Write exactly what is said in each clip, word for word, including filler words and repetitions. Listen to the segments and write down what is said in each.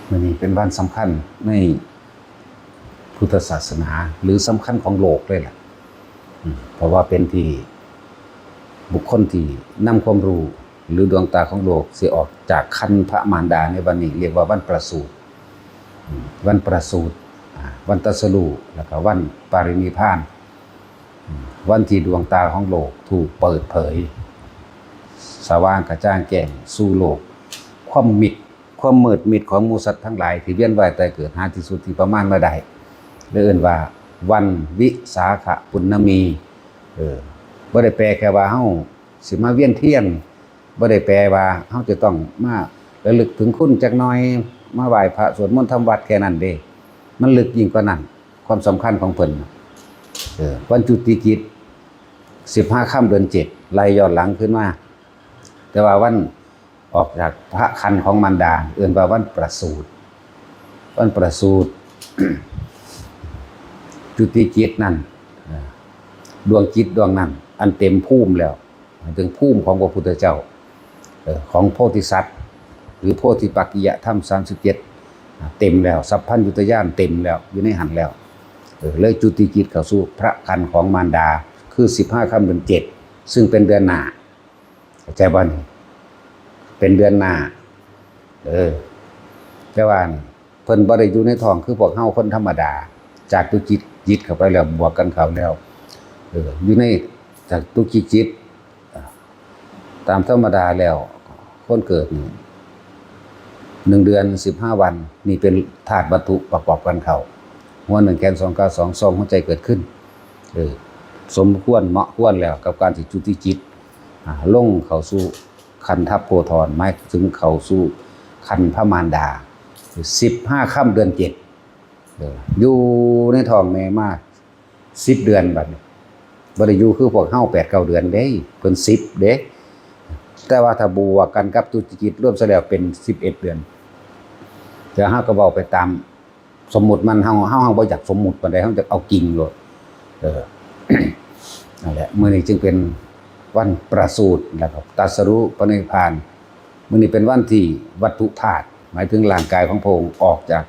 มื้อนี้เป็นวันสำคัญในพุทธศาสนา หรือสำคัญของโลกเลยล่ะ อืม เพราะว่าเป็นที่บุคคลที่นำความรู้ หรือดวงตาของโลกสิออกจากครรภ์พระมารดาในวันนี้ เรียกว่าวันประสูติ อืม วันประสูติ อ่า วันตรัสรู้ แล้วก็วันปรินิพพาน อืม วันที่ดวงตาของโลกถูกเปิดเผย สว่างกระจ่างแจ้งสู่โลก ความมิด ความมืดมิดของหมู่สัตว์ทั้งหลายที่เวียนว่ายตายเกิดหาที่สุดที่ประมาณบ่ได้ เลยเอิ้นว่าวันวิสาขปุณณมี เออ บ่ได้แปลแค่ว่าเฮาสิมาเวียนเทียน บ่ได้แปลว่าเฮาจะต้องมาระลึกถึงคุณจักหน่อย มาไหว้พระสวดมนต์ทำวัตรแค่นั้นเด้ มันลึกยิ่งกว่านั้น ความสำคัญของเพิ่นน่ะ เออ วันจุติกิจ สิบห้าค่ำเดือนเจ็ด ไล่ย้อนหลังขึ้นมา แต่ว่าวันออกจากพระครรภ์ของมารดา เอิ้นว่าวันประสูติ วันประสูติ จุติจิตนั่น เอ่อ ดวงจิตดวงนั้น อันเต็มภูมิแล้ว หมายถึงภูมิของพระพุทธเจ้า เอ่อ ของโพธิสัตว์ หรือโพธิปักขิยธรรม สามสิบเจ็ด อ่า เต็มแล้ว สัพพัญญุตญาณเต็มแล้ว อยู่ในหั้นแล้ว เออ เลยจุติจิตเข้าสู่พระครรภ์ของมารดา คือ สิบห้าค่ำเดือนเจ็ด ซึ่งเป็นเดือนหน้า เข้าใจบ่นี่ เป็นเดือนหน้า เออ แต่ว่านี่ เพิ่นบ่ได้อยู่ในท้องคือพวกเฮาคนธรรมดา จากจุติจิตเข้าไปแล้ว บวกกันเข้าแล้ว เออ อยู่ในจากจุติจิต ตามธรรมดาแล้ว คนเกิดนี่ หนึ่งเดือนสิบห้าวัน นี่เป็นธาตุวัตถุประกอบกันเข้า หัวหนึ่งแขนสองขาสอง สองหัวใจเกิดขึ้น เออ สมควรเหมาะควรแล้วกับการสิจุติจิต อ่า ลงเข้าสู่คันธโพธร หมายถึงเข้าสู่คันพระมารดา สิบห้าค่ำเดือนเจ็ด เออ อยู่ในท้องแม่มา สิบเดือนบัดนี้ บ่ได้อยู่คือพวกเฮาแปดเก้าเดือนเด้ เพิ่นสิบเด้ แต่ว่าถ้าบวกกันกับจุติจิตรวมซะแล้วเป็นสิบเอ็ดเดือน แต่เฮาก็เว้าไปตามสมมุติมัน เฮา เฮา เฮาบ่อยากสมมุติปานใด เฮาจะเอาจริงโลด เออ นั่นแหละ มื้อนี้จึงเป็นวันประสูติ แล้วก็ตรัสรู้ปรินิพพาน มื้อนี้เป็นวันที่วัตถุธาตุ หมายถึงร่างกายของพระองค์ออกจาก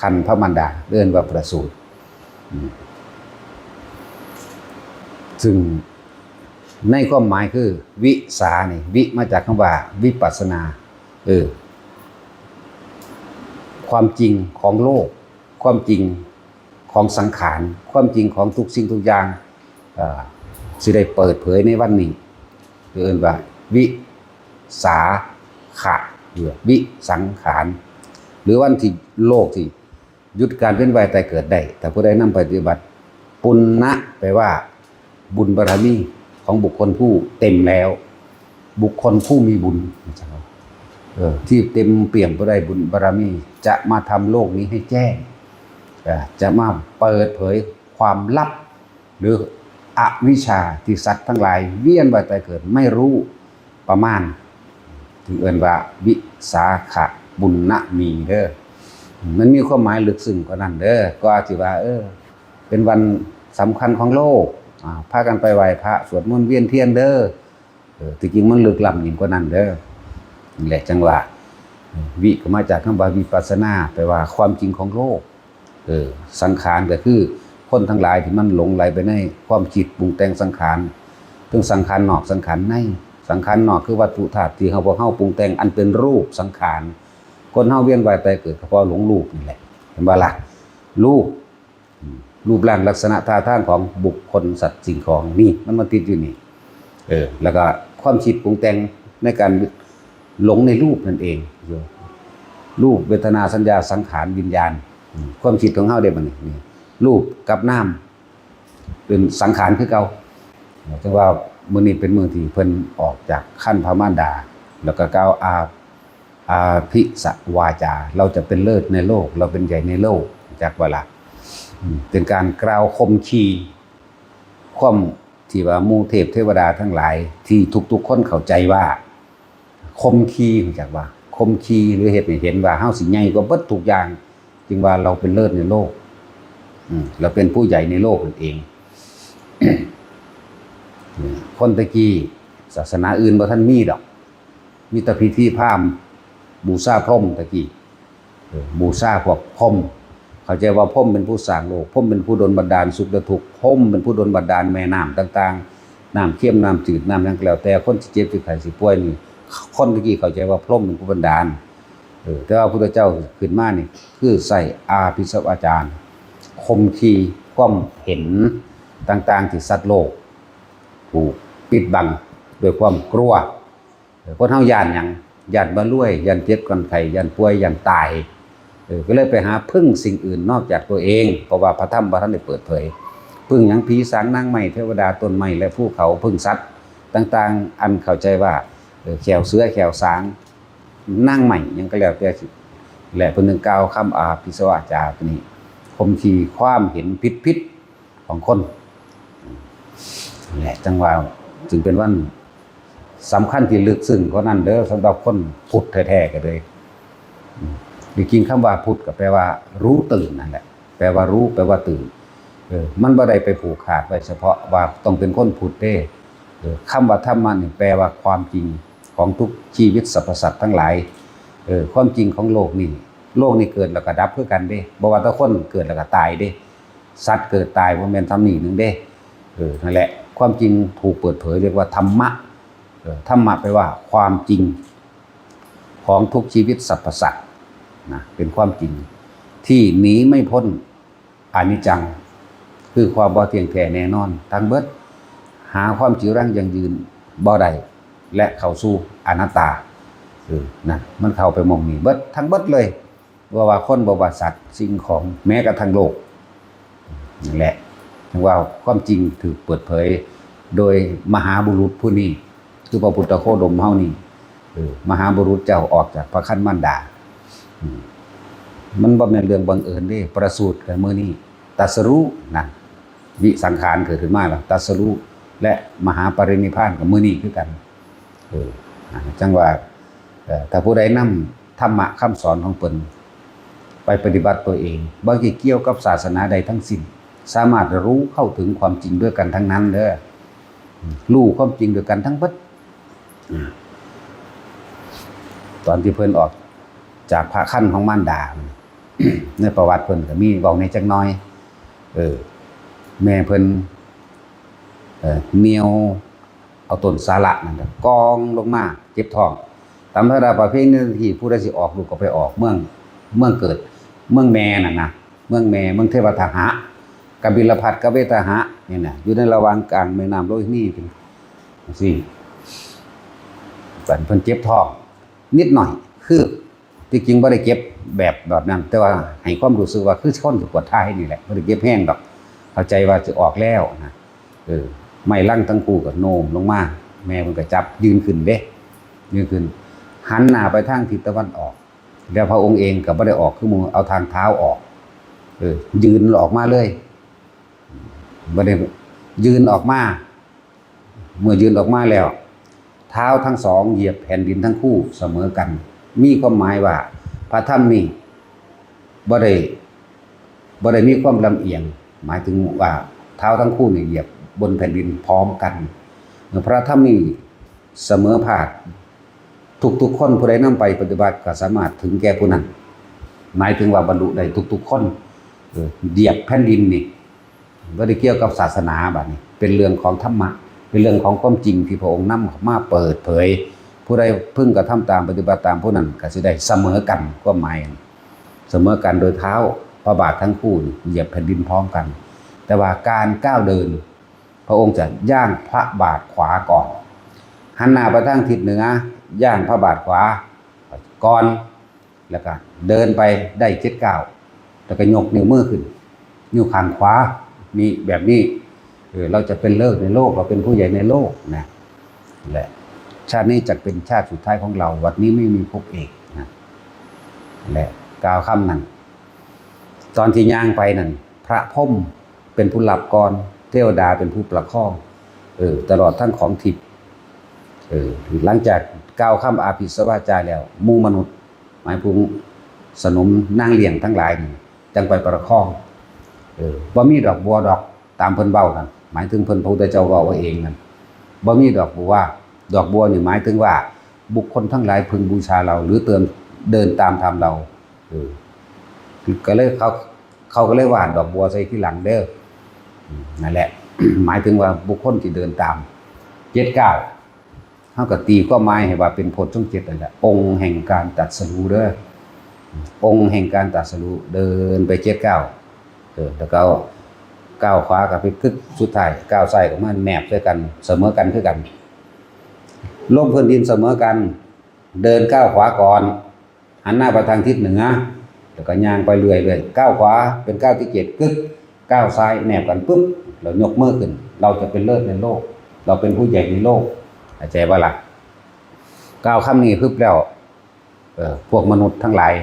ครรภ์พระมารดา เอิ้นว่าประสูติ อืม ซึ่งในความหมายคือ วิสานี่ วิมาจากคำว่าวิปัสสนา เออ ความจริงของโลก ความจริงของสังขาร ความจริงของทุกสิ่งทุกอย่าง เอ่อ สิได้เปิดเผยในวันนี้ เอิ้นว่าวิสาขะ หรือวิสังขาร หรือวันที่โลกที่หยุดการเวียนว่ายตายเกิดได้ ถ้าผู้ใดนำไปปฏิบัติ ปุณณะ แปลว่าบุญบารมีของบุคคลผู้เต็มแล้ว บุคคลผู้มีบุญ เออ ที่เต็มเปี่ยมไปด้วยบุญบารมี จะมาทำโลกนี้ให้แจ้ง เอ่อ จะมาเปิดเผยความลับ หรืออวิชชาที่สัตว์ทั้งหลายเวียนว่ายตายเกิดไม่รู้ประมาณ ถึงเอิ้นว่าวิสาขะปุณณมีเด้อ มันมีความหมายลึกซึ้งกว่านั้นเด้อ ก็อาจสิว่า เออ เป็นวันสำคัญของโลก อ่า พากันไปไหว้พระสวดมนต์เวียนเทียนเด้อ เออ ที่จริงมันลึกล้ำยิ่งกว่านั้นเด้อ นี่แหละจังว่า วิก็มาจากคำว่าวิปัสสนา แปลว่าความจริงของโลก เออ สังขารก็คือคนทั้งหลายที่มันหลงไหลไปในความคิดปรุงแต่งสังขาร ทั้งสังขารนอกสังขารใน สังขารนอกคือวัตถุธาตุที่เฮา พวกเฮาปรุงแต่งอันเป็นรูปสังขาร คนเฮาเวียนว่ายตายเกิดก็เพราะหลงรูปนี่แหละ เห็นบ่ล่ะ รูป อืม รูปร่างลักษณะท่าทางของบุคคลสัตว์สิ่งของนี่มันมาติดอยู่นี่ เออ แล้วก็ความคิดปรุงแต่งในการหลงในรูปนั่นเอง อยู่ รูป เวทนา สัญญา สังขาร วิญญาณ อืม ความคิดของเฮาเด้บัดนี้ นี่ รูปกับนามเป็นสังขารคือเก่า จังว่ามื้อนี้เป็นมื้อที่เพิ่นออกจากครรภ์พระมารดา แล้วก็กล่าวอา อาภิสวาจา เราจะเป็นเลิศในโลก เราเป็นใหญ่ในโลก จักว่าล่ะ อืม เป็นการกล่าวข่มขี ความที่ว่าหมู่เทพเทวดาทั้งหลายที่ทุกๆคนเข้าใจว่า ข่มขี รู้จักว่า ข่มขี หรือเฮ็ดให้เห็นว่าเฮาสิใหญ่กว่าเบิดทุกอย่าง จึงว่าเราเป็นเลิศในโลก อืม เราเป็นผู้ใหญ่ในโลกนั่นเอง คนตะกี้ศาสนาอื่นบ่ทันมีดอก มีแต่พิธีพราหมณ์บูชาพรหมตะกี้ เออ บูชาพวกพรหม เข้าใจว่าพรหมเป็นผู้สร้างโลก พรหมเป็นผู้ดลบันดาลสุขและทุกข์ พรหมเป็นผู้ดลบันดาลแม่น้ำต่างๆ น้ำเค็ม น้ำจืด น้ำหยังก็แล้วแต่ คนสิเจ็บสิไข้สิป่วยนี่ คนตะกี้เข้าใจว่าพรหมเป็นผู้บันดาล เออ แต่ว่าพุทธเจ้าขึ้นมานี่ คือใส่อาภิสวาจาร ข่มขีความเห็นต่างๆ ที่สัตว์โลก ถูกปิดบังด้วยความกลัว เออ คนเฮาย้านหยัง ย้านบ่รวย ย้านเจ็บ ย้านไข้ ย้านป่วย ย้านตาย เออ ก็เลยไปหาพึ่งสิ่งอื่นนอกจากตัวเอง เพราะว่าพระธรรมบ่ทันได้เปิดเผย พึ่งหยัง ผีสาง นางไม้ เทวดา ต้นไม้ และภูเขา พึ่งสัตว์ต่างๆ อันเข้าใจว่า เออ แข้วเสือ แข้วสาง นางไม้ หยังก็แล้วแต่สิ และเพิ่นจึงกล่าวคำอาภิสวาจาตัวนี้ ข่มขีความเห็นผิดๆ ของคน และจังว่าจึงเป็นวันสำคัญที่ลึกซึ้งกว่านั้นเด้อ สำหรับคนพุทธแท้ๆ ก็เลย อืม จริงๆ คำว่าพุทธก็แปลว่ารู้ตื่นนั่นแหละ แปลว่ารู้ แปลว่าตื่น เออ มันบ่ได้ไปผูกขาดไว้เฉพาะว่าต้องเป็นคนพุทธเด้ เออ คำว่าธรรมะนี่แปลว่าความจริงของทุกชีวิตสรรพสัตว์ทั้งหลาย เออ ความจริงของโลกนี่ โลกนี่เกิดแล้วก็ดับคือกันเด้ บ่ว่าแต่คนเกิดแล้วก็ตายเด้ สัตว์เกิดตายบ่แม่นทำนี่หนึ่งเด้ เออ นั่นแหละ ความจริงถูกเปิดเผยเรียกว่าธรรมะ เออ ธรรมะแปลว่าความจริงของทุกชีวิตสรรพสัตว์นะ เป็นความจริงที่หนีไม่พ้นอนิจจัง คือความบ่เที่ยงแท้แน่นอน ทั้งเบิด หาความจีรังยั่งยืนบ่ได้ และเข้าสู่อนัตตา เออ นั่น มันเข้าไปหม่องนี้เบิด ทั้งเบิดเลย บ่ว่าคน บ่ว่าสัตว์ สิ่งของ แม้กระทั่งโลก นั่นแหละ ถึงว่าความจริงถูกเปิดเผยโดยมหาบุรุษผู้นี้ คือพระพุทธโคดมเฮานี่ เออ มหาบุรุษเจ้าออกจากพระครรภ์มารดา อืม มันบ่แม่นเรื่องบังเอิญเด้ ประสูติกันมื้อนี้ ตรัสรู้นั่น วิสังขารเกิดขึ้นมาแล้ว ตรัสรู้ และมหาปรินิพพานกับมื้อนี้คือกัน เออ อ่า จังว่า เอ่อ ถ้าผู้ใดนำธรรมะคำสอนของเพิ่นไปปฏิบัติตัวเอง บ่เกี่ยวกับศาสนาใดทั้งสิ้น สามารถรู้เข้าถึงความจริงด้วยกันทั้งนั้นเด้อ อืม รู้ความจริงด้วยกันทั้งเบิด อืม ตอนที่เพิ่นออกจากพระครรภ์ของมารดา ในประวัติเพิ่นก็มีเว้าแหน่จักหน่อย เออ แม่เพิ่น เอ่อ เหนี่ยวเอาต้นสาละนั่นน่ะกองลงมาเจ็บท้อง ตามธรรมดาประเพณีที่ผู้ใดสิออกลูกก็ไปออกเมือง เมืองเกิด เมืองแม่นั่นนะ เมืองแม่ เมืองเทวทหะ กบิลพัสกเวทหะ นี่นะ อยู่ในระหว่างกลางแม่น้ำโลหินีเป็นจั่งซี้ เพิ่นเจ็บท้องนิดหน่อย คือ ที่จริงบ่ได้เจ็บแบบ แบบนั้น แต่ว่าให้ความรู้สึกว่าคือคนสิปวดท้ายนี่แหละ บ่ได้เจ็บแฮงดอก เข้าใจว่าสิออกแล้วนะ เออ ไม้ลังทั้งคู่ก็โน้มลงมา แม่เพิ่นก็จับยืนขึ้นเด้ ยืนขึ้น หันหน้าไปทางทิศตะวันออก แล้วพระองค์เองก็บ่ได้ออกคือหมู่ เอาทางเท้าออก เออ ยืนออกมาเลย บ่ได้ยืนออกมา เมื่อยืนออกมาแล้ว เท้าทั้งสองเหยียบแผ่นดินทั้งคู่เสมอกัน มีความหมายว่าพระธรรมนี่บ่ได้ บ่ได้มีความลำเอียง หมายถึงว่าเท้าทั้งคู่นี่เหยียบบนแผ่นดินพร้อมกัน พระธรรมนี่เสมอภาค ทุกๆคนผู้ใดนำไปปฏิบัติก็สามารถถึงแก่ผู้นั้น หมายถึงว่าบรรลุได้ทุกๆคน เออ เหยียบแผ่นดินนี่ บ่ได้เกี่ยวกับศาสนา บัดนี้เป็นเรื่องของธรรมะ เป็นเรื่องของความจริงที่พระองค์นำมาเปิดเผย ผู้ใดพึงกระทำตาม ปฏิบัติตาม ผู้นั้นก็สิได้เสมอกัน ความหมายเสมอกันโดยเท้าพระบาททั้งคู่เหยียบแผ่นดินพร้อมกัน แต่ว่าการก้าวเดิน พระองค์จะย่างพระบาทขวาก่อน หันหน้าไปทางทิศเหนือ ย่างพระบาทขวาก่อน แล้วก็เดินไปได้เจ็ดก้าว แล้วก็ยกนิ้วมือขึ้น นิ้วข้างขวา นี่ แบบนี้ เออ เราจะเป็นเลิศในโลก เราเป็นผู้ใหญ่ในโลกนะ และชาตินี้จะเป็นชาติสุดท้ายของเรา วัดนี้ไม่มีภพเอกนะ และกล่าวคำนั้น ตอนที่ย่างไปนั่น พระพรหมเป็นผู้รับก่อน เทวดาเป็นผู้ประคอง เออ ตลอดทั้งของทิพย์ เออ หลังจากกล่าวคำอาภิสวาจาแล้ว หมู่มนุษย์ หมายถึงสนมนางเลี้ยงทั้งหลายนี่ จั่งไปประคอง เออ บ่มีดอกบัวดอก ตามเพิ่นเว้านั่น หมายถึงเพิ่นพระพุทธเจ้าเว้าเอาเองนั่น บ่มีดอกบัว ดอกบัวนี่หมายถึงว่าบุคคลทั้งหลายพึงบูชาเรา หรือเติม เดินตามธรรมเรา เออ ก็เลยเขา เขาก็เลยวาดดอกบัวใส่ทีหลังเด้อ อืม นั่นแหละ หมายถึงว่าบุคคลที่เดินตาม เจ็ดเก้า เฮาก็ตีความหมายให้ว่าเป็นโพชฌงค์เจ็ดนั่นแหละ องค์แห่งการตรัสรู้เด้อ องค์แห่งการตรัสรู้ เดินไปเจ็ดเก้า เออ แล้วก็ก้าวขวาก็ไปกึก สุดท้ายก้าวซ้ายก็มาแนบด้วยกัน เสมอกันคือกัน ลงพื้นดินเสมอกัน เดินก้าวขวาก่อน หันหน้าไปทางทิศเหนือ แล้วก็ย่างไปเรื่อยๆ ก้าวขวาเป็นก้าวที่เจ็ด กึก ก้าวซ้ายแนบกันปุ๊บ เรายกมือขึ้น เราจะเป็นเลิศในโลก เราเป็นผู้ใหญ่ในโลก เข้าใจบ่ล่ะ ก้าวคำนี้ปุ๊บแล้ว เออ พวกมนุษย์ทั้งหลาย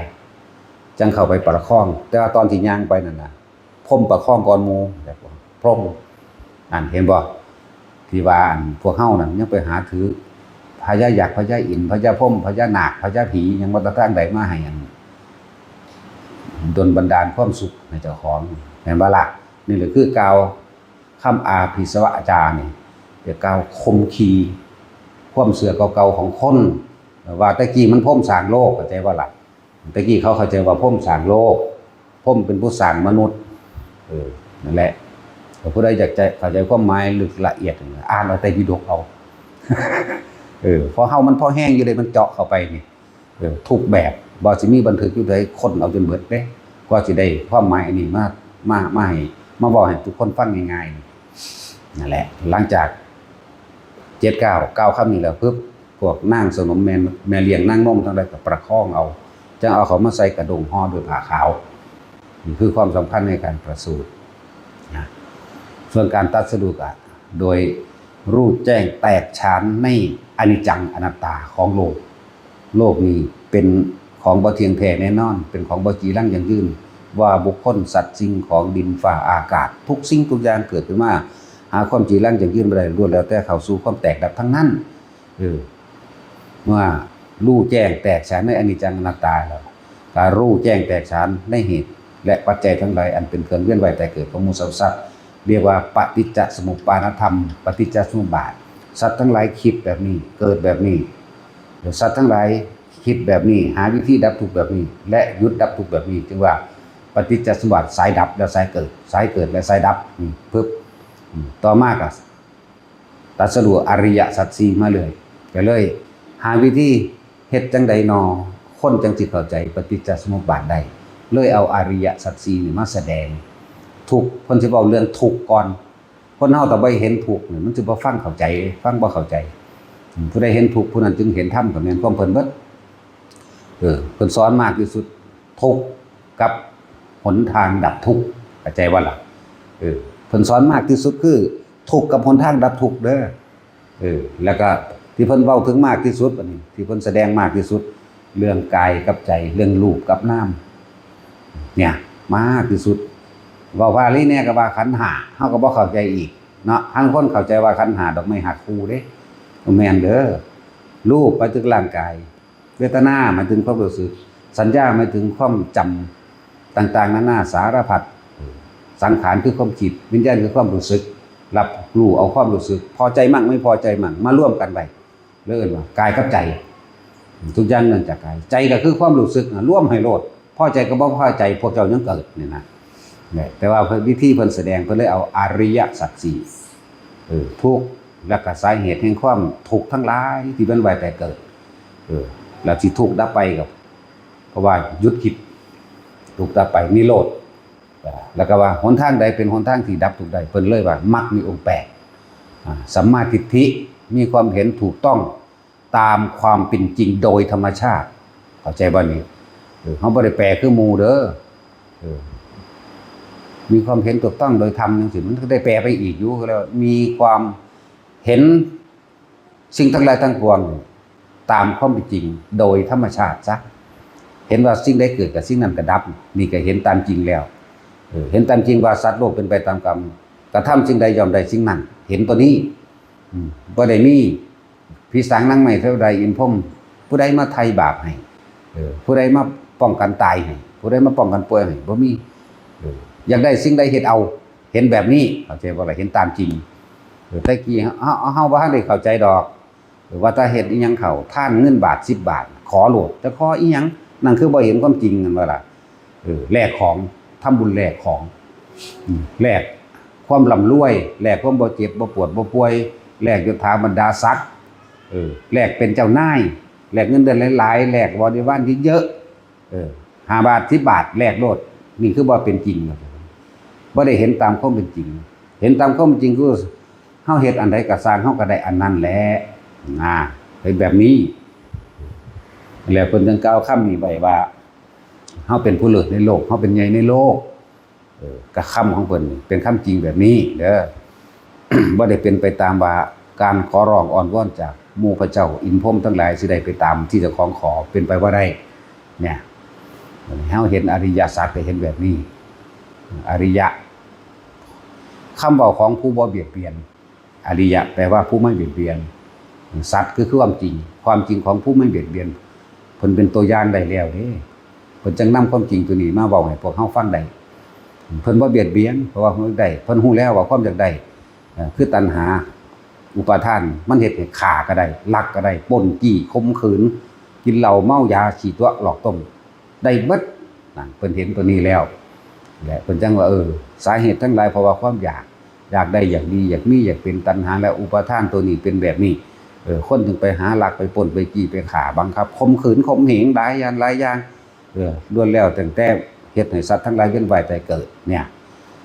จั่งเข้าไปประคอง แต่ว่าตอนที่ย่างไปนั่นน่ะ พรหมประคองก่อนหมู่ พรหม นั่นเห็นบ่ ที่ว่าอันพวกเฮานั่นยังไปหาถือ พญายักษ์ พญาอินทร์ พญาพรหม พญานาค พญาผี ยังว่าแต่ทางใดมาให้อัน ดลบันดาลความสุขให้เจ้าของ แม่นบ่ล่ะ นี่แหละคือกล่าวคำอาภิสวะอาจารย์นี่ จะกล่าวข่มขีความเชื่อเก่าๆของคน ว่าแต่กี้มันพรหมสร้างโลก เข้าใจบ่ล่ะ แต่กี้เขาเข้าใจว่าพรหมสร้างโลก พรหมเป็นผู้สร้างมนุษย์ เออ นั่นแหละ ผู้ใดอยากจะเข้าใจความหมายลึกละเอียด อ่านเอาไตรปิฎกเอา เออ เพราะเฮามันพอแฮงอยู่เด้ มันเจาะเข้าไปนี่ เออ ทุกแบบ บ่สิมีบันทึกอยู่ใด ค้นเอาจนเบิดเด้ กว่าสิได้ความหมายอันนี้มา มา มาให้ มาเว้าให้ทุกคนฟังง่ายๆ นั่นแหละ หลังจาก เจ็ดเก้า กล่าวคำนี้แล้วปุ๊บ พวกนางสนมแม่ แม่เลี้ยงนางนมทั้งหลายก็ประคองเอา จั่งเอาเขามาใส่กระด้งห่อด้วยผ้าขาว นี่คือความสำคัญในการประสูตินะ ส่วนการตรัสรู้ก็โดยรู้แจ้งแตกฉานในอนิจจังอนัตตาของโลก โลกนี้เป็นของบ่เที่ยงแท้แน่นอน เป็นของบ่จีรังยั่งยืน ว่าบุคคล สัตว์ สิ่งของ ดินฟ้าอากาศ ทุกสิ่งทุกอย่างเกิดขึ้นมา หาความจีรังยั่งยืนบ่ได้ ล้วนแล้วแต่เข้าสู่ความแตกดับทั้งนั้น เออ เมื่อรู้แจ้งแตกฉานในอนิจจังอนัตตาแล้ว ก็รู้แจ้งแตกฉานในเหตุและปัจจัยทั้งหลายอันเป็นเครื่องเวียนว่ายตายเกิดของหมู่สรรพสัตว์ เรียกว่าปฏิจจสมุปปานธรรม ปฏิจจสมุปบาท สัตว์ทั้งหลายคิดแบบนี้ เกิดแบบนี้ สัตว์ทั้งหลายคิดแบบนี้ หาวิธีดับทุกข์แบบนี้ และหยุดดับทุกข์แบบนี้ จึงว่าปฏิจจสมุปบาท สายดับและสายเกิด สายเกิดและสายดับ นี่ปึ๊บ อืม ต่อมาก็ ตรัสรู้อริยสัจสี่มาเลย ก็เลยหาวิธีเฮ็ดจั่งใดนอ คนจั่งสิเข้าใจปฏิจจสมุปบาทได้ เลยเอาอริยสัจสี่นี่มาแสดง ทุกข์ เพิ่นสิเว้าเรื่องทุกข์ก่อน คนเฮาถ้าบ่เห็นทุกข์นี่ มันสิบ่ฟังเข้าใจ ฟังบ่เข้าใจ อืม ผู้ใดเห็นทุกข์ ผู้นั้นจึงเห็นธรรม ก็แม่นความเพิ่นเบิด เออ เพิ่นสอนมากที่สุด ทุกข์กับหนทางดับทุกข์ เข้าใจบ่ล่ะ เออ เพิ่นสอนมากที่สุดคือทุกข์กับหนทางดับทุกข์เด้อ เออ แล้วก็ที่เพิ่นเว้าถึงมากที่สุด อันนี้ที่เพิ่นแสดงมากที่สุด เรื่องกายกับใจ เรื่องรูปกับนาม เนี่ย มากที่สุด เว้าบาลีแน่ก็ว่าขันธ์ห้า เฮาก็บ่เข้าใจอีกเนาะ บางคนเข้าใจว่าขันธ์ห้าดอกไม้หักคู่เด้ บ่แม่นเด้อ รูปหมายถึงร่างกาย เวทนาหมายถึงความรู้สึก สัญญาหมายถึงความจำต่างๆนานาสารพัด สังขารคือความคิด วิญญาณคือความรู้สึก รับรู้เอาความรู้สึก พอใจมั่งไม่พอใจมั่ง มารวมกันไว้ เรียกว่ากายกับใจ ทุกอย่างเนื่องจากกาย ใจก็คือความรู้สึกนะ รวมให้โลด พอใจกับบ่พอใจ พวกเจ้ายังเกิดนี่นะ เนี่ย แต่ว่าวิธีเพิ่นแสดง เพิ่นเลยเอาอริยสัจสี่ เออ ทุกข์ และก็สาเหตุแห่งความทุกข์ทั้งหลายที่เป็นว่ายตายเกิด เออ แล้วสิทุกข์ดับไปก็ เพราะว่าหยุดคิด ทุกข์ดับไป นิโรธ อ่า แล้วก็ว่าหนทางใดเป็นหนทางที่ดับทุกข์ได้ เพิ่นเลยว่ามรรคมีองค์แปด อ่า สัมมาทิฏฐิ มีความเห็นถูกต้องตามความเป็นจริงโดยธรรมชาติ เข้าใจบ่นี่ เออ เฮาบ่ได้แปลคือหมู่เด้อ เออ มีความเห็นถูกต้องโดยธรรมจังซี่ มันก็ได้แปลไปอีกอยู่ ก็แล้วามีความเห็นสิ่งทั้งหลายทั้งปวง ตามความเป็นจริงโดยธรรมชาติซะ เห็นว่าสิ่งใดเกิดกับสิ่งนั้นก็ดับ นี่ก็เห็นตามจริงแล้ว เออ เห็นตามจริงว่าสัตว์โลกเป็นไปตามกรรม กระทำสิ่งใดย่อมได้สิ่งนั้น เห็นตัวนี้ อืม บ่ได้มีผีสางนางไม้เทวดาอินพรหม ผู้ใดมาไถ่บาปให้ เออ ผู้ใดมาป้องกันตายให้ ผู้ใดมาป้องกันป่วยให้ บ่มี เออ อยากได้สิ่งใดเฮ็ดเอา เห็นแบบนี้ เข้าใจบ่ล่ะ เห็นตามจริง เออ แต่กี้เฮา เฮา เฮาบ่ทันได้เข้าใจดอก เออ ว่าถ้าเฮ็ดอิหยังเข้า ทานเงินบาทสิบบาท ขอโลด จะขออิหยัง นั่นคือบ่เห็นความจริง นั่นว่าล่ะ เออ แลกของ ทำบุญแลกของ อืม แลกความร่ำรวย แลกความบ่เจ็บ บ่ปวด บ่ป่วย แลกยศถาบรรดาศักดิ์ เออ แลกเป็นเจ้านาย แลกเงินเดือนหลายๆ แลกบริวารเยอะๆ เออ ห้าบาท สิบบาท แลกโลด นี่คือบ่เป็นจริง บ่ได้เห็นตามความเป็นจริง เห็นตามความเป็นจริงคือ เฮาเฮ็ดอันใดก็ซ่าง เฮาก็ได้อันนั้นแหละ นะ เป็นแบบนี้ แล้วเพิ่นจึงกล่าวคำนี้ไว้ว่า เฮาเป็นผู้เลิศในโลก เฮาเป็นใหญ่ในโลก เออ กะคำของเพิ่นนี่เป็นคำจริงแบบนี้เด้อ บ่ได้เป็นไปตามว่าการขอร้องอ้อนวอนจากหมู่พระเจ้าอินทร์พรหมทั้งหลายสิได้ไปตามที่เจ้าของขอ เป็นไปบ่ได้ เนี่ย เฮาเห็นอริยสัจก็เห็นแบบนี้ อริยะ คำเว้าของผู้บ่เบียดเบียน อริยะแปลว่าผู้ไม่เบียดเบียน สัจคือความจริง ความจริงของผู้ไม่เบียดเบียน เพิ่นเป็นตัวอย่างได้แล้วเด้ เพิ่นจั่งนำความจริงตัวนี้มาเว้าให้พวกเฮาฟังได้ เพิ่นบ่เบียดเบียน เพราะว่าเพิ่นได้ เพิ่นฮู้แล้วว่าความอยากได้ เอ่อ คือตัณหา อุปาทาน มันเฮ็ดให้ฆ่าก็ได้ ลักก็ได้ ปล้น จี้ ข่มขืน กินเหล้า เมายา ขี้ตั๋ว หลอกต้ม ได้เบิด นั่น เพิ่นเห็นตัวนี้แล้ว และเพิ่นจั่งว่า เออ สาเหตุทั้งหลายเพราะว่าความอยาก อยากได้ อยากดี อยากมี อยากเป็น ตัณหาและอุปาทานตัวนี้เป็นแบบนี้ เออ คนจึงไปหาลัก ไปปล้น ไปจี้ ไปฆ่า บังคับ ข่มขืน ข่มเหง หลายอย่าง หลายอย่าง เออ ล้วนแล้วตั้งแต่เฮ็ดให้สัตว์ทั้งหลายเวียนว่ายตายเกิด เนี่ย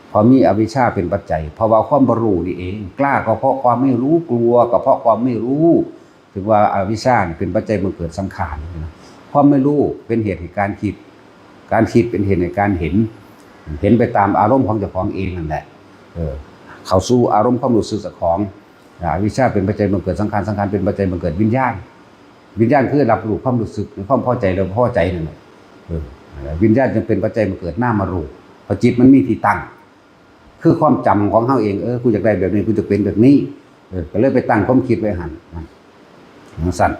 เพราะมีอวิชชาเป็นปัจจัย เพราะว่าความบ่รู้นี่เอง กล้าก็เพราะความไม่รู้ กลัวก็เพราะความไม่รู้ ถึงว่าอวิชชานี่เป็นปัจจัยบังเกิดสังขารนะ ความไม่รู้เป็นเหตุให้การคิด การคิดเป็นเหตุให้การเห็น เห็นไปตามอารมณ์ของเจ้าของเองนั่นแหละ เออ เข้าสู่อารมณ์ความรู้สึกเจ้าของ อ่า อวิชชาเป็นปัจจัยบังเกิดสังขาร สังขารเป็นปัจจัยบังเกิดวิญญาณ วิญญาณคือรับรู้ความรู้สึกในความพอใจและบ่พอใจนั่นแหละ เออ วิญญาณจึงเป็นปัจจัยบังเกิดนามรูป เพราะจิตมันมีที่ตั้ง คือความจำของเฮาเอง เออ กูอยากได้แบบนี้ กูอยากเป็นแบบนี้ เออ ก็เลยไปตั้งความคิดไว้หั่น นั่น จั่งซั้น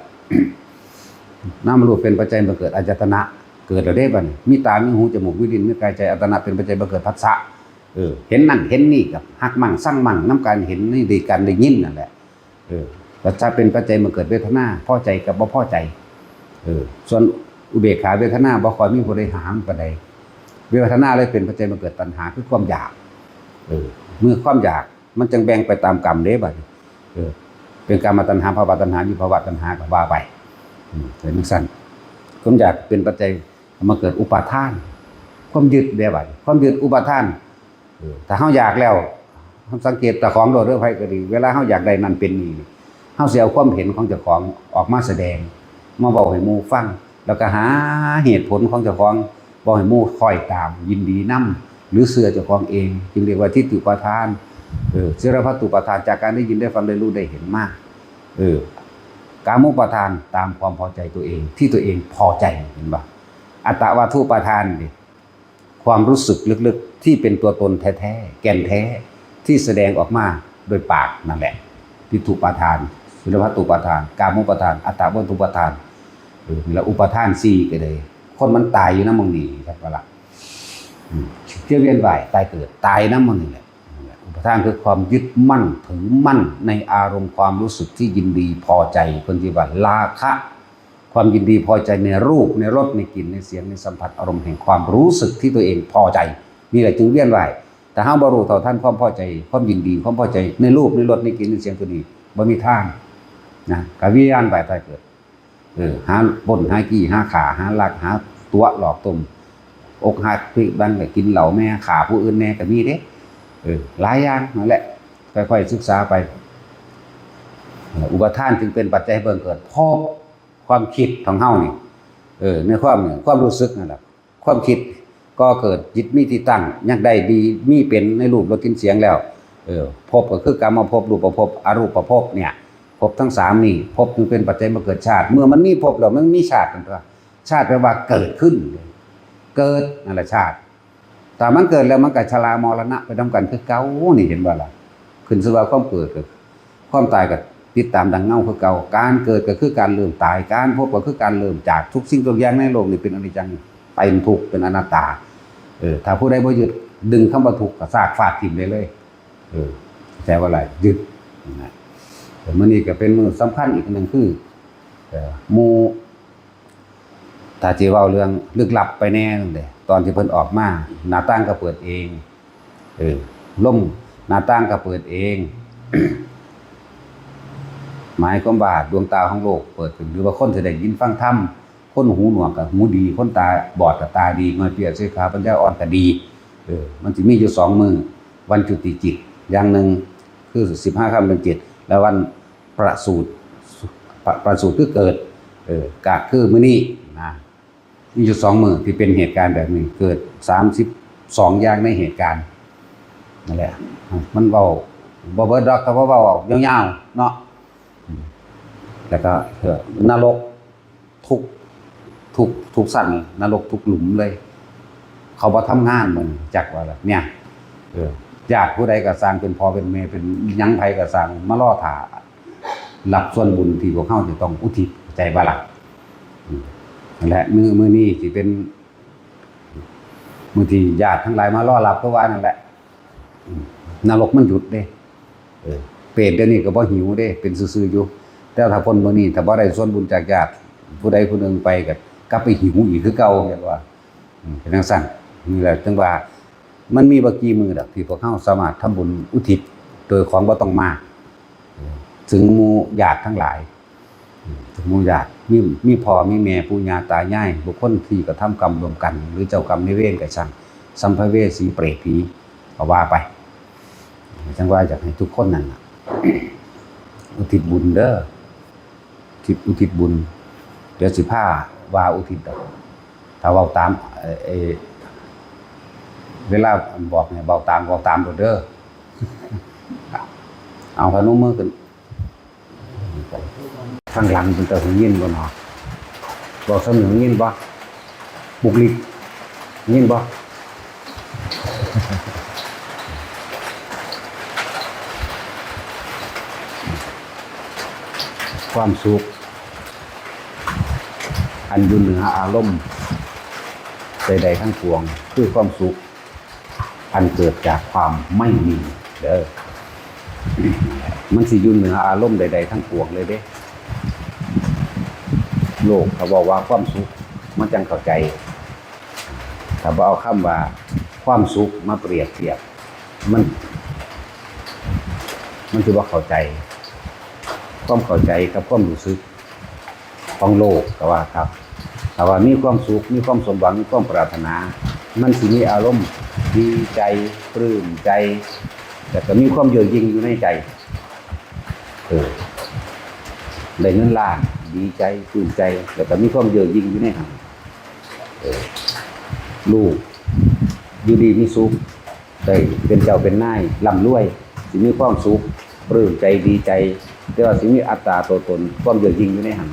นามรูปเป็นปัจจัยบังเกิดอายตนะ เกิดแล้วเด้บัดนี้ มีตา มีหู จมูก มีลิ้น มีกาย ใจ อายตนะเป็นปัจจัยบังเกิดผัสสะ เออ เห็นนั่นเห็นนี่ก็ฮักมั่งซังมั่งนำการเห็นนี่ ด้วยการได้ยินนั่นแหละ เออ ผัสสะเป็นปัจจัยบังเกิดเวทนา พอใจกับบ่พอใจ เออ ส่วนอุเบกขาเวทนาบ่ค่อยมีผู้ใดหามปานใด เวทนาเลยเป็นปัจจัยบังเกิดตัณหา คือความอยาก เออ เมื่อความอยากมันจั่งแบ่งไปตามกรรมเด้บัดนี้ เออ เป็นกามตัณหา ภวตัณหา วิภวตัณหาก็ว่าไป อืม เป็นจั่งซั้น ความอยากเป็นปัจจัยมาเกิดอุปาทาน ความยึดเด้บัดนี้ ความยึดอุปาทาน เออ ถ้าเฮาอยากแล้ว เฮาสังเกตเจ้าของโลดเด้อ ไผก็ดี เวลาเฮาอยากได้นั่นเป็นนี่ เฮาสิเอาความเห็นของเจ้าของออกมาแสดง มาเว้าให้หมู่ฟัง แล้วก็หาเหตุผลของเจ้าของ เว้าให้หมู่คล้อยตาม ยินดีนำ หรือเชื่อเจ้าของเอง จึงเรียกว่าทิฏฐิอุปาทาน เออ จิรพัตตุปาทาน จากการได้ยินได้ฟังได้รู้ได้เห็นมา เออ กามุปาทาน ตามความพอใจตัวเอง ที่ตัวเองพอใจ เห็นบ่ อัตตวัตถุปาทานนี่ ความรู้สึกลึกๆ ที่เป็นตัวตนแท้ๆ แก่นแท้ ที่แสดงออกมาโดยปากนั่นแหละ ทิฏฐุปาทาน จิรพัตตุปาทาน กามุปาทาน อัตตวัตถุปาทาน เออ นี่ละอุปาทานสี่ก็เลย คนมันตายอยู่นำหม่องนี้ครับว่าล่ะ อืม เที่ยวเวียนว่ายตายเกิด ตายนำหม่องนี้แหละ นั่นแหละ อุปาทานคือความยึดมั่นถือมั่นในอารมณ์ความรู้สึกที่ยินดีพอใจ เพิ่นสิว่าราคะ ความยินดีพอใจในรูป ในรส ในกลิ่น ในเสียง ในสัมผัส อารมณ์แห่งความรู้สึกที่ตัวเองพอใจ นี่แหละจึงเวียนว่าย ถ้าเฮาบ่รู้เท่าทันความพอใจ ความยินดี ความพอใจในรูป ในรส ในกลิ่น ในเสียงตัวนี้ บ่มีทางนะ ก็เวียนว่ายตายเกิด เออ หาปล้น หาจี้ หาฆ่า หาลัก หาตั๋ว หลอกต้ม อกหัก พลิกบัง ก็กินเหล้าแม่ ฆ่าผู้อื่นแน่ก็มีเด้ เออ หลายอย่างนั่นแหละ ค่อยๆศึกษาไป เออ อุปาทานจึงเป็นปัจจัยให้บังเกิดภพ ความคิดของเฮานี่ เออ ในความ ความรู้สึกนั่นแหละ ความคิดก่อเกิด จิตมีที่ตั้ง อยากได้ดี มีเป็นในรูป รส กลิ่น เสียงแล้ว เออ ภพก็คือกามภพ รูปภพ อรูปภพเนี่ย ภพทั้งสามนี่ ภพจึงเป็นปัจจัยมาเกิดชาติ เมื่อมันมีภพแล้วมันมีชาตินั่นตัว ชาติแปลว่าเกิดขึ้น เกิดนั่นแหละชาติ ถ้ามันเกิดแล้วมันก็ชรามรณะไปนำกันคือเก่า นี่เห็นบ่ล่ะ ขึ้นชื่อว่าความเกิดก็ ความตายก็ติดตามดังเงาคือเก่า การเกิดก็คือการเริ่มตาย การพบก็คือการเริ่มจาก ทุกสิ่งทุกอย่างในโลกนี่เป็นอนิจจัง เป็นทุกข์ เป็นอนัตตา เออ ถ้าผู้ใดบ่ยึด ดึงคำว่าทุกข์ก็ซากฟาดทิ่มได้เลย เออ แต่ว่าอะไร ยึดนะ เออ มื้อนี้ก็เป็นมื้อสำคัญอีกอันหนึ่งคือ เออ หมู่ ถ้าสิเว้าเรื่องลึกลับไปแหน่นั่นเด้ ตอนที่เพิ่นออกมา หน้าต่างก็เปิดเอง เออ ลมหน้าต่างก็เปิดเอง หมายความว่าดวงตาของโลกเปิดขึ้น หรือว่าคนสิได้ยินฟังธรรม คนหูหนวกก็หูดี คนตาบอดก็ตาดี ง่อยเปรียบเสกขาปัญญาอ่อนก็ดี เออ มันสิมีอยู่สองมื้อ วันจุติจิต อย่างหนึ่งคือสิบห้าค่ำเดือนเจ็ด และวันประสูติ ประ ประสูติคือเกิด เออ ก็คือมื้อนี้นะ มีอยู่สองมื้อที่เป็นเหตุการณ์แบบนี้ เกิดสามสิบสองอย่างในเหตุการณ์ นั่นแหละ มันเว้าบ่เบิดดอก แต่ว่าเว้าออกยาวๆ เนาะ อืม แล้วก็ เอ่อ นรกทุก ทุก ทุกชั้น นรกทุกหลุมเลย เขาบ่ทำงาน มันจักว่าล่ะ เนี่ย เออ ญาติผู้ใดก็ซ่าง เป็นพ่อเป็นแม่ เป็นหยังไผก็ซ่าง มารอท่ารับส่วนบุญที่พวกเฮาจะต้องอุทิศ เข้าใจบ่ล่ะ อืม นั่นแหละ มื้อ มื้อนี้สิเป็นมื้อที่ญาติทั้งหลายมารอรับ คือว่านั่นแหละ อืม นรกมันหยุดเด้ เออ เปรตเดี๋ยวนี้ก็บ่หิวเด้ เป็นซื่อๆ อยู่ แต่ถ้าพ้นมื้อนี้ ถ้าบ่ได้ส่วนบุญจากญาติผู้ใดผู้หนึ่งไป ก็กลับไปหิวอีกคือเก่า เห็นว่า อืม เป็นจั่งซั้น นี่แหละ ถึงว่า มันมีบ่กี่มื้อดอกที่พวกเฮาสามารถทำบุญอุทิศโดยของบ่ต้องมาก ถึงหมู่ญาติทั้งหลาย ถึงหมู่ญาติ มี มีพ่อ มีแม่ ปู่ย่าตายาย บุคคลที่กระทำกรรมร่วมกัน หรือเจ้ากรรมนายเวรก็ช่าง สัมภเวสี เปรต ผี ก็ว่าไป จั่งว่าอยากให้ทุกคนนั่นน่ะ อุทิศบุญเด้อ อุทิศ อุทิศบุญ เดี๋ยวสิพาว่าอุทิศดอก ถ้าเว้าตาม เอ่อ เอ่อ เวลาบอกเนี่ย เว้าตาม เว้าตามโลดเด้อ เอา พนมมือขึ้น ข้างหลังเป็นตาหูยินบ่เนาะ บอกสำเนียงยินบ่ บุกลิก ยินบ่ ความสุข อันอยู่เหนืออารมณ์ใดๆทั้งปวง คือความสุข อันเกิดจากความไม่มีเด้อ มันสิอยู่เหนืออารมณ์ใดๆทั้งปวงเลยเด้ โลกเขาบอกว่าความสุข มันจั่งเข้าใจ ถ้าบ่เอาคำว่าความสุขมาเปรียบเทียบ มัน มันสิบ่เข้าใจ ความเข้าใจกับความรู้สึกของโลกก็ว่าครับ ถ้าว่ามีความสุข มีความสมหวัง มีความปรารถนา มันสิมีอารมณ์ดีใจ ปลื้มใจ แล้วก็มีความเยือกยิ่งอยู่ในใจ เออ ได้เงินล้าน ดีใจ ปลื้มใจ แล้วก็มีความเยือกยิ่งอยู่ในหั้น เออ ลูกอยู่ดีมีสุข ได้เป็นเจ้าเป็นนาย ร่ำรวย สิมีความสุข ปลื้มใจ ดีใจ แต่ว่าสิมีอัตตาตัวตน ความเยือกยิ่งอยู่ในหั้น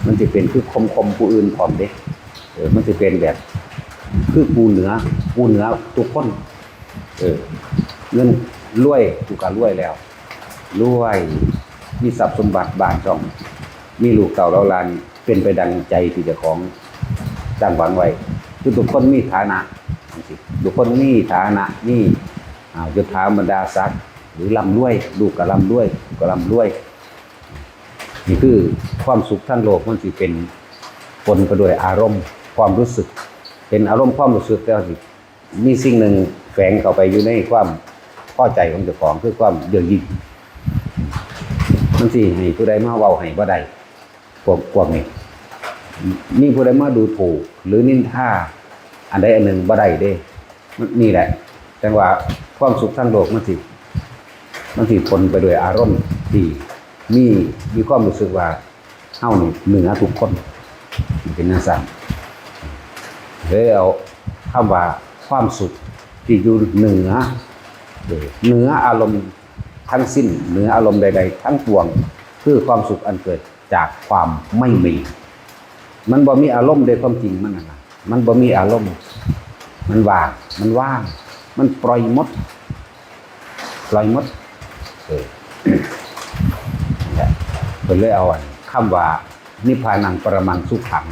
มันสิเป็นคือข่มๆผู้อื่นพร้อมเด้ เออ มันสิเป็นแบบ คือกูเหนือ กูเหนือทุกคน เออ เงินรวย กูก็รวยแล้ว รวย มีทรัพย์สมบัติบ้านช่อง มีลูกเต้าเหล่าหลาน เป็นไปดังใจที่เจ้าของตั้งหวังไว้ คือทุกคนมีฐานะจั่งซี้ ทุกคนมีฐานะ มี อ่า ยศถาบรรดาศักดิ์ หรือร่ำรวย ลูกก็ร่ำรวย กูก็ร่ำรวย นี่คือความสุขทางโลก มันสิเป็นปนไปด้วยอารมณ์ความรู้สึก เป็นอารมณ์ความรู้สึก แต่ว่าสิมีสิ่งหนึ่งแฝงเข้าไปอยู่ในความพอใจของเจ้าของ คือความเยือกยิ่ง มันสิให้ผู้ใดมาเว้าให้บ่ได้ พวก พวกนี้ มีผู้ใดมาดูถูกหรือนินทาอันใดอันหนึ่งบ่ได้เด้ มันนี่แหละ จั่งว่าความสุขทางโลกมันสิ มันสิปนไปด้วยอารมณ์ที่มี มีความรู้สึกว่าเฮานี่เหนือทุกคน เป็นจั่งซั้น เลยเอาคำว่าความสุขที่อยู่เหนือ เออ เหนืออารมณ์ทั้งสิ้น เหนืออารมณ์ใดๆทั้งปวง คือความสุขอันเกิดจากความไม่มี มันบ่มีอารมณ์เด้ ความจริงมันน่ะนะ มันบ่มีอารมณ์ มันว่าง มันว่าง มันปล่อยหมด ปล่อยหมด เออ นั่นแหละ เพิ่นเลยเอาอันคำว่า นิพพานังปรมังสุขัง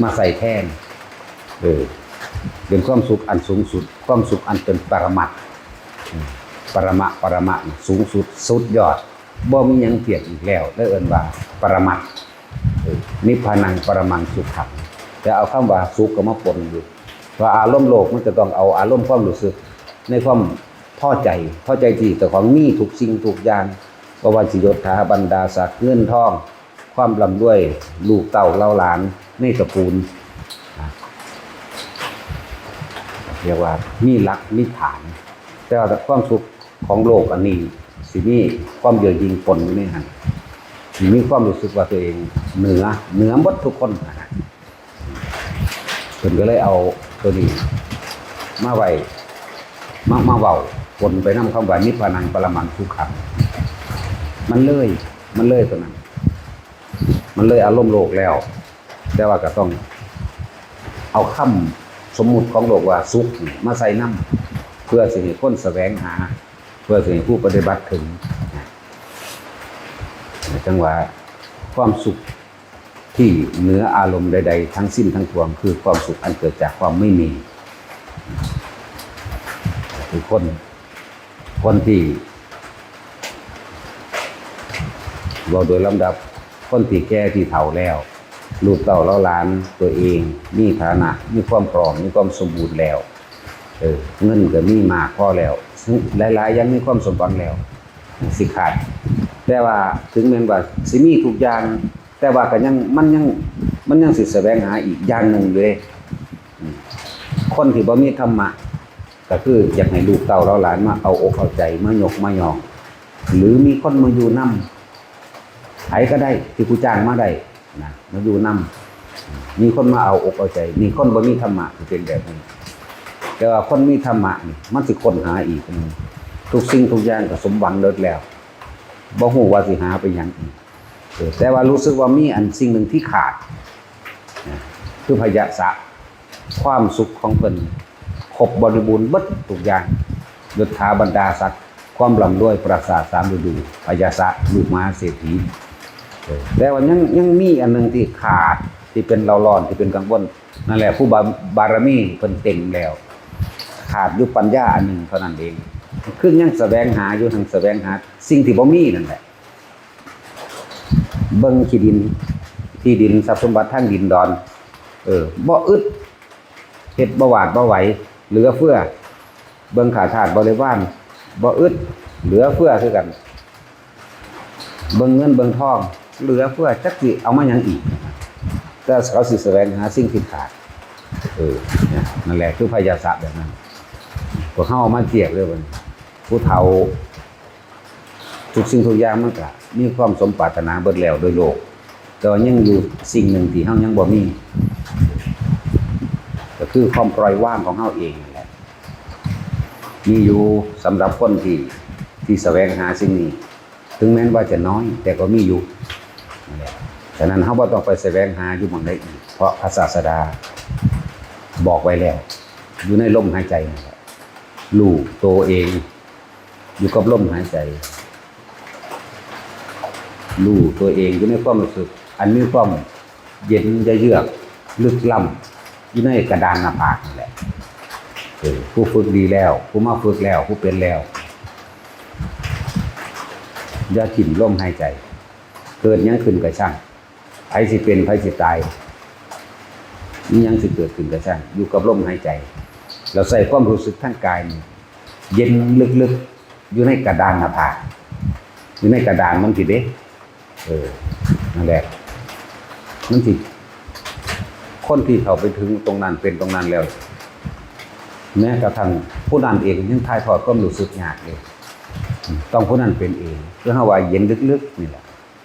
มาใส่แทน เออ เป็นความสุขอันสูงสุด ความสุขอันเป็นปรมัตถ์ อืม ปรมะ ปรมะ สูงสุด สุดยอด บ่มีหยังเทียบอีกแล้ว เลยเอิ้นว่าปรมัตถ์ นิพพานังปรมังสุขัง แต่เอาคำว่าสุขก็มาปนอยู่ เพราะอารมณ์โลกมันจะต้องเอาอารมณ์ความรู้สึกในความพอใจ พอใจที่เจ้าของมีทุกสิ่งทุกอย่าง บ่ว่าสิยศถาบรรดาศักดิ์ เงินทอง ความร่ำรวย ลูกเต้าเหล่าหลานในตระกูล เรียกว่ามีหลักมีฐาน แต่ว่าความสุขของโลกอันนี้สิมีความเย่อหยิ่งปนอยู่ในหั้น สิมีความรู้สึกว่าตัวเองเหนือ เหนือหมดทุกคนนะ เพิ่นก็เลยเอาตัวนี้มาไว้ มา มาเว้าปนไปนำคำว่านิพพานังปรมังสุขัง มันเลย มันเลยตัวนั้น มันเลยอารมณ์โลกแล้ว แต่ว่าก็ต้องเอาคำสมมุติของโลกว่าสุขนี่มาใส่นำ เพื่อสิให้คนแสวงหา เพื่อสิให้ผู้ปฏิบัติถึง จั่งว่าความสุขที่เหนืออารมณ์ใดๆ ทั้งสิ้นทั้งปวง คือความสุขอันเกิดจากความไม่มี คือคน คนที่ เว้าโดยลำดับ คนที่แก่ที่เฒ่าแล้ว ลูกเต้าเหล่าหลานตัวเอง มีฐานะ มีความพร้อม มีความสมบูรณ์แล้ว เออ เงินก็มีมากพอแล้ว หลายๆ อย่างมีความสมหวังแล้ว สิขาด แต่ว่าถึงแม้นว่าสิมีทุกอย่าง แต่ว่าก็ยัง มันยัง มันยังสิแสวงหาอีกอย่างหนึ่งอยู่เด้ อืม คนที่บ่มีธรรมะ ก็คืออยากให้ลูกเต้าเหล่าหลานมาเอาอกเอาใจ มายกมายอง หรือมีคนมาอยู่นำ ไผก็ได้ที่ผู้จ้างมาได้นะ มาอยู่นำ มีคนมาเอาอกเอาใจ นี่คนบ่มีธรรมะสิเป็นแบบนี้ แต่ว่าคนมีธรรมะนี่ มันสิค้นหาอีก ทุกสิ่งทุกอย่างก็สมหวังเบิดแล้ว บ่ฮู้ว่าสิหาไปหยังอีก เออ แต่ว่ารู้สึกว่ามีอันสิ่งหนึ่งที่ขาดนะ คือพยาสะ ความสุขของเพิ่นครบบริบูรณ์เบิดทุกอย่าง ยศถาบรรดาศักดิ์ ความร่ำรวย ปราสาทสามฤดู พยาสะ ลูกมหาเศรษฐี เออ แต่ว่ายัง ยังมีอันหนึ่งที่ขาด ที่เป็นเร่าร้อน ที่เป็นกังวล นั่นแหละ ผู้บา- บารมีเพิ่นเต็มแล้ว ขาดอยู่ปัญญาอันหนึ่งเท่านั้นเอง คือยังแสวงหาอยู่ ทั้งแสวงหาสิ่งที่บ่มีนั่นแหละ เบิ่งขี้ดิน ที่ดิน ทรัพย์สมบัติทางดินดอน เออ บ่อึด เฮ็ดบ่หวาดบ่ไหว เหลือเฟือ เบิ่งข้าทาสบริวาร บ่อึด เหลือเฟือคือกัน เบิ่งเงินเบิ่งทอง เหลือเฟือ จักสิเอามาหยังอีก แต่เขาสิแสวงหาสิ่งที่ขาด เออ เนี่ย นั่นแหละคือพยาสะแบบนั้น พวกเฮาเอามาเทียบเลยบัดนี้ ผู้เฒ่า ทุกสิ่งทุกอย่างมันก็มีความสมปรารถนาเบิดแล้วโดยโลก แต่ว่ายังอยู่สิ่งหนึ่งที่เฮายังบ่มี ก็คือความปล่อยวางของเฮาเองนั่นแหละ มีอยู่สำหรับคนที่ ที่แสวงหาสิ่งนี้ ถึงแม้นว่าจะน้อย แต่ก็มีอยู่นั่นแหละ ฉะนั้นเฮาบ่ต้องไปแสวงหาอยู่หม่องใดอีก เพราะพระศาสดาบอกไว้แล้ว อยู่ในลมหายใจนั่นแหละ รู้ตัวเอง อยู่กับลมหายใจ รู้ตัวเองอยู่ในความรู้สึก อันมีความเย็นเยือกลึกล้ำอยู่ในกระดานหน้าผากนี่แหละ เออ ผู้ฝึกดีแล้ว ผู้มาฝึกแล้ว ผู้เป็นแล้ว อย่าถิ่มลมหายใจ เกิดหยังขึ้นก็ช่าง ไผสิเป็น ไผสิตาย มีหยังสิเกิดขึ้นก็ช่าง อยู่กับลมหายใจ เราใส่ความรู้สึกทางกายนี่ เย็นลึกๆ อยู่ในกระดานหน้าผาก อยู่ในกระดานมันสิเด้ เออ นั่นแหละ มันสิ คนที่เข้าไปถึงตรงนั้น เป็นตรงนั้นแล้ว แม้กระทั่งผู้นั้นเองยังถ่ายทอดความรู้สึกยากเลย ต้องผู้นั้นเป็นเอง คือเฮาว่าเย็นลึกๆ นี่แหละ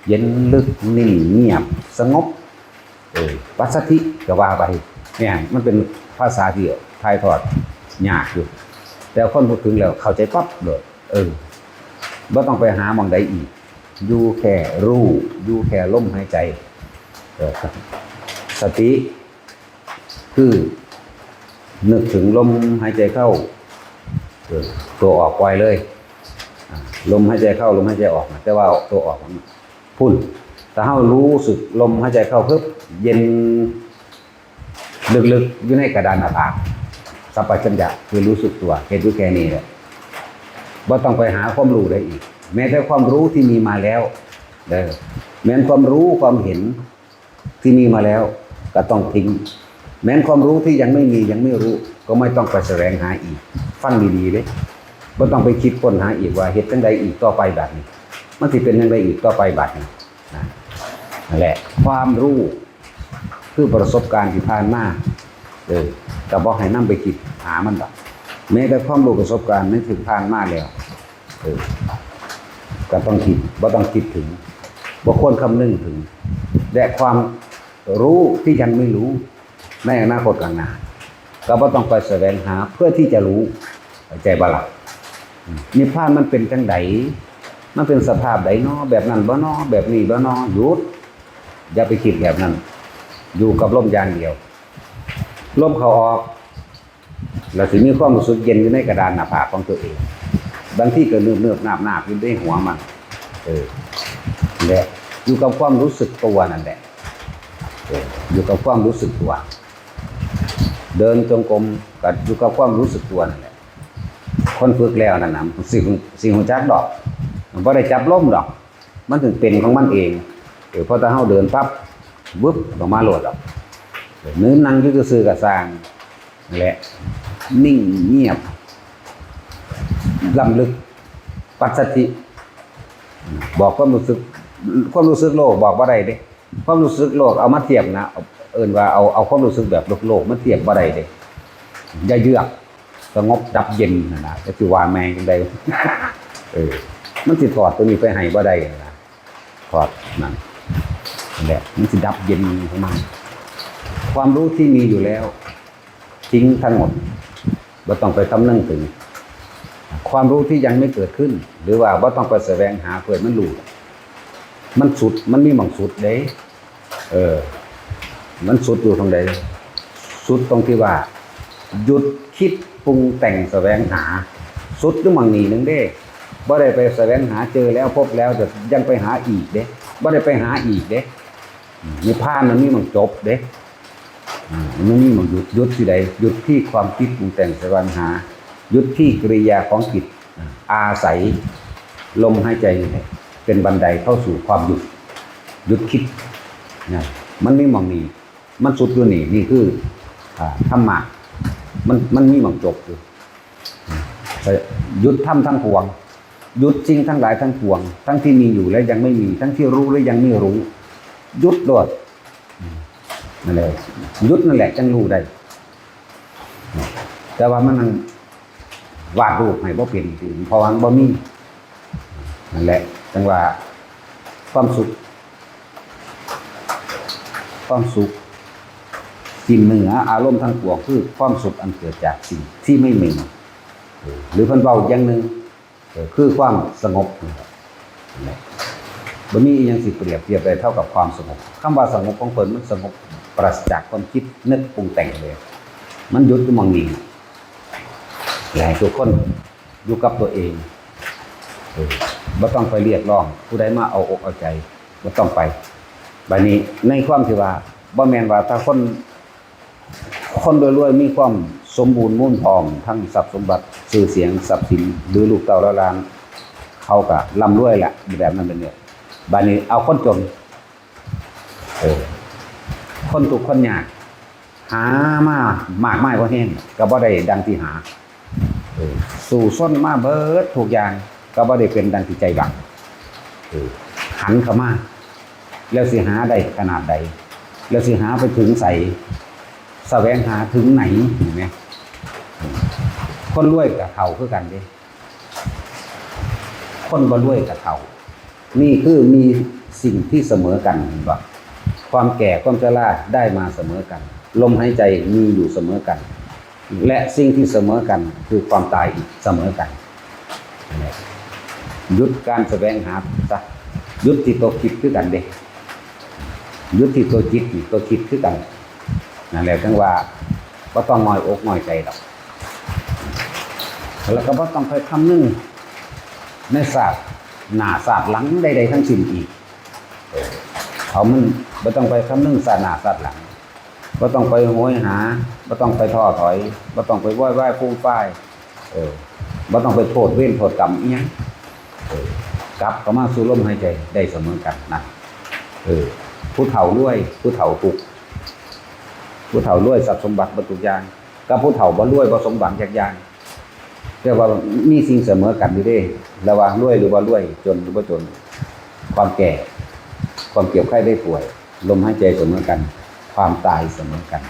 เย็นลึก นิ่ง เงียบ สงบ เออ ปัสสัทธิก็ว่าไป เนี่ย มันเป็นภาษาที่ถ่ายทอดยากอยู่ แต่คนพูดถึงแล้วเข้าใจปั๊บเลย เออ บ่ต้องไปหาหม่องใดอีก อยู่แค่รู้ อยู่แค่ลมหายใจ เออ สติ คือนึกถึงลมหายใจเข้า เออ ตัวออกปล่อยเลย อ่า ลมหายใจเข้า ลมหายใจออกนะ แต่ว่าตัวออกมันพุ้น ถ้าเฮารู้สึกลมหายใจเข้าปึ๊บ เย็น ลึกๆ อยู่ในกระดานหน้าผาก สัมปชัญญะคือรู้สึกตัว เฮ็ดอยู่แค่นี้แหละ บ่ต้องไปหาความรู้ใดอีก แม้แต่ความรู้ที่มีมาแล้ว เด้อ แม้นความรู้ความเห็น ที่มีมาแล้วก็ต้องทิ้ง แม้นความรู้ที่ยังไม่มียังไม่รู้ ก็ไม่ต้องไปแสวงหาอีก ฟังดีๆเด้ บ่ต้องไปคิดค้นหาอีกว่าเฮ็ดจั่งใดอีกต่อไปบาดนี้ มันสิเป็นจั่งใดอีกต่อไปบาดนี้นะ นั่นแหละ ความรู้คือประสบการณ์ที่ผ่านมา เออ ก็บ่ให้นำไปคิดหามันดอก แม้แต่ความรู้ประสบการณ์ในที่ผ่านมาแล้ว เออ ก็ต้องคิด บ่ต้องคิดถึง บ่ควรคำนึงถึง และความรู้ที่ยังไม่รู้ในอนาคตข้างหน้า ก็บ่ต้องไปแสวงหาเพื่อที่จะรู้ เข้าใจบ่ล่ะ อืม นิพพานมันเป็นจั่งใด มันเป็นสภาพใดน้อ แบบนั้นบ่น้อ แบบนี้บ่น้อ หยุด อย่าไปคิดแบบนั้น อยู่กับลมอย่างเดียว ลมเข้าออก แล้วสิมีความรู้สึกเย็นอยู่ในกระดานหน้าผากของตัวเอง บางทีก็เนิบๆนาบๆอยู่ในหัวมัน เออ และอยู่กับความรู้สึกตัวนั่นแหละ เออ อยู่กับความรู้สึกตัว เดินจงกรมก็อยู่กับความรู้สึกตัวนั่นแหละ คนฝึกแล้วนั่นน่ะ สิ สิรู้จักดอก มันบ่ได้จับลมดอก มันถึงเป็นของมันเอง เออ พอแต่เฮาเดินปั๊บ วึบ ออกมาโลดดอก เออ หรือนั่งอยู่ซื่อๆก็ซ่าง และนิ่งเงียบ ล้ำลึก ปัสสัทธิ บอกความรู้สึก ความรู้สึกโลกบอกบ่ได้เด้ ความรู้สึกโลกเอามาเทียบนะ เอิ้นว่าเอา เอาความรู้สึกแบบโลกๆมาเทียบบ่ได้เด้ อย่าเยือก สงบดับเย็นนั่นนะ จะสิว่าแม่งจั่งใด เออ มันสิถอดตัวนี้ไปให้บ่ได้นะ ถอดนั่น นั่นแหละ มันสิดับเย็นของมัน ความรู้ที่มีอยู่แล้ว ทิ้งทั้งหมด บ่ต้องไปคำนึงถึง ความรู้ที่ยังไม่เกิดขึ้น หรือว่าบ่ต้องไปแสวงหาเพื่อให้มันรู้ มันสุด มันมีหม่องสุดเด้ เออ มันสุดอยู่ตรงใด สุดตรงที่ว่า หยุดคิดปรุงแต่งแสวงหา สุดอยู่หม่องนี้หนึ่งเด้ บ่ได้ไปแสวงหาเจอแล้วพบแล้ว แต่ยังไปหาอีกเด้ บ่ได้ไปหาอีกเด้ นิพพานมันมีหม่องจบเด้ อ่า มันมีหม่องหยุด หยุดที่ใด หยุดที่ความคิดปรุงแต่งแสวงหา หยุดที่กิริยาของจิต อ่า อาศัยลมหายใจนี่แหละ เป็นบันไดเข้าสู่ความหยุด หยุดคิดนะ มันมีหม่องนี้ มันสุดอยู่นี่ นี่คือ อ่า ธรรมะ มัน มันมีหม่องจบอยู่ หยุดธรรมทั้งปวง หยุดสิ่งทั้งหลายทั้งปวง ทั้งที่มีอยู่และยังไม่มี ทั้งที่รู้และยังไม่รู้ หยุดโลด นั่นแหละ หยุดนั่นแหละจั่งรู้ได้ แต่ว่ามันนั่งวาดรูปให้บ่เป็น เพราะว่ามันบ่มี นั่นแหละ จั่งว่าความสุข ความสุขที่เหนืออารมณ์ทั้งปวง คือความสุขอันเกิดจากสิ่งที่ไม่มี เออ หรือเพิ่นเว้าอย่างหนึ่ง เออ คือความสงบนั่นแหละ บ่มีอิหยังสิเปรียบเทียบได้เท่ากับความสงบ คำว่าสงบของเพิ่นมันสงบปราศจากความคิดนึกปรุงแต่งเลย มันหยุดอยู่หม่องนี้ อยากให้ทุกคนอยู่กับตัวเอง เออ บ่ต้องไปเรียกร้องผู้ใดมาเอาอกเอาใจ บ่ต้องไป บัดนี้ในความที่ว่า บ่แม่นว่าถ้าคน คนรวยๆ มีความสมบูรณ์มูลพร้อม ทั้งทรัพย์สมบัติ ชื่อเสียง ทรัพย์สิน หรือลูกเต้าเหล่าหลาน เขาก็ร่ำรวยแหละ แบบนั้นเป็นเนี่ย บัดนี้เอาคนจน เออ คนทุกข์คนยาก หามามากมายพอแฮง ก็บ่ได้ดังที่หา เออ สู้ซนมาเบิดทุกอย่าง ก็บ่ได้เป็นดังที่ใจหวัง เออ หันเข้ามา แล้วสิหาได้ขนาดใด แล้วสิหาไปถึงไส แสวงหาถึงไหน เห็นไหม คนรวยกับเฒ่าคือกันเด้ คนบ่รวยกับเฒ่า นี่คือมีสิ่งที่เสมอกัน เห็นบ่ ความแก่ความชราได้มาเสมอกัน ลมหายใจมีอยู่เสมอกัน และสิ่งที่เสมอกันคือความตายอีกเสมอกัน หยุดการแสวงหาซะ หยุดที่ตัวคิดคือกันเด้ หยุดที่ตัวจิตนี่ตัวคิดคือกัน นั่นแหละจั่งว่าบ่ต้องน้อยอกน้อยใจดอก แล้วก็บ่ต้องไปคำนึงในชาติหน้าชาติหลังใดๆทั้งสิ้นอีก เออ เอามันบ่ต้องไปคำนึงชาติหน้าชาติหลัง บ่ต้องไปโหยหา บ่ต้องไปท้อถอย บ่ต้องไปโวยวายฟูมฟาย เออ บ่ต้องไปโทษเวรโทษกรรมอิหยัง เออ กลับเข้ามาสู่ลมหายใจได้เสมอกันนะ เออ ผู้เฒ่ารวย ผู้เฒ่าทุกข์ ผู้เฒ่ารวยทรัพย์สมบัติเบิดทุกอย่าง กับผู้เฒ่าบ่รวยบ่สมหวังจักอย่าง แต่ว่ามีสิ่งเสมอกันอยู่เด้ ระหว่างรวยหรือบ่รวย จนหรือบ่จน ความแก่ ความเจ็บไข้ได้ป่วย ลมหายใจเสมอกัน ความตายเสมอกัน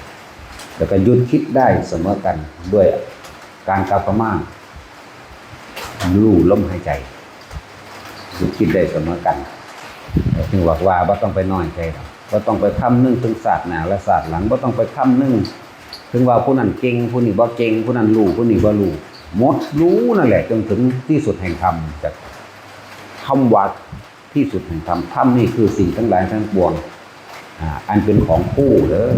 แล้วก็หยุดคิดได้เสมอกัน ด้วยการกลับเข้ามารู้ลมหายใจ หยุดคิดได้เสมอกัน ถึงบอกว่าบ่ต้องไปน้อยใจดอก บ่ต้องไปคำนึงถึงชาติหน้าและชาติหลัง บ่ต้องไปคำนึงถึงว่าผู้นั้นเก่ง ผู้นี้บ่เก่ง ผู้นั้นรู้ ผู้นี้บ่รู้ หมดรู้นั่นแหละ จนถึงที่สุดแห่งธรรม จากคำว่าที่สุดแห่งธรรม ธรรมนี่คือสิ่งทั้งหลายทั้งปวง อ่า อันเป็นของคู่เด้อ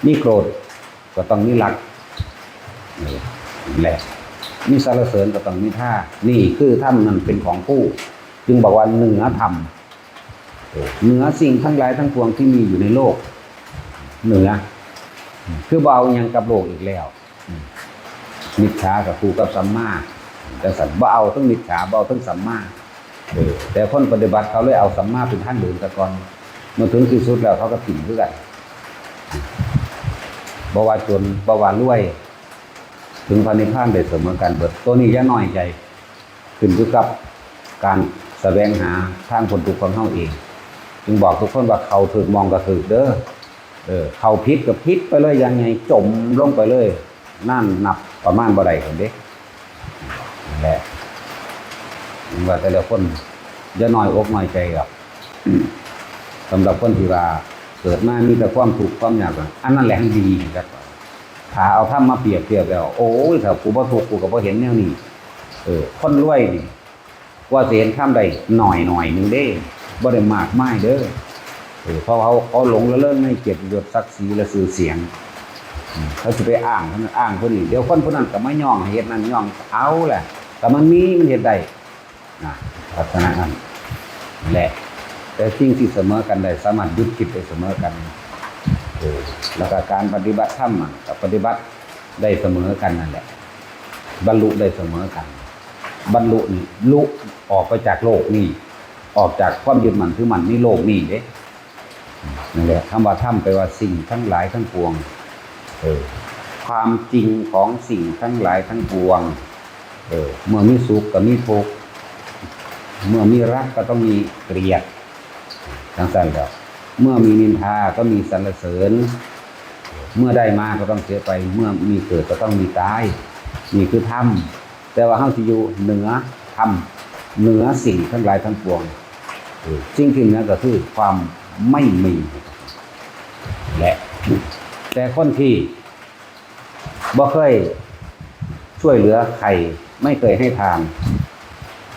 มีโกรธก็ต้องมีรัก นี่แหละ มีสรรเสริญก็ต้องมีท่า นี่คือธรรมนั่นเป็นของคู่ จึงบอกว่าเหนือธรรม เหนือสิ่งทั้งหลายทั้งปวงที่มีอยู่ในโลก เหนือ คือบ่เอาหยังกับโลกอีกแล้ว มิจฉากับคู่กับสัมมา จังซั่น บ่เอาทั้งมิจฉา บ่เอาทั้งสัมมา เออ แต่คนปฏิบัติเขาเลยเอาสัมมาเป็นทางเดินซะก่อน เมื่อถึงที่สุดแล้วเขาก็ถิ่มคือกัน บ่ว่าจน บ่ว่ารวย ถึงพระนิพพานได้เสมอกันเบิด ตัวนี้อย่าน้อยใจ ขึ้นอยู่กับการแสวงหาทางพ้นทุกข์ของเฮาเอง จึงบอกทุกคนว่าเข้าถูกหม่องก็ถูกเด้อ เออ เข้าผิดก็ผิดไปเลย อย่างไงจมลงไปเลย นั่นนับประมาณบ่ได้คนเด้ นั่นแหละ ว่าแต่ละคนอย่าน้อยอกน้อยใจหรอก สำหรับคนที่ว่าเกิดมามีแต่ความทุกข์ความยาก อันนั้นแหละดีครับ ถ้าเอาธรรมมาเปรียบเทียบแล้ว โอ้ย ถ้ากูบ่ทุกข์กูก็บ่เห็นแนวนี้ เออ คนรวยนี่ กว่าสิเห็นธรรมได้หน่อยหน่อยหนึ่งเด้ บ่ได้มากมายเด้อ เออ เพราะเขา เขาหลงระเริงในเกียรติยศศักดิ์ศรีและชื่อเสียง อืม เขาสิไปอ้างคนนั้นอ้างคนนี้ เดี๋ยวคนผู้นั้นก็มาย่องให้เฮ็ดนั่นย่อง เอาแหละ แต่มันมี มันเฮ็ดได้ นะ ลักษณะนั้นแหละ แต่สิ่งที่เสมอกันได้ สามารถหยุดคิดได้เสมอกัน เออ แล้วก็การปฏิบัติธรรมอะก็ปฏิบัติได้เสมอกันนั่นแหละ บรรลุได้เสมอกัน บรรลุนี่ ลุออกไปจากโลกนี้ ออกจากความยึดมั่นถือมั่นในโลกนี้เด้ นั่นแหละ คำว่าธรรมแปลว่าสิ่งทั้งหลายทั้งปวง เออ ความจริงของสิ่งทั้งหลายทั้งปวง เออ เมื่อมีสุขก็มีทุกข์ เมื่อมีรักก็ต้องมีเกลียด จังซั่นแหละ เมื่อมีนินทาก็มีสรรเสริญ เมื่อได้มาก็ต้องเสียไป เมื่อมีเกิดก็ต้องมีตาย นี่คือธรรม แต่ว่าเฮาสิอยู่เหนือธรรม เหนือสิ่งทั้งหลายทั้งปวง เออ สิ่งที่เหนือก็คือความไม่มี และ แต่คนที่บ่เคยช่วยเหลือใคร ไม่เคยให้ทาน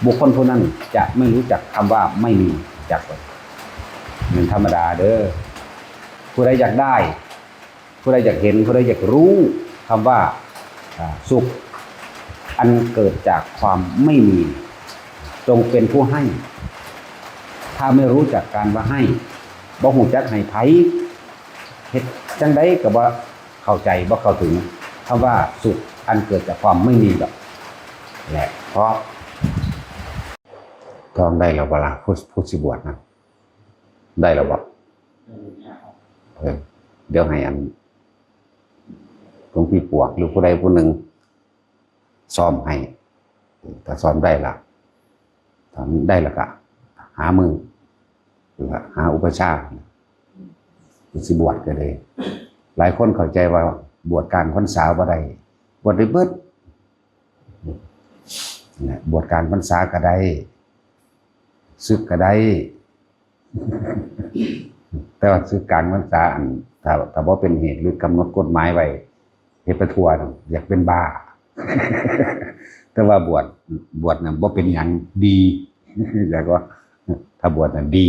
บุคคลผู้นั้นจะไม่รู้จักคำว่าไม่มี จักบ่ มันธรรมดาเด้อ ผู้ใดอยากได้ ผู้ใดอยากเห็น ผู้ใดอยากรู้คำว่า อ่า สุขอันเกิดจากความไม่มี จงเป็นผู้ให้ ถ้าไม่รู้จักการว่าให้ บ่ฮู้จักให้ไผ เฮ็ดจั่งใดก็บ่เข้าใจ บ่เข้าถึงคำว่าสุขอันเกิดจากความไม่มีดอก แหละ เพราะ ต้องได้แล้วบ่ล่ะ ผู้ ผู้สิบวชนะ ได้แล้วบ่ เออ เดี๋ยวให้อัน หลวงพี่ปวกหรือผู้ใดผู้หนึ่งซ่อมให้ ถ้าซ่อมได้ละ ถ้าได้ละก็หามือ หรือว่าหาอุปัชฌาย์ ผู้สิบวชก็ได้ หลายคนเข้าใจว่าบวชกลางพรรษาบ่ได้ บวชได้เบิด นะ บวชกลางพรรษาก็ได้ สึกก็ได้ แต่ว่าสึกกลางพรรษาอัน ถ้า ถ้าบ่เป็นเหตุหรือกำหนดกฎหมายไว้ เฮ็ดไปทั่วน่ะ อยากเป็นบ้า แต่ว่าบวช บวชน่ะบ่เป็นหยัง ดี แล้วก็ ถ้าบวชน่ะดี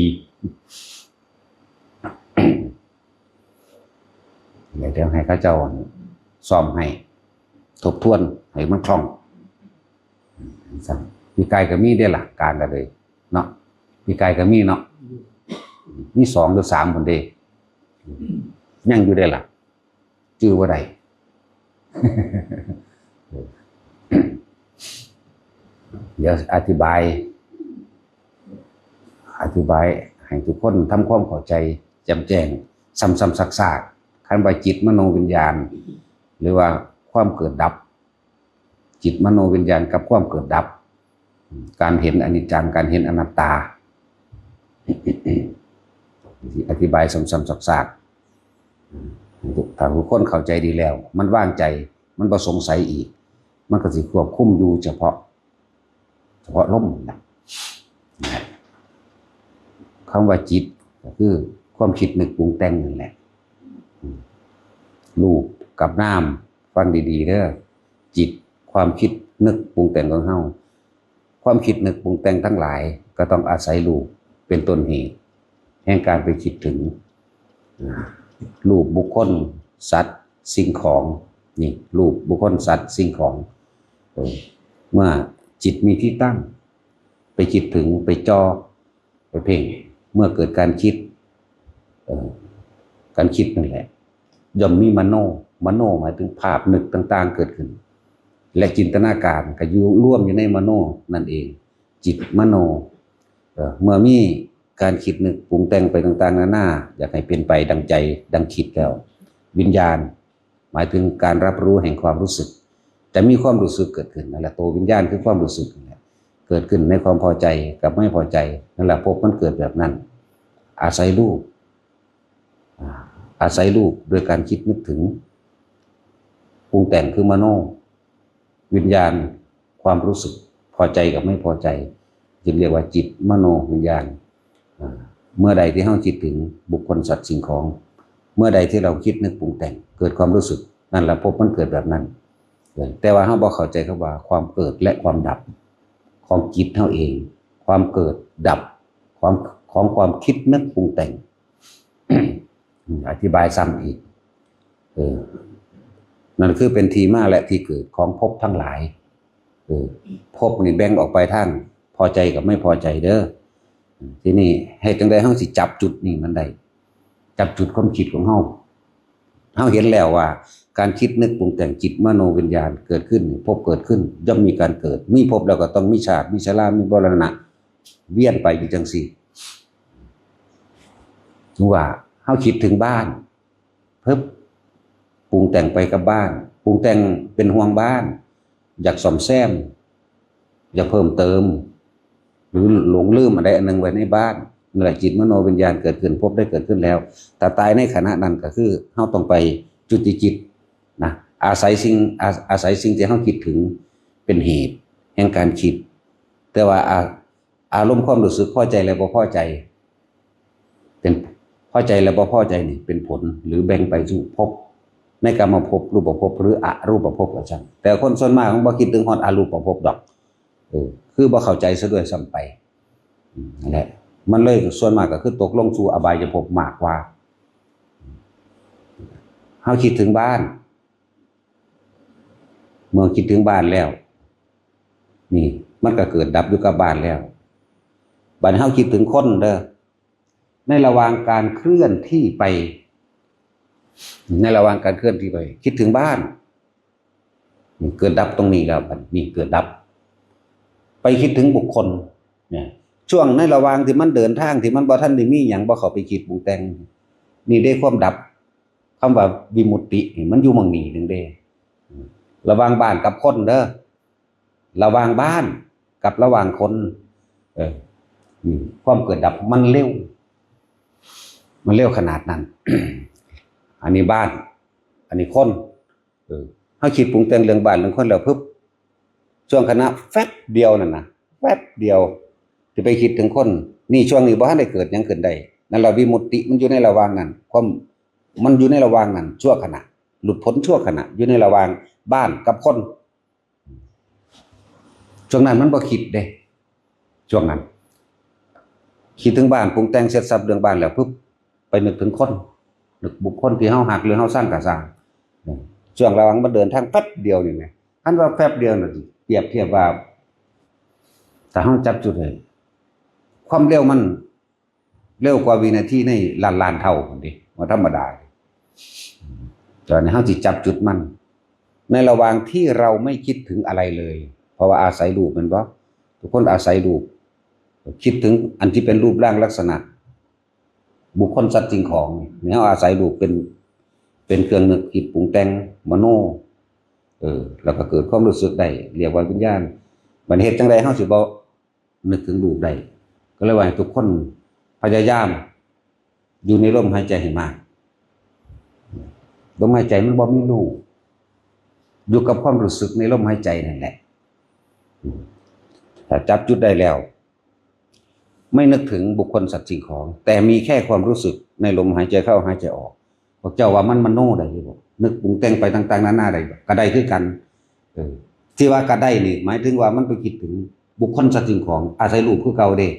เดี๋ยวให้เขาเจ้าซ่อมให้ ทบทวนให้มันคล่อง ปีกายก็มีเด้ล่ะ กลางก็เลยเนาะ ปีกายก็มีเนาะ มีสองหรือสามคนเด้ ยังอยู่เด้ล่ะ จื่อบ่ได้ เดี๋ยวอธิบาย อธิบาย ให้ทุกคนทำความเข้าใจแจ่มแจ้ง ซ้ำๆซากๆ คันว่าจิตมโนวิญญาณ หรือว่าความเกิดดับ จิตมโนวิญญาณกับความเกิดดับ การเห็นอนิจจัง การเห็นอนัตตา อธิบายซ้ำๆซากๆ ถ้าทุกคนเข้าใจดีแล้ว มันวางใจ มันบ่สงสัยอีก มันก็สิควบคุมอยู่เฉพาะ เฉพาะลมนะ คำว่าจิตก็คือความคิดนึกปรุงแต่งนั่นแหละ รูปกับนาม ฟังดีๆเด้อ จิต ความคิดนึกปรุงแต่งของเฮา ความคิดนึกปรุงแต่งทั้งหลาย ก็ต้องอาศัยรูปเป็นต้นเหตุ แห่งการไปคิดถึง อ่า รูปบุคคล สัตว์ สิ่งของ นี่ รูปบุคคล สัตว์ สิ่งของ เออ เมื่อจิตมีที่ตั้ง ไปคิดถึง ไปจ่อ ไปเพ่ง เมื่อเกิดการคิด เอ่อ การคิดนั่นแหละ ย่อมมีมโน มโนหมายถึงภาพนึกต่างๆเกิดขึ้น และจินตนาการก็อยู่รวมอยู่ในมโนนั่นเอง จิตมโน เอ่อ เมื่อมีการคิดนึกปรุงแต่งไปต่างๆนานา อยากให้เป็นไปดังใจดังคิดแล้ว วิญญาณ หมายถึงการรับรู้แห่งความรู้สึก จะมีความรู้สึกเกิดขึ้น นั่นแหละ ตัววิญญาณคือความรู้สึกนั่นแหละ เกิดขึ้นในความพอใจกับไม่พอใจ นั่นแหละ ภพมันเกิดแบบนั้น อาศัยรูป อ่า อาศัยรูปโดยการคิดนึกถึง ปรุงแต่งคือมโน วิญญาณ ความรู้สึกพอใจกับไม่พอใจ จึงเรียกว่าจิตมโนวิญญาณ อ่า เมื่อใดที่เราคิดถึงบุคคล สัตว์ สิ่งของ เมื่อใดที่เราคิดนึกปรุงแต่ง เกิดความรู้สึก นั่นแหละ ภพมันเกิดแบบนั้น แต่ว่าเราบ่เข้าใจคำว่าความเกิดและความดับ ของจิตเราเอง ความเกิดดับ ความ ของความคิดนึกปรุงแต่ง อธิบายซ้ำอีก เออ นั่นคือเป็นที่มาและที่เกิดของภพทั้งหลาย เออ ภพนี่แบ่งออกไปทางพอใจกับไม่พอใจเด้อ ทีนี้เฮ็ดจั่งใดเราสิจับจุดนี้มันได้ จับจุดความคิดของเรา เราเห็นแล้วว่าการคิดนึกปรุงแต่ง จิตมโนวิญญาณเกิดขึ้น ภพเกิดขึ้น ย่อมมีการเกิด มีภพแล้วก็ต้องมีชาติ มีชรา มีมรณะ เวียนไปอยู่จั่งซี้ ว่าเราคิดถึงบ้าน ปึ๊บ ปรุงแต่งไปกับบ้าน ปรุงแต่งเป็นห่วงบ้าน อยากซ่อมแซม อยากเพิ่มเติม หรือหลงลืมอันใดอันหนึ่งไว้ในบ้าน นั่นแหละ จิตมโนวิญญาณเกิดขึ้น ภพได้เกิดขึ้นแล้ว แต่ตายในขณะนั้นก็คือเราต้องไปจุติจิตนะ อาศัยสิ่ง อา- อาศัยสิ่งที่เราคิดถึงเป็นเหตุแห่งการคิด แต่ว่าอา- อารมณ์ความรู้สึกพอใจและบ่พอใจ เป็น พอใจและบ่พอใจนี่เป็นผล หรือแบ่งไปสู่ภพ ในกามภพ รูปภพ หรืออรูปภพว่าซั่น แต่คนส่วนมากมันบ่คิดถึงฮอดอรูปภพดอก เออ คือบ่เข้าใจซะด้วยซ้ำไป อืม นั่นแหละ มันเลยส่วนมากก็คือตกลงสู่อบายภพมากกว่า เฮาคิดถึงบ้าน เมื่อคิดถึงบ้านแล้ว นี่ มันก็เกิดดับอยู่กับบ้านแล้ว บัดนี้เฮาคิดถึงคนเด้อ ในระหว่างการเคลื่อนที่ไป ในระหว่างการเคลื่อนที่ไป คิดถึงบ้าน นี่เกิดดับตรงนี้แล้ว บัดนี้เกิดดับ ไปคิดถึงบุคคล เนี่ย ช่วงในระหว่างที่มันเดินทาง ที่มันบ่ทันได้มีหยัง บ่เข้าไปคิดปรุงแต่ง นี่ได้ความดับ คำว่าวิมุตตินี่มันอยู่หม่องนี้หนึ่งเด้ ระหว่างบ้านกับคนเด้อ ระหว่างบ้านกับระหว่างคน เออ อืม ความเกิดดับมันเร็ว มันเร็วขนาดนั้น อันนี้บ้าน อันนี้คน เออ เฮาคิดปรุงแต่งเรื่องบ้านเรื่องคนแล้วปึ๊บ ช่วงขณะแฟบเดียวนั่นนะ แฟบเดียว สิไปคิดถึงคน นี่ช่วงนี้บ่ทันได้เกิดหยังขึ้นได้ นั่นล่ะวิมุตติมันอยู่ในระหว่างนั้น ความ มันอยู่ในระหว่างนั้น ชั่วขณะ หลุดพ้นชั่วขณะ อยู่ในระหว่างบ้านกับคน ช่วงนั้นมันบ่คิดเด้ ช่วงนั้น คิดถึงบ้าน ปรุงแต่งเสร็จสรรพเรื่องบ้านแล้วปึ๊บ ไปนึกถึงคน นึกบุคคลที่เฮาฮักหรือเฮาซังก็ซ่าง ช่วงระหว่างมันเดินทางแป๊บเดียวนี่แหม คันว่าแป๊บเดียวน่ะ เปรียบเทียบว่า ถ้าเฮาจับจุดให้ ความเร็วมัน เร็วกว่าวินาทีในล้านล้านเท่าพุ้นเด้ บ่ธรรมดา ตอนนี้เฮาสิจับจุดมัน ในระหว่างที่เราไม่คิดถึงอะไรเลย เพราะว่าอาศัยรูปแม่นบ่ ทุกคนอาศัยรูป คิดถึงอันที่เป็นรูปร่างลักษณะ บุคคลสัตว์สิ่งของนี่ เฮาอาศัยรูปเป็น เป็นเครื่องนึกคิดปรุงแต่งมโน เออ แล้วก็เกิดความรู้สึกได้ เรียกว่าวิญญาณ บัดนี้เฮ็ดจั่งใดเฮาสิบ่นึกถึงรูปได้ ก็เลยว่าให้ทุกคนพยายามอยู่ในลมหายใจให้มาก ลมหายใจมันบ่มีรูป อยู่กับความรู้สึกในลมหายใจนั่นแหละ ถ้าจับจุดได้แล้ว ไม่นึกถึงบุคคลสัตว์สิ่งของ แต่มีแค่ความรู้สึกในลมหายใจเข้าหายใจออก พวกเจ้าว่ามันมโนได้อยู่บ่ นึกปรุงแต่งไปต่างๆนานาได้บ่ ก็ได้คือกัน เออ ที่ว่าก็ได้นี่ หมายถึงว่ามันไปคิดถึงบุคคลสัตว์สิ่งของ อาศัยรูปคือเก่าเด้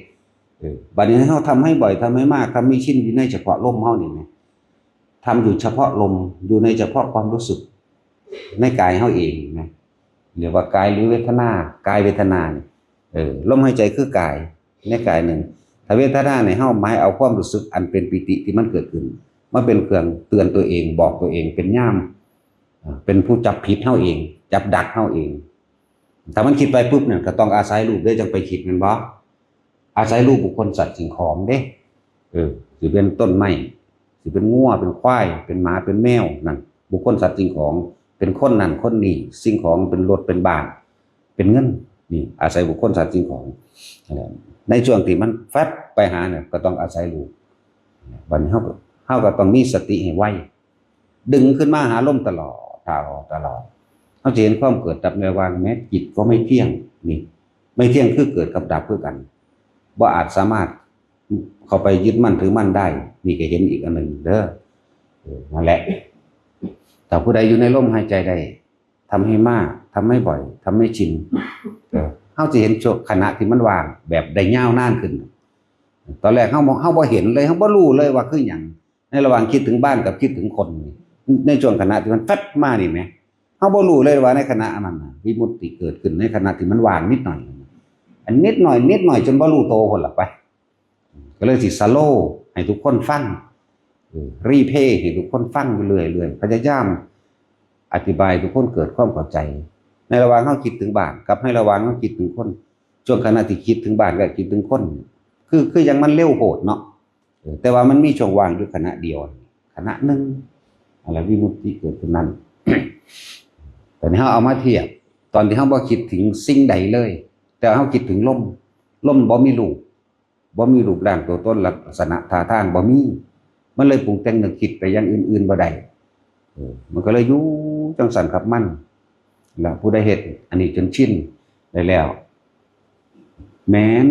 เออ บัดนี้ให้เฮาทำให้บ่อย ทำให้มาก ทำให้ชินอยู่ในเฉพาะลมเฮานี่นะ ทำอยู่เฉพาะลม อยู่ในเฉพาะความรู้สึก ในกายเฮาเองนะ เรียกว่ากายหรือเวทนา กายเวทนานี่ เออ ลมหายใจคือกาย ในกายหนึ่ง ถ้าเวทนาเนี่ย เฮาหมายเอาความรู้สึกอันเป็นปีติที่มันเกิดขึ้น มาเป็นเครื่องเตือนตัวเอง บอกตัวเอง เป็นยาม อ่า เป็นผู้จับผิดเฮาเอง จับดักเฮาเอง ถ้ามันคิดไปปุ๊บเนี่ย ก็ต้องอาศัยรูปเด้จั่งไปคิด แม่นบ่ อาศัยรูปบุคคลสัตว์สิ่งของเด้ เออ สิเป็นต้นไม้ สิเป็นงัว เป็นควาย เป็นหมา เป็นแมว นั่น บุคคลสัตว์สิ่งของ เป็นคนนั่นคนนี่ สิ่งของ เป็นรถ เป็นบ้าน เป็นเงิน นี่ อาศัยบุคคลสัตว์สิ่งของ ในช่วงที่มันแฟบไปหาเนี่ย ก็ต้องอาศัยรูป บัดนี้เฮาก็ เฮาก็ต้องมีสติให้ไว ดึงขึ้นมาหาลมตลอด ตลอด ตลอด เฮาจะเห็นความเกิดดับในระหว่างแม้จิตก็ไม่เที่ยง นี่ ไม่เที่ยงคือเกิดกับดับคือกัน บ่อาจสามารถเข้าไปยึดมั่นถือมั่นได้ นี่ก็เห็นอีกอันหนึ่งเด้อ เออ นั่นแหละ ถ้าผู้ใดอยู่ในลมหายใจได้ ทำให้มาก ทำให้บ่อย ทำให้ชิน เออ เฮาจะเห็นช่วงขณะที่มันว่างแบบได้ยาวนานขึ้น ตอนแรกเฮาบ่ เฮาบ่เห็นเลย เฮาบ่รู้เลยว่าคือหยัง ในระหว่างคิดถึงบ้านกับคิดถึงคนนี่ ในช่วงขณะที่มันแฟบมานี่แหม เฮาบ่รู้เลยว่าในขณะอันนั้นน่ะ วิมุตติเกิดขึ้นในขณะที่มันว่างนิดหน่อย อันนิดหน่อย นิดหน่อยจนบ่รู้โตพุ้นล่ะไป ก็เลยสิสโลว์ให้ทุกคนฟัง เออ รีเพลย์ให้ทุกคนฟังอยู่เรื่อยๆ พยายามอธิบายให้ทุกคนเกิดความเข้าใจ ในระหว่างเฮาคิดถึงบ้าน กับในระหว่างเฮาคิดถึงคน ช่วงขณะที่คิดถึงบ้านกับคิดถึงคน คือ คือจั่งมันเร็วโพดเนาะ เออ แต่ว่ามันมีช่วงว่างอยู่ขณะเดียว ขณะหนึ่ง อะไรวิมุตติเกิดขึ้นนั้น แต่นี้เฮาเอามาเทียบ ตอนที่เฮาบ่คิดถึงสิ่งใดเลย แต่เฮาคิดถึงลม ลมบ่มีรูป บ่มีรูปร่างตัวตนลักษณะท่าทางบ่มี มันเลยปรุงแต่งนึกคิดไปอย่างอื่นๆบ่ได้ เออ มันก็เลยอยู่จั่งซั่นกับมัน แล้วผู้ใดเฮ็ดอันนี้จนชินได้แล้ว แม้น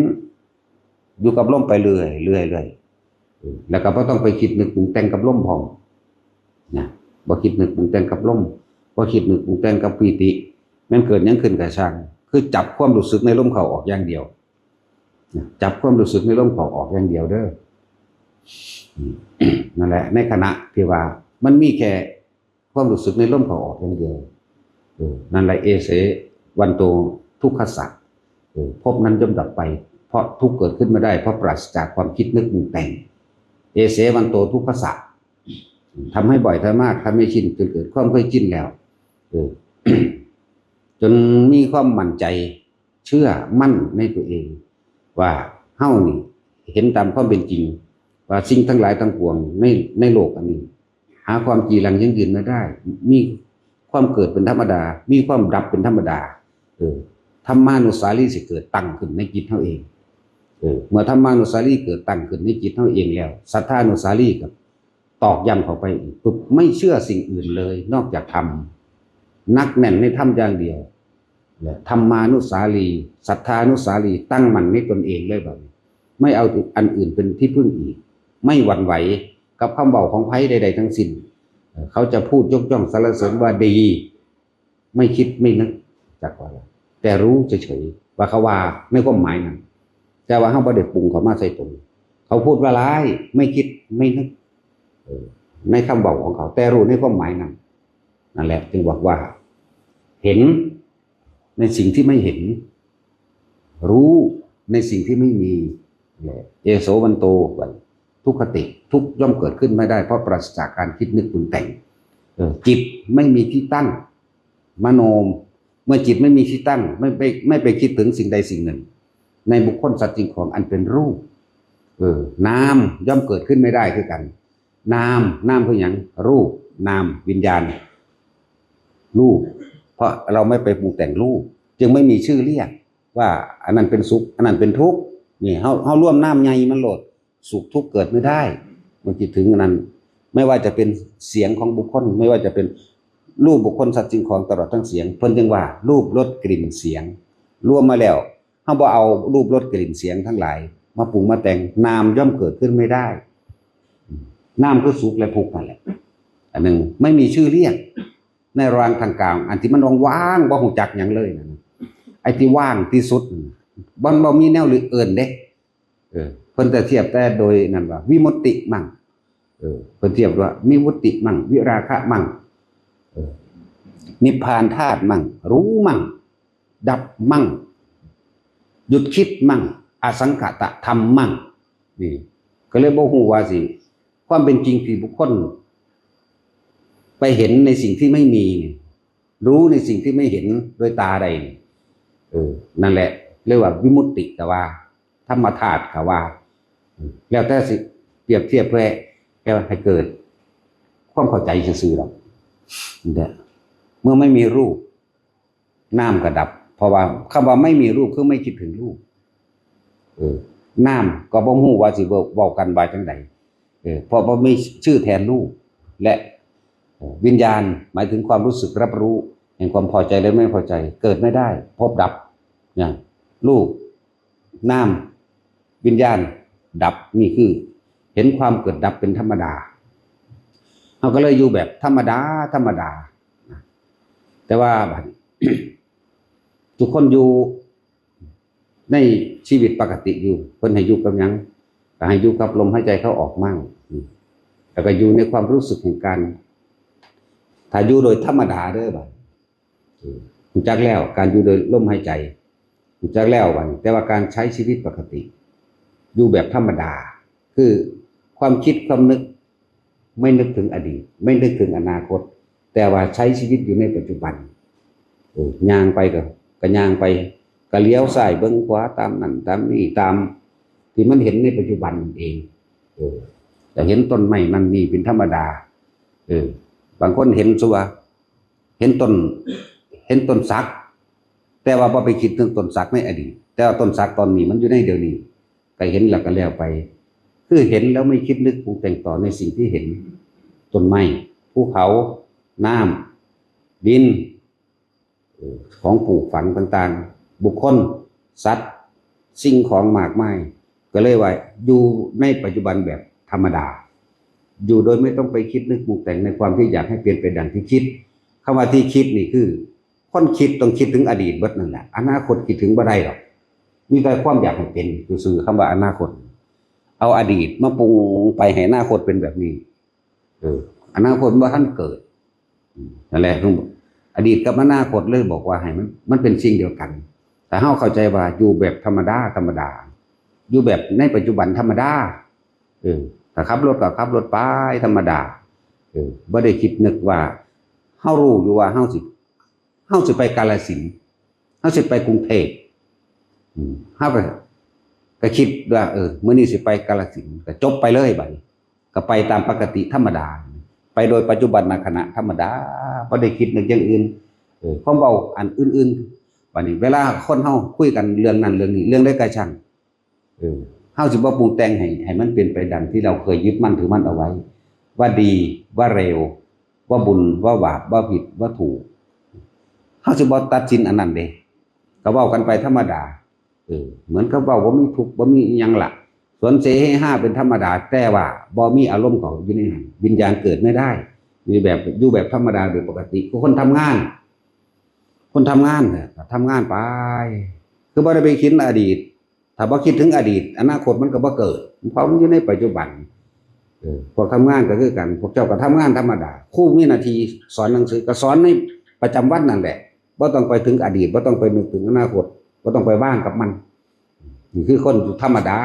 อยู่กับลมไปเรื่อยๆ เรื่อยๆ เออ แล้วก็บ่ต้องไปคิดนึกปรุงแต่งกับลมพร้อม นะ บ่คิดนึกปรุงแต่งกับลม บ่คิดนึกปรุงแต่งกับปีติ แม่นเกิดหยังขึ้นก็ช่าง คือจับความรู้สึกในลมเข้าออกอย่างเดียว นะ จับความรู้สึกในลมเข้าออกอย่างเดียวเด้อ อืม นั่นแหละ ในขณะที่ว่ามันมีแค่ความรู้สึกในลมเข้าออกอย่างเดียว เออ นั่นแหละ เอเส วันโต ทุกขัสสะ เออ ภพนั้นย่อมดับไป เพราะทุกข์เกิดขึ้นไม่ได้ เพราะปราศจากความคิดนึกปรุงแต่ง เอเส วันโต ทุกขัสสะ ทำให้บ่อย ทำให้มาก ทำให้ชิน จนเกิดความเคยชินแล้ว เออ จนมีความมั่นใจ เชื่อมั่นในตัวเอง ว่าเฮานี่เห็นตามความเป็นจริง ว่าสิ่งทั้งหลายทั้งปวงใน ในโลกอันนี้ หาความจีรังยั่งยืนไม่ได้ มีความเกิดเป็นธรรมดา มีความดับเป็นธรรมดา เออ ธรรมานุสาลีสิเกิดตั้งขึ้นในจิตเฮาเอง เออ เมื่อธรรมานุสาลีเกิดตั้งขึ้นในจิตเฮาเองแล้ว ศรัทธานุสาลีก็ตอกย้ำเข้าไปอีกปุ๊บ ไม่เชื่อสิ่งอื่นเลย นอกจากธรรม หนักแน่นในธรรมอย่างเดียว และธรรมานุสาลี ศรัทธานุสาลี ตั้งมั่นในตนเองเลยบัดนี้ ไม่เอาอันอื่นเป็นที่พึ่งอีก ไม่หวั่นไหวกับคำเว้าของไผใดๆทั้งสิ้น เอ่อ เขาจะพูดยกย่องสรรเสริญว่าดี ไม่คิดไม่นึก จักว่า แต่รู้เฉยๆ ว่าเขาว่าในความหมายนั้น แต่ว่าเฮาบ่ได้ปรุงเข้ามาใส่ตน เขาพูดว่าร้าย ไม่คิดไม่นึก เออ ในคำเว้าของเขา แต่รู้ในความหมายนั้น นั่นแหละ จึงบอกว่า เห็นในสิ่งที่ไม่เห็น รู้ในสิ่งที่ไม่มี แหละ เอโสวันโต ทุกขติ ทุกข์ย่อมเกิดขึ้นไม่ได้ เพราะปราศจากการคิดนึกปรุงแต่ง เออ จิตไม่มีที่ตั้ง มโน เมื่อจิตไม่มีที่ตั้ง ไม่ไป ไม่ไปคิดถึงสิ่งใดสิ่งหนึ่ง ในบุคคลสัตว์สิ่งของอันเป็นรูป เออ นามย่อมเกิดขึ้นไม่ได้คือกัน นาม นามคือหยัง รูป นาม วิญญาณ รูป เพราะเราไม่ไปปรุงแต่งรูป จึงไม่มีชื่อเรียก ว่าอันนั้นเป็นสุข อันนั้นเป็นทุกข์ นี่เฮาเฮารวมนามใหญ่มันโลด สุขทุกข์เกิดไม่ได้ มันคิดถึงอันนั้น ไม่ว่าจะเป็นเสียงของบุคคล ไม่ว่าจะเป็นรูปบุคคลสัตว์สิ่งของตลอดทั้งเสียง เพิ่นจึงว่ารูปรสกลิ่นเสียง รวมมาแล้ว เฮาบ่เอารูปรสกลิ่นเสียงทั้งหลาย มาปรุงมาแต่ง นามย่อมเกิดขึ้นไม่ได้ นามคือสุขและทุกข์นั่นแหละ อันหนึ่งไม่มีชื่อเรียก ในระหว่างทางกลาง อันที่มันว่างๆบ่ฮู้จักหยังเลยนะ ไอ้ที่ว่างที่สุดน่ะ มันบ่มีแนวอื่นเด้ เออ เพิ่นจะเทียบแต่โดยนั่นว่า วิมุตติมั่ง เออ เพิ่นเทียบว่า วิมุตติมั่ง วิราคะมั่ง เออ นิพพานธาตุมั่ง รู้มั่ง ดับมั่ง หยุดคิดมั่ง อสังขตธรรมมั่ง นี่ ก็เลยบ่ฮู้ว่าสิ ความเป็นจริงที่บุคคล ไปเห็นในสิ่งที่ไม่มี รู้ในสิ่งที่ไม่เห็นด้วยตาใดนี่ เออ นั่นแหละ เรียกว่าวิมุตติ แต่ว่า ธรรมธาตุก็ว่า แล้วแต่สิเปรียบเทียบเพื่อให้เกิดความเข้าใจซื่อๆหรอก เนี่ย เมื่อไม่มีรูป นามก็ดับ เพราะว่าคำว่าไม่มีรูปคือไม่คิดถึงรูป เออ นามก็บ่ฮู้ว่าสิเว้า เว้ากันว่าจังใด เออ เพราะบ่มีชื่อแทนรูป และ เอ่อ วิญญาณหมายถึงความรู้สึกรับรู้แห่งความพอใจและไม่พอใจ เกิดไม่ได้ พบดับ อย่างรูป นาม วิญญาณ ดับ นี่คือ เห็นความเกิดดับเป็นธรรมดา เราก็เลยอยู่แบบธรรมดา ธรรมดา แต่ว่าบัด ทุกคนอยู่ในชีวิตปกติอยู่ เพิ่นให้อยู่กับหยัง ก็ให้อยู่กับลมหายใจเข้าออกมั่ง อืม แล้วก็อยู่ในความรู้สึกแห่งการ ถ้าอยู่โดยธรรมดาเด้อบัด อืม รู้จักแล้ว การอยู่โดยลมหายใจ รู้จักแล้วบัดนี้ แต่ว่าการใช้ชีวิตปกติ อยู่แบบธรรมดา คือความคิดความนึก ไม่นึกถึงอดีต ไม่นึกถึงอนาคต แต่ว่าใช้ชีวิตอยู่ในปัจจุบัน เออ ย่างไปก็ ก็ย่างไป ก็เลี้ยวซ้ายเบิ่งขวาตามนั่นตามนี่ ตามที่มันเห็นในปัจจุบันนั่นเอง เออ แต่เห็นต้นไม้นั่นนี่เป็นธรรมดา เออ บางคนเห็นสัว เห็นต้น เห็นต้นสัก แต่ว่าบ่ไปคิดถึงต้นสักในอดีต แต่ว่าต้นสักตอนนี้มันอยู่ในเดี๋ยวนี้ ก็เห็นแล้วก็แล้วไป คือเห็นแล้วไม่คิดนึกปรุงแต่งต่อในสิ่งที่เห็น ต้นไม้ ภูเขา น้ำ ดิน เอ่อ ของปลูกฝังต่างๆ บุคคล สัตว์ สิ่งของมากมาย ก็เลยว่าอยู่ในปัจจุบันแบบธรรมดา อยู่โดยไม่ต้องไปคิดนึกปรุงแต่งในความที่อยากให้เปลี่ยนไปดังที่คิด คำว่าที่คิดนี่คือ คนคิดต้องคิดถึงอดีตเบิดนั่นแหละ อนาคตคิดถึงบ่ได้หรอก มีแต่ความอยากให้เป็นซื่อๆ คำว่าอนาคต เอาอดีตมาปรุงไปให้อนาคตเป็นแบบนี้ เออ อนาคตบ่ทันเกิด อืม นั่นแหละ อดีตกับอนาคตเลยบอกว่าให้มัน มันเป็นสิ่งเดียวกัน แต่เฮาเข้าใจว่าอยู่แบบธรรมดา ธรรมดา อยู่แบบในปัจจุบันธรรมดา เออ ถ้าขับรถก็ขับรถไปธรรมดา เออ บ่ได้คิดนึกว่า เฮารู้อยู่ว่าเฮาสิ เฮาสิไปกาฬสินธุ์ เฮาสิไปกรุงเทพฯ อืม เฮาก็ ก็คิดว่า เออ มื้อนี้สิไปกาฬสินธุ์ ก็จบไปเลยบัดนี้ ก็ไปตามปกติธรรมดา ไปโดยปัจจุบันขณะธรรมดา บ่ได้คิดนึกอย่างอื่น เออ ความเว้าอันอื่นๆ บัดนี้เวลาคนเฮาคุยกันเรื่องนั้นเรื่องนี้ เรื่องใดก็ช่าง เออ เฮาสิบ่ปรุงแต่งให้ ให้มันเป็นไปดังที่เราเคยยึดมั่นถือมั่นเอาไว้ ว่าดี ว่าเลว ว่าบุญ ว่าบาป ว่าผิด ว่าถูก เฮาสิบ่ตัดสินอันนั้นเด้ ก็เว้ากันไปธรรมดา เออ เหมือนกับเว้าบ่มีทุกข์ บ่มีอิหยังล่ะ สวนเสเฮฮาเป็นธรรมดา แต่ว่าบ่มีอารมณ์เขาอยู่ในนั้น วิญญาณเกิดไม่ได้ อยู่แบบ อยู่แบบธรรมดาโดยปกติ คือคนทำงาน คนทำงานน่ะ ทำงานไป คือบ่ได้ไปคิดอดีต ถ้าบ่คิดถึงอดีต อนาคตมันก็บ่เกิด เพราะมันอยู่ในปัจจุบัน เออ พวกทำงานก็คือกัน พวกเจ้าก็ทำงานธรรมดา ครูมีหน้าที่สอนหนังสือ ก็สอนในประจำวันนั่นแหละ บ่ต้องไปถึงอดีต บ่ต้องไปนึกถึงอนาคต บ่ต้องไปว่างกับมัน นี่คือคนธรรมดา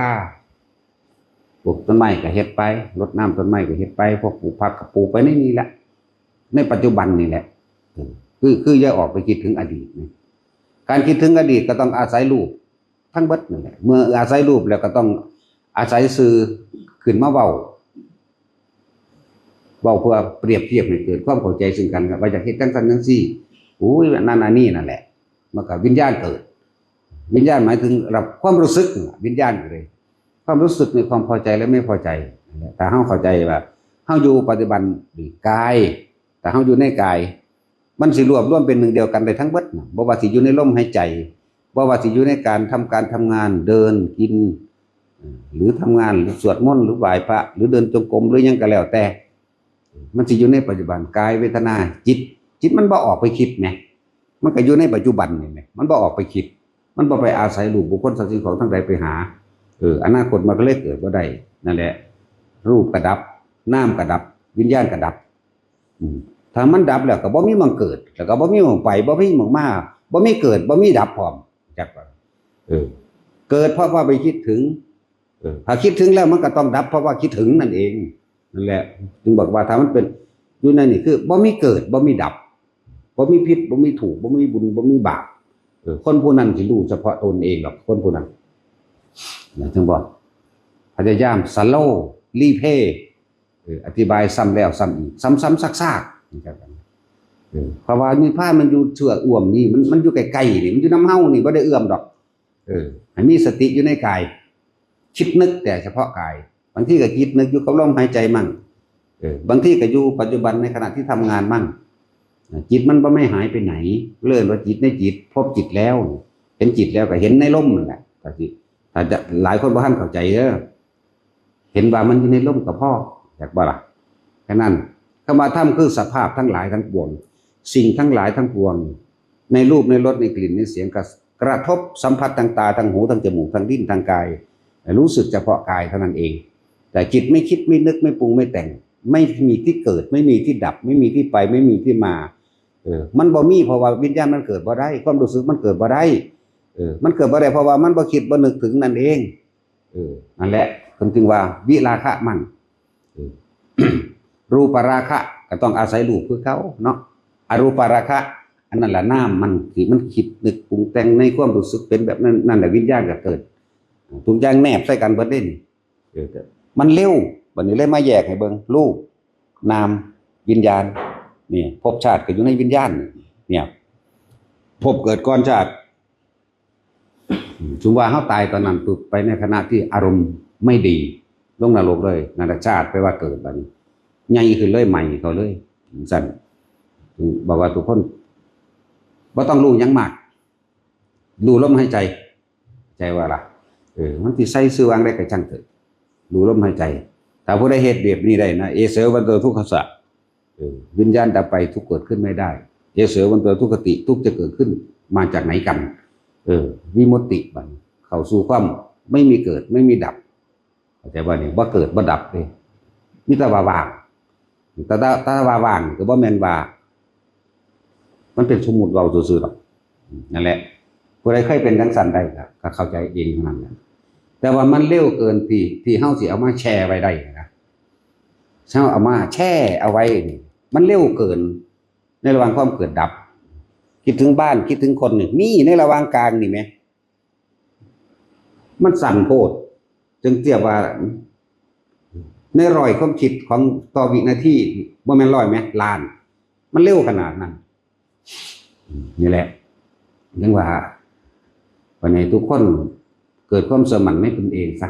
ปลูกต้นไม้ก็เฮ็ดไป รดน้ำต้นไม้ก็เฮ็ดไป พวกปลูกผักก็ปลูกไปในนี่แหละ ในปัจจุบันนี่แหละ เออ คือ คืออย่าออกไปคิดถึงอดีตนะ การคิดถึงอดีตก็ต้องอาศัยรูปทั้งเบิดนั่นแหละ เมื่ออาศัยรูปแล้วก็ต้อง อาศัยสื่อขึ้นมาเว้า เว้าเพื่อเปรียบเทียบให้เกิดความเข้าใจซึ่งกัน ว่าอยากเฮ็ดจังซั่นจังซี่ อุ้ย อันนั้นอันนี้นั่นแหละ มันก็วิญญาณเกิด วิญญาณหมายถึงระดับความรู้สึกน่ะ วิญญาณก็เลย ความรู้สึกในความพอใจและไม่พอใจนั่นแหละ ถ้าเฮาเข้าใจว่าเฮาอยู่ปัจจุบันนี่กาย ถ้าเฮาอยู่ในกาย มันสิรวบรวมเป็นหนึ่งเดียวกันได้ทั้งเบิดน่ะ บ่ว่าสิอยู่ในลมหายใจ บ่ว่าสิอยู่ในการทำการทำงาน เดิน กิน หรือทำงาน หรือสวดมนต์ หรือไหว้พระ หรือเดินจงกรม หรือหยังก็แล้วแต่ มันสิอยู่ในปัจจุบัน กาย เวทนา จิต จิตมันบ่ออกไปคิดแหม มันก็อยู่ในปัจจุบันนี่แหม มันบ่ออกไปคิด มันบ่ไปอาศัยรูปบุคคลสัตว์สิ่งของทั้งหลายไปหา เออ อนาคตมันก็เลยเกิดบ่ได้ นั่นแหละ รูปก็ดับ นามก็ดับ วิญญาณก็ดับ อืม ถ้ามันดับแล้วก็บ่มีหม่องเกิด แล้วก็บ่มีหม่องไป บ่มีหม่องมา บ่มีเกิด บ่มีดับพร้อม จักว่า เออ เกิดเพราะว่าไปคิดถึง เออ ถ้าคิดถึงแล้วมันก็ต้องดับ เพราะว่าคิดถึงนั่นเอง นั่นแหละ จึงบอกว่าถ้ามันเป็นอยู่ในนี่คือบ่มีเกิด บ่มีดับ บ่มีผิด บ่มีถูก บ่มีบุญ บ่มีบาป เออ คนผู้นั้นสิรู้เฉพาะตนเองหรอก คนผู้นั้น นะ จึงบอก พยายาม slow replay เออ อธิบายซ้ำแล้วซ้ำอีก ซ้ำๆซากๆ นะครับ เออ เพราะว่านิพพานมันอยู่เทื่อเอื้อมนี่ มัน มันอยู่ใกล้ๆนี่ มันอยู่นำเฮานี่ บ่ได้เอื้อมดอก เออ ให้มีสติอยู่ในกาย คิดนึกแต่เฉพาะกาย บางทีก็คิดนึกอยู่กับลมหายใจมั่ง เออ บางทีก็อยู่ปัจจุบันในขณะที่ทำงานมั่ง เออ จิตมันบ่แม่นหายไปไหน เรียกว่าจิตในจิต พบจิตแล้ว เห็นจิตแล้วก็เห็นในลมนั่นแหละ ถ้าสิ ถ้าจะ หลายคนบ่ทันเข้าใจเด้อ เห็นว่ามันอยู่ในลมก็พอ อยากบ่ล่ะ แค่นั้น คำว่าธรรมคือสภาพทั้งหลายทั้งปวง สิ่งทั้งหลายทั้งปวง ในรูป ในรส ในกลิ่น ในเสียง กระ กระทบสัมผัสทางตา ทางหู ทางจมูก ทางลิ้น ทางกาย รู้สึกเฉพาะกายเท่านั้นเอง แต่จิตไม่คิด ไม่นึก ไม่ปรุง ไม่แต่ง ไม่มีที่เกิด ไม่มีที่ดับ ไม่มีที่ไป ไม่มีที่มา เออ มันบ่มี เพราะว่าวิญญาณมันเกิดบ่ได้ ความรู้สึกมันเกิดบ่ได้ เออ มันเกิดบ่ได้ เพราะว่ามันบ่คิดบ่นึกถึงนั่นเอง เออ นั่นแหละ เพิ่นจึงว่าวิราคะมั่ง เออ รูปราคะก็ต้องอาศัยรูปคือเก่าเนาะ อรูปราคะ อันนั้นล่ะนามมัน ที่มันคิดนึกปรุงแต่งในความรู้สึกเป็นแบบนั้น นั่นแหละวิญญาณก็เกิด ทุกอย่างแนบใส่กันเบิดเด้นี่ เออ มันเร็ว บัดนี้เลยมาแยกให้เบิ่ง รูป นาม วิญญาณ นี่ ภพชาติก็อยู่ในวิญญาณ เนี่ย ภพเกิดก่อนชาติ อืม สมมุติว่าเฮาตายตอนนั้นปุ๊บ ไปในขณะที่อารมณ์ไม่ดี ลงนรกเลย นรกชาติแปลว่าเกิดบัดนี้ ใหญ่ขึ้นเลย ใหม่เขาเลย ซั่น บอกว่าทุกคน บ่ต้องรู้หยังมาก รู้ลมหายใจ ใจว่าล่ะ เออ มันสิใส่ชื่อว่าจั่งใดก็ช่างเถอะ รู้ลมหายใจ ถ้าผู้ใดเฮ็ดแบบนี้ได้นะ เอเสวันโตทุกขสสะ เออ วิญญาณดับไป ทุกข์เกิดขึ้นไม่ได้ เอเสวันโตทุกขติ ทุกข์จะเกิดขึ้นมาจากไหนกัน เออ วิมุตติบัดนี้ เข้าสู่ความไม่มีเกิด ไม่มีดับ เข้าใจบ่นี่ บ่เกิดบ่ดับเด้ มีแต่ว่าว่าง แต่ถ้า ถ้าว่าว่างก็บ่แม่นว่า มันเป็นสมมุติเว้าซื่อๆดอก นั่นแหละ ผู้ใดเคยเป็นจั่งซั่นได้ก็ ก็เข้าใจเองเท่านั้นแหละ แต่ว่ามันเร็วเกินที่ ที่เฮาสิเอามาแช่ไว้ได้นะ เฮาเอามาแช่เอาไว้นี่ มันเร็วเกิน ในระหว่างความเกิดดับ คิดถึงบ้าน คิดถึงคนนี่ มีในระหว่างกลางนี่แหม มันสั้นโพด จึงเทียบว่า ในร้อยความคิดของต่อวินาที บ่แม่นร้อยแหม ล้าน มันเร็วขนาดนั้น นี่แหละ ถึงว่า วันนี้ทุกคนเกิดความเชื่อมั่นในตนเองซะ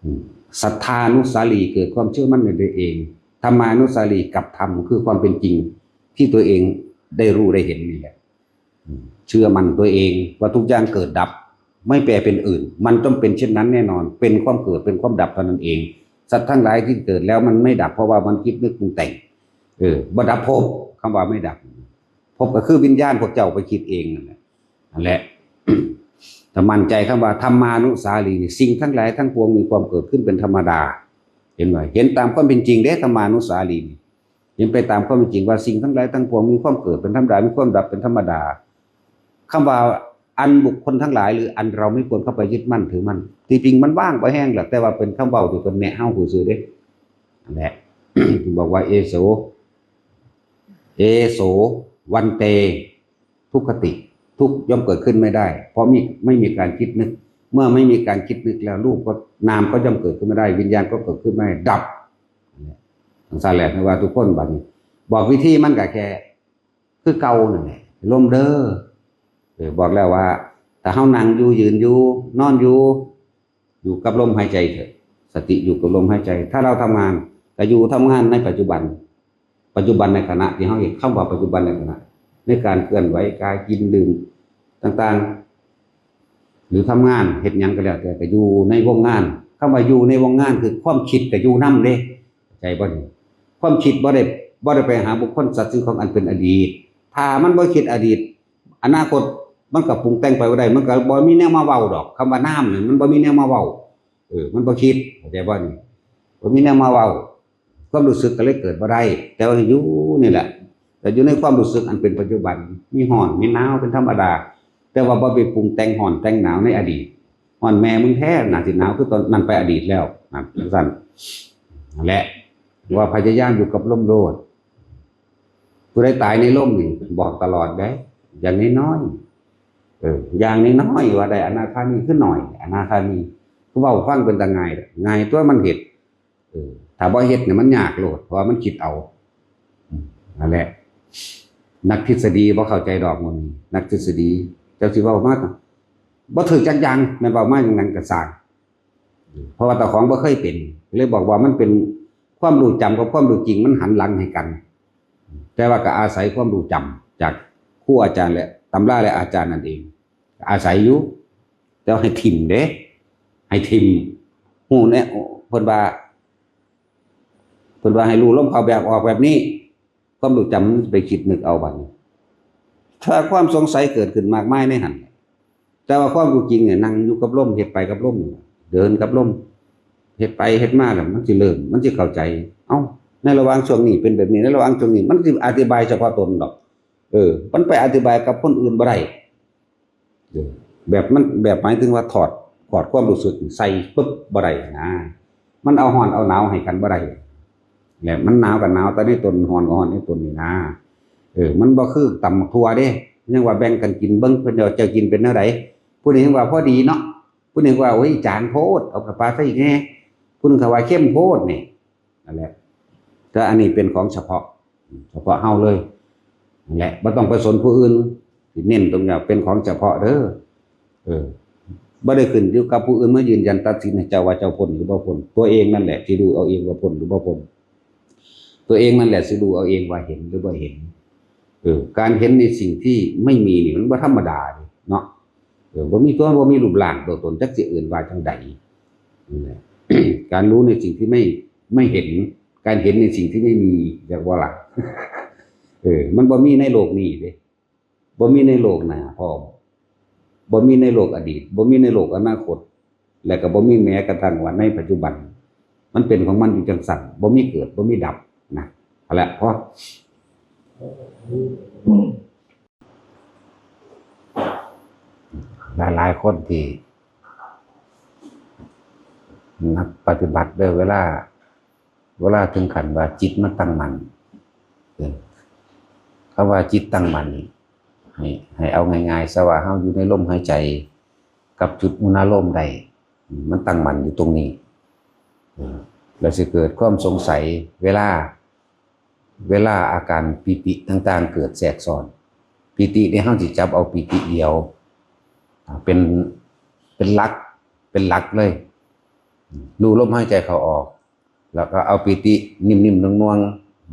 อืม สัทธานุสาลี เกิดความเชื่อมั่นในตัวเอง ธรรมานุสาลี กับธรรม คือความเป็นจริงที่ตัวเองได้รู้ได้เห็นนี่แหละ อืม เชื่อมั่นตัวเองว่าทุกอย่างเกิดดับ ไม่แปรเป็นอื่น มันต้องเป็นเช่นนั้นแน่นอน เป็นความเกิด เป็นความดับเท่านั้นเอง สัตว์ทั้งหลายที่เกิดแล้วมันไม่ดับ เพราะว่ามันคิดนึกปรุงแต่ง เออ บ่ดับภพ คำว่าไม่ดับ ภพก็คือวิญญาณพวกเจ้าไปคิดเองนั่นแหละ นั่นแหละ ถ้ามั่นใจคำว่าธรรมานุสาลีนี่ สิ่งทั้งหลายทั้งปวงมีความเกิดขึ้นเป็นธรรมดา เห็นไหม เห็นตามความเป็นจริงเด้ ธรรมานุสาลีนี่ เห็นไปตามความเป็นจริงว่าสิ่งทั้งหลายทั้งปวงมีความเกิดเป็นธรรมดา มีความดับเป็นธรรมดา คำว่าอันบุคคลทั้งหลาย หรืออันเราไม่ควรเข้าไปยึดมั่นถือมั่น ที่จริงมันว่างไปแห้งแหละ แต่ว่าเป็นคำเว้าที่เพิ่นแนะเฮาซื่อๆเด้ นั่นแหละ บอกว่า เอโส เอโส วันเต ทุกขติ ทุกข์ย่อมเกิดขึ้นไม่ได้ เพราะมี ไม่มีการคิดนึก เมื่อไม่มีการคิดนึกแล้ว รูปก็ นามก็ย่อมเกิดขึ้นไม่ได้ วิญญาณก็เกิดขึ้นไม่ได้ ดับ จั่งซั้นแหละ ไม่ว่าทุกคนบัดนี้ บอกวิธีมันก็แค่ คือเก่านั่นแหละ ลมเด้อ เออ บอกแล้วว่า ถ้าเฮานั่งอยู่ ยืนอยู่ นอนอยู่ อยู่กับลมหายใจเถอะ สติอยู่กับลมหายใจ ถ้าเราทำงาน ก็อยู่ทำงานในปัจจุบัน ปัจจุบันในขณะที่เฮาเฮ็ด คำว่าปัจจุบันในขณะ ในการเคลื่อนไหว การกินดื่มต่างๆ หรือทำงานเฮ็ดหยังก็แล้วแต่ ก็อยู่ในวงงาน คำว่าอยู่ในวงงานคือความคิดก็อยู่นำเด้ เข้าใจบ่นี่ ความคิดบ่ได้ บ่ได้ไปหาบุคคลสัตว์สิ่งของอันเป็นอดีต ถ้ามันบ่คิดอดีต อนาคตมันก็ปรุงแต่งไปบ่ได้ มันก็บ่มีแนวมาเว้าดอก คำว่านามนี่มันบ่มีแนวมาเว้า เออ มันบ่คิด เข้าใจบ่นี่ บ่มีแนวมาเว้า ความรู้สึกก็เลยเกิดบ่ได้ แต่ว่าอยู่นี่แหละ แต่อยู่ในความรู้สึกอันเป็นปัจจุบัน มีร้อน มีหนาวเป็นธรรมดา แต่ว่าบ่ไปปรุงแต่งร้อนแต่งหนาวในอดีต ฮ้อนแม่มึงแท้ น่าสิหนาวคือตอนนั้นไปอดีตแล้ว นั่นจั่งซั้น นั่นแหละ ว่าพยายามอยู่กับลมโลด ผู้ใดตายในลมนี่ บอกตลอดเด้ อย่างน้อยๆ เออ อย่างน้อยๆ ว่าได้อนาคามีคือหน่อย อนาคามี คือเว้าฟังเป็นตาง่าย ง่ายตัวมันเฮ็ด เออ ถ้าบ่เฮ็ดเนี่ยมันยากโลด เพราะว่ามันคิดเอา อืม นั่นแหละ นักทฤษฎีบ่เข้าใจดอก มื้อนี้ นักทฤษฎี เจ้าสิเว้ามา บ่ถืกจักอย่าง แม่นเว้ามาจั่งนั้นก็ซ่าง เพราะว่าเจ้าของบ่เคยเป็น เลยบอกว่ามันเป็นความรู้จำกับความรู้จริงมันหันหลังให้กัน แต่ว่าก็อาศัยความรู้จำจากครูอาจารย์และตำราและอาจารย์นั่นเอง อาศัยอยู่ แต่ว่าให้ถิ่มเด้ ให้ถิ่ม ฮู้แน่ เพิ่นว่า เพิ่นว่าให้รู้ลมเข้าแบบออกแบบนี้ ความรู้จำมันไปคิดนึกเอาบัดนี้ ถ้าความสงสัยเกิดขึ้นมากมายในหั่น แต่ว่าความรู้จริงเนี่ย นั่งอยู่กับลม เฮ็ดไปกับลม เดินกับลม เฮ็ดไปเฮ็ดมาแล้วมันสิเริ่ม มันสิเข้าใจ เอ้า ในระหว่างช่วงนี้เป็นแบบนี้ ในระหว่างช่วงนี้ มันสิอธิบายเฉพาะตนดอก เออ มันไปอธิบายกับคนอื่นบ่ได้ เออ แบบมัน แบบหมายถึงว่าถอด ถอดความรู้สึกใส่ปึ๊บบ่ได้นะ มันเอาฮ้อนเอาหนาวให้กันบ่ได้ และมันหนาวก็หนาวแต่ในตน ฮ้อนก็ฮ้อนในตนนี่นะ เออ มันบ่คือตำบักถั่วเด้ ยังว่าแบ่งกันกินเบิ่ง เพิ่นว่าเจ้ากินเป็นแนวใด ผู้นี้ยังว่าพอดีเนาะ ผู้นี้ว่า โอ้ย จางโพด เอาเข้าปากซะอีกแน่ ผู้นึงก็ว่าเข้มโพดนี่ นั่นแหละ แต่อันนี้เป็นของเฉพาะ เฉพาะเฮาเลย นั่นแหละ บ่ต้องไปสนผู้อื่น สิเน้นตรงนี้เป็นของเฉพาะเด้อ เออ บ่ได้ขึ้นอยู่กับผู้อื่นมายืนยันตัดสินให้เจ้าว่าเจ้าพ้นหรือบ่พ้น ตัวเองนั่นแหละที่รู้เอาเองว่าพ้นหรือบ่พ้น ตัวเองนั่นแหละสิรู้เอาเองว่าเห็นหรือบ่เห็น เออ การเห็นในสิ่งที่ไม่มีนี่มันบ่ธรรมดาเด้เนาะ เออ บ่มีตัว บ่มีรูปร่างตัวตน จักสิเอิ้นว่าจั่งใด นั่นแหละ การรู้ในสิ่งที่ไม่ ไม่เห็น การเห็นในสิ่งที่ไม่มี จักว่าล่ะ เออ มันบ่มีในโลกนี้เด้ บ่มีในโลกหน้าพร้อม บ่มีในโลกอดีต บ่มีในโลกอนาคต และก็บ่มีแม้กระทั่งว่าในปัจจุบัน มันเป็นของมันอยู่จั่งซั้น บ่มีเกิด บ่มีดับนะ เอาละ พอ หลายๆคนที่นักปฏิบัติเด้อ เวลา เวลาถึงขั้นว่าจิตมันตั้งมั่น เออ คำว่าจิตตั้งมั่นนี่ ให้ ให้เอาง่ายๆซะว่าเฮาอยู่ในลมหายใจ กับจุดอุณาโลมได้ มันตั้งมั่นอยู่ตรงนี้ เออ แล้วสิเกิดความสงสัยเวลา เวลาอาการปีติต่างๆเกิดแทรกซ้อน ปีตินี่เฮาสิจับเอาปีติเดียว อ่า เป็น เป็นหลัก เป็นหลักเลย รู้ลมหายใจเข้าออก แล้วก็เอาปีตินิ่มๆนวล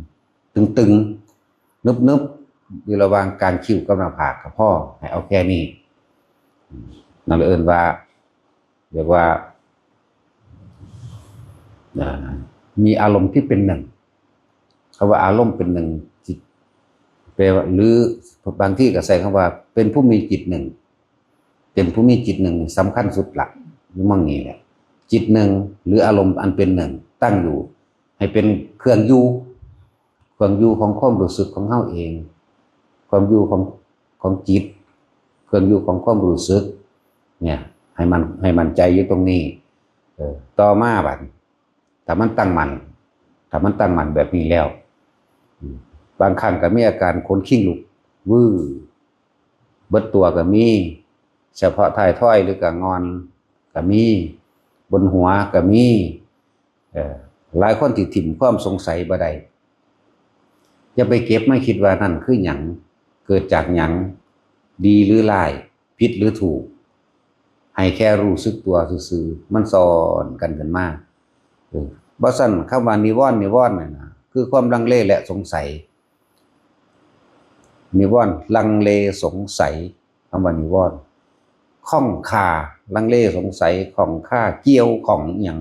ๆ ตึงๆ นึบๆ อยู่ระหว่างกรานคิ้วกับหน้าผากก็พอ ให้เอาแค่นี้ นั่นเอิ้นว่า เรียกว่า อ่า มีอารมณ์ที่เป็นหนึ่ง คำว่าอารมณ์เป็นหนึ่ง จิต แปลว่า หรือบางที่ก็ใช้คำว่า เป็นผู้มีจิตหนึ่ง เป็นผู้มีจิตหนึ่งสำคัญสุดละ อยู่หม่องนี้แหละ จิตหนึ่ง หรืออารมณ์อันเป็นหนึ่ง ตั้งอยู่ ให้เป็นเครื่องอยู่ เครื่องอยู่ของความรู้สึกของเฮาเอง ความอยู่ของ ของจิต เครื่องอยู่ของความรู้สึก เนี่ย ให้มัน ให้มั่นใจอยู่ตรงนี้ เออ ต่อมาบัด ถ้ามันตั้งมั่น ถ้ามันตั้งมั่นแบบนี้แล้ว อืม บางครั้งก็มีอาการขนคิงลุก วื้อ เบิดตัวก็มี เฉพาะท้ายทอยหรือกลางงอน ก็มี บนหัวก็มี เอ่อ หลายคนที่ถิ่มความสงสัยบ่ได้ อย่าไปเก็บมาคิดว่านั่นคือหยัง เกิดจากหยัง ดีหรือร้าย ผิดหรือถูก ให้แค่รู้สึกตัวซื่อๆ มันซ้อนกันขึ้นมา เออ บ่ซั้นคำว่านิวรณ์ นิวรณ์เนี่ยนะ คือความลังเลและสงสัย นิวรณ์ ลังเลสงสัย คำว่านิวรณ์ ข้องคา ลังเลสงสัย ข้องคา เกี่ยวข้องอิหยัง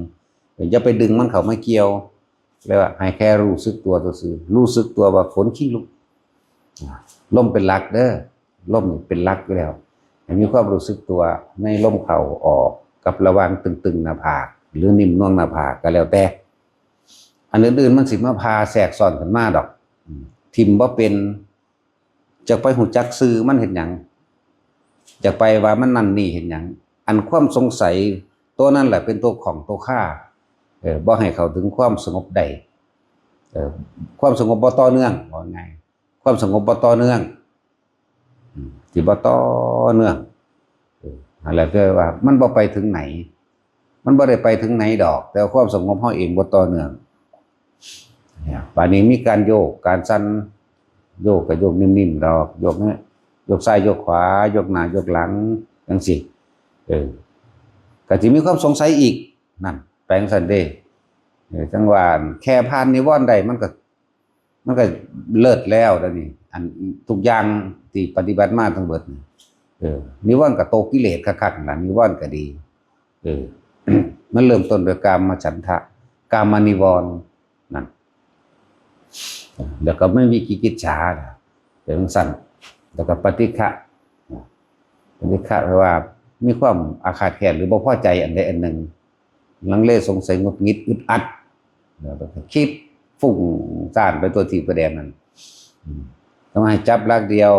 อย่าไปดึงมันเข้ามาเกี่ยว เรียกว่าให้แค่รู้สึกตัวซื่อๆ รู้สึกตัวว่าขนคิงลุก อ่า ลมเป็นหลักเด้อ ลมนี่เป็นหลักอยู่แล้ว ให้มีความรู้สึกตัวในลมเข้าออก กับระหว่างตึงๆ หน้าผาก หรือนิ่มนวลหน้าผากก็แล้วแต่ อันอื่นๆ มันสิมาพาแทรกซ้อนขึ้นมาดอก อืม ถิ่มบ่เป็น จักไปฮู้จักชื่อมันเฮ็ดหยัง จักไปว่ามันนั่นนี่เฮ็ดหยัง อันความสงสัยตัวนั้นแหละเป็นตัวข้องตัวคา เออ บ่ให้เข้าถึงความสงบได้ เออ ความสงบบ่ต่อเนื่อง ว่าง่าย ความสงบบ่ต่อเนื่อง อืม สิบ่ต่อเนื่อง เออ นั่นแหละคือว่ามันบ่ไปถึงไหน มันบ่ได้ไปถึงไหนดอก แต่ความสงบเฮาเองบ่ต่อเนื่อง เนี่ย บาดนี้มีการโยก การสั่น โยกก็โยกนิ่มๆดอก โยกเนี่ย โยกซ้ายโยกขวา โยกหน้าโยกหลัง จังซี้ เออ ก็สิมีความสงสัยอีก นั่น แปลงซั่นเด้ เออ จังว่าแค่ผ่านนิวรณ์ได้ มันก็ มันก็เลิศแล้วเดี๋ยวนี้ อันทุกอย่างที่ปฏิบัติมาทั้งเบิดนี่ เออ นิวรณ์ก็โตกิเลสคักๆนั่นล่ะ นิวรณ์ก็ดี เออ มันเริ่มต้นด้วยกามฉันทะ กามนิวรณ์นั่น แล้วก็ไม่มีกิจกิจฉานะ เป็นจั่งซั่น แล้วก็ปฏิฆะ ปฏิฆะแปลว่ามีความอาฆาตแค้นหรือบ่พอใจอันใดอันหนึ่ง ลังเลสงสัยหงุดหงิดอึดอัด แล้วก็คิดฟุ้งซ่านไปทั่วทิศทั่วแดนนั่น อืม ต้องให้จับหลักเดียว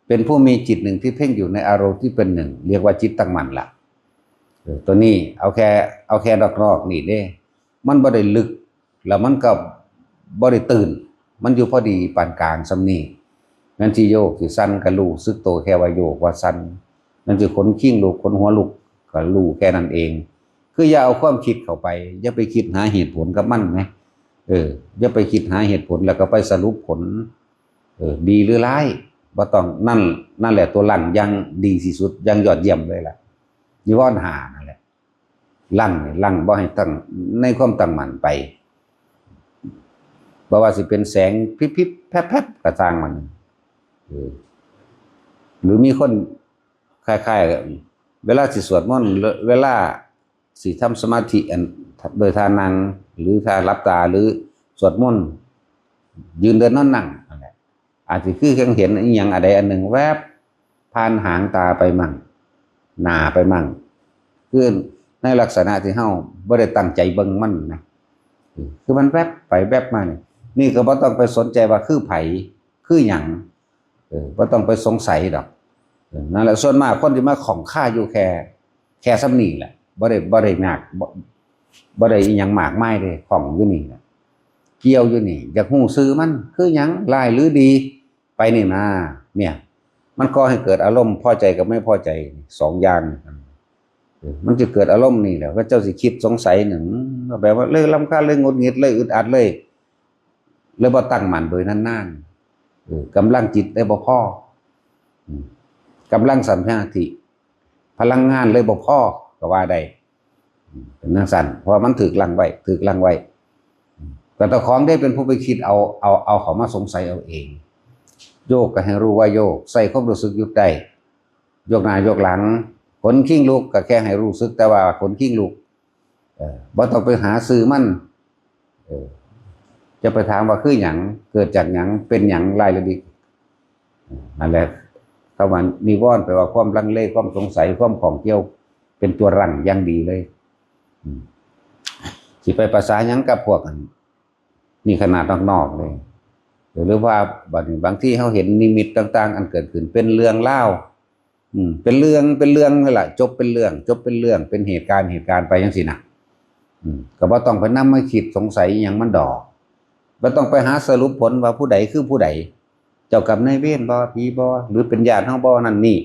เป็นผู้มีจิตหนึ่งที่เพ่งอยู่ในอารมณ์ที่เป็นหนึ่ง เรียกว่าจิตตั้งมั่นละ เออ ตัวนี้เอาแค่ เอาแค่นอกๆนี่เด้ มันบ่ได้ลึก แล้วมันก็บ่ได้ตื่น มันอยู่พอดีปานกลางส่ำนี้ แม่นสิโยกสิสั่นก็รู้สึกตัวแค่ว่าโยกว่าสั่น แม่นสิขนคิงลุกขนหัวลุกก็รู้แค่นั้นเอง คืออย่าเอาความคิดเข้าไป อย่าไปคิดหาเหตุผลกับมันนะ เออ อย่าไปคิดหาเหตุผลแล้วก็ไปสรุปผล เออ ดีหรือร้าย บ่ต้อง นั่น นั่นแหละตัวลังอย่างดีที่สุด อย่างยอดเยี่ยมเลยล่ะ นิวรณ์ห้านั่นแหละ ลังนี่ ลังบ่ให้ตั้ง ในความตั้งมั่นไป บ่ว่าสิเป็นแสงพิบๆแพรบๆก็ช่างมัน เออ หรือมีคนคล้ายๆ เวลาสิสวดมนต์ เวลาสิทำสมาธิ อัน โดยท่านั่ง หรือท่าหลับตา หรือสวดมนต์ ยืนเดินนอนนั่งนั่นแหละ อาจสิคือจั่งเห็นอิหยังอันใดอันหนึ่งแวบผ่านหางตาไปมั่ง หน้าไปมั่ง คือในลักษณะที่เฮาบ่ได้ตั้งใจเบิ่งมันนะ เออ คือมันแวบไปแวบมานี่ นี่ก็บ่ต้องไปสนใจว่าคือไผ คือหยัง เออ บ่ต้องไปสงสัยดอก เออ นั่นแหละ ส่วนมากคนที่มาข้องคาอยู่แค่ แค่ส่ำนี้แหละ บ่ได้ บ่ได้มาก บ่ บ่ได้อิหยังมากมายเด้ ข้องอยู่นี่แหละ เกี่ยวอยู่นี่ อยากฮู้ชื่อมันคือหยัง ร้ายหรือดี ไปนี่มา เนี่ย มันก่อให้เกิดอารมณ์พอใจกับไม่พอใจ สองอย่าง เออ มันจะเกิดอารมณ์นี่แหละ ว่าเจ้าสิคิดสงสัยหนึ่ง แบบว่าเลยรำคาญ เลยหงุดหงิด เลยอึดอัด เลย เลยบ่ตั้งมั่นโดยนานๆ เออ กำลังจิตได้บ่พอ อืม กำลังสมาธิ พลังงานเลยบ่พอก็ว่าได้ อืม เป็นจั่งซั่น เพราะว่ามันถูกลังไว้ ถูกลังไว้ อืม ก็เจ้าของได้เป็นผู้ไปคิดเอา เอา เอาเข้ามาสงสัยเอาเอง โยกก็ให้รู้ว่าโยก ใส่ความรู้สึกหยุดได้ โยกหน้าโยกหลัง ขนคิงลุกก็แค่ให้รู้สึกแต่ว่าขนคิงลุก เออ บ่ต้องไปหาชื่อมัน เออ จะไปถามว่าคือหยัง เกิดจากหยัง เป็นหยัง ร้ายหรือดี เออ นั่นแหละ คำว่านิวรณ์แปลว่าความลังเล ความสงสัย ความข้องเกี่ยว เป็นตัวรั้งอย่างดีเลย อืม สิไปประสาหยังกับพวกอัน นี่ขนาดนอกๆเลย หรือว่าบาง บางทีเฮาเห็นนิมิตต่างๆ อันเกิดขึ้นเป็นเรื่องราว อืม เป็นเรื่อง เป็นเรื่องนั่นแหละ จบเป็นเรื่อง จบเป็นเรื่อง เป็นเหตุการณ์ เหตุการณ์ไปจั่งซี้นะ อืม ก็บ่ต้องไปนำมาคิดสงสัยอิหยังมันดอก บ่ต้องไปหาสรุปผลว่าผู้ใดคือผู้ใด เจ้ากรรมนายเวรบ่ ผีบ่ หรือเป็นญาติเฮาบ่ นั่นนี่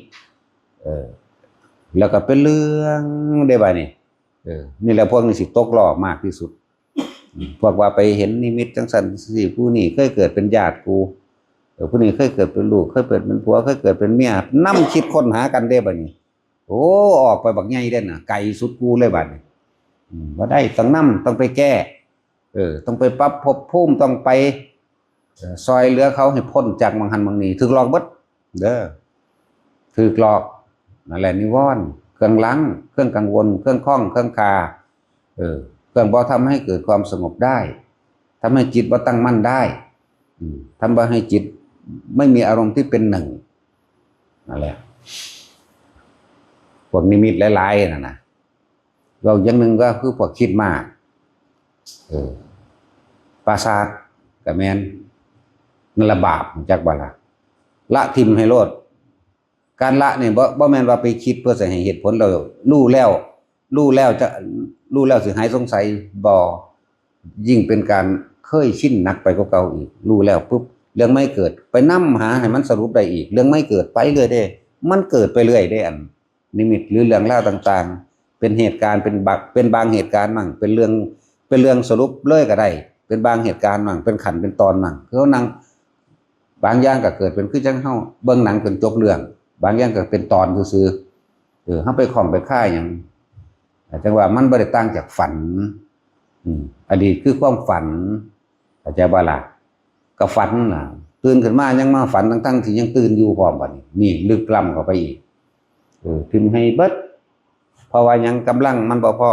เออ แล้วก็เป็นเรื่องได้บ่านี่ เออ นี่แหละพวกนี้สิตกรอบมากที่สุด อืม พวกว่าไปเห็นนิมิตจังซั่นสิ ผู้นี้เคยเกิดเป็นญาติกู เออ ผู้นี้เคยเกิดเป็นลูก เคยเกิดเป็นผัว เคยเกิดเป็นเมีย นำคิดค้นหากันได้บ่านี่ โอ้ ออกไปบักใหญ่เด้น่ะ ไกลสุดกูเลยบัดนี้ อืม บ่ได้ ต้องนำ ต้องไปแก้ เออ ต้องไปปรับภพภูมิ ต้องไป เอ่อ ซอยเหลือเขาให้พ้นจากหม่องหั้นหม่องนี้ ถืกหลอกเบิด เด้อ ถืกหลอก นั่นแหละนิวรณ์ เครื่องลัง เครื่องกังวล เครื่องข้อง เครื่องคา เออ เครื่องบ่ทำให้เกิดความสงบได้ ทำให้จิตบ่ตั้งมั่นได้ อืม ทำบ่ให้จิตไม่มีอารมณ์ที่เป็นหนึ่ง นั่นแหละ พวกนิมิตหลายๆ นั่นน่ะ เว้าอย่างหนึ่งก็คือพวกคิดมาก เออ ประสาทก็แม่น นั่นละบาป รู้จักบ่ล่ะ ละถิ่มให้โลด การละนี่บ่ บ่แม่นว่าไปคิดเพื่อสิให้เหตุผล แล้วรู้แล้ว รู้แล้วจะ รู้แล้วสิหายสงสัย บ่ ยิ่งเป็นการเคยชินหนักไปกว่าเก่าอีก รู้แล้วปุ๊บ เรื่องไม่เกิด ไปนำหาให้มันสรุปได้อีก เรื่องไม่เกิดไปเรื่อยเด้ มันเกิดไปเรื่อยเด้ อันนิมิตหรือเรื่องราวต่างๆ เป็นเหตุการณ์ เป็นบาง เป็นบางเหตุการณ์มั่ง เป็นเรื่อง เป็นเรื่องสรุปเลยก็ได้ เป็นบางเหตุการณ์มั่ง เป็นขั้นเป็นตอนมั่ง คือเขานั่ง บางอย่างก็เกิดเป็นคือจั่งเฮาเบิ่งหนังเป็นจบเรื่อง บางอย่างก็เป็นตอนซื่อๆ เออ เฮาไปคล้องไปคาหยัง จั่งว่ามันบ่ได้ต่างจากฝัน อืม อดีตคือความฝัน เข้าใจบ่ล่ะ ก็ฝันน่ะ ตื่นขึ้นมายังมาฝัน ทั้งๆ ที่ยังตื่นอยู่พร้อมบัดนี้ นี่ลึกล้ำเข้าไปอีก เออ ถิ่มให้เบิด เพราะว่าหยัง กำลังมันบ่พอ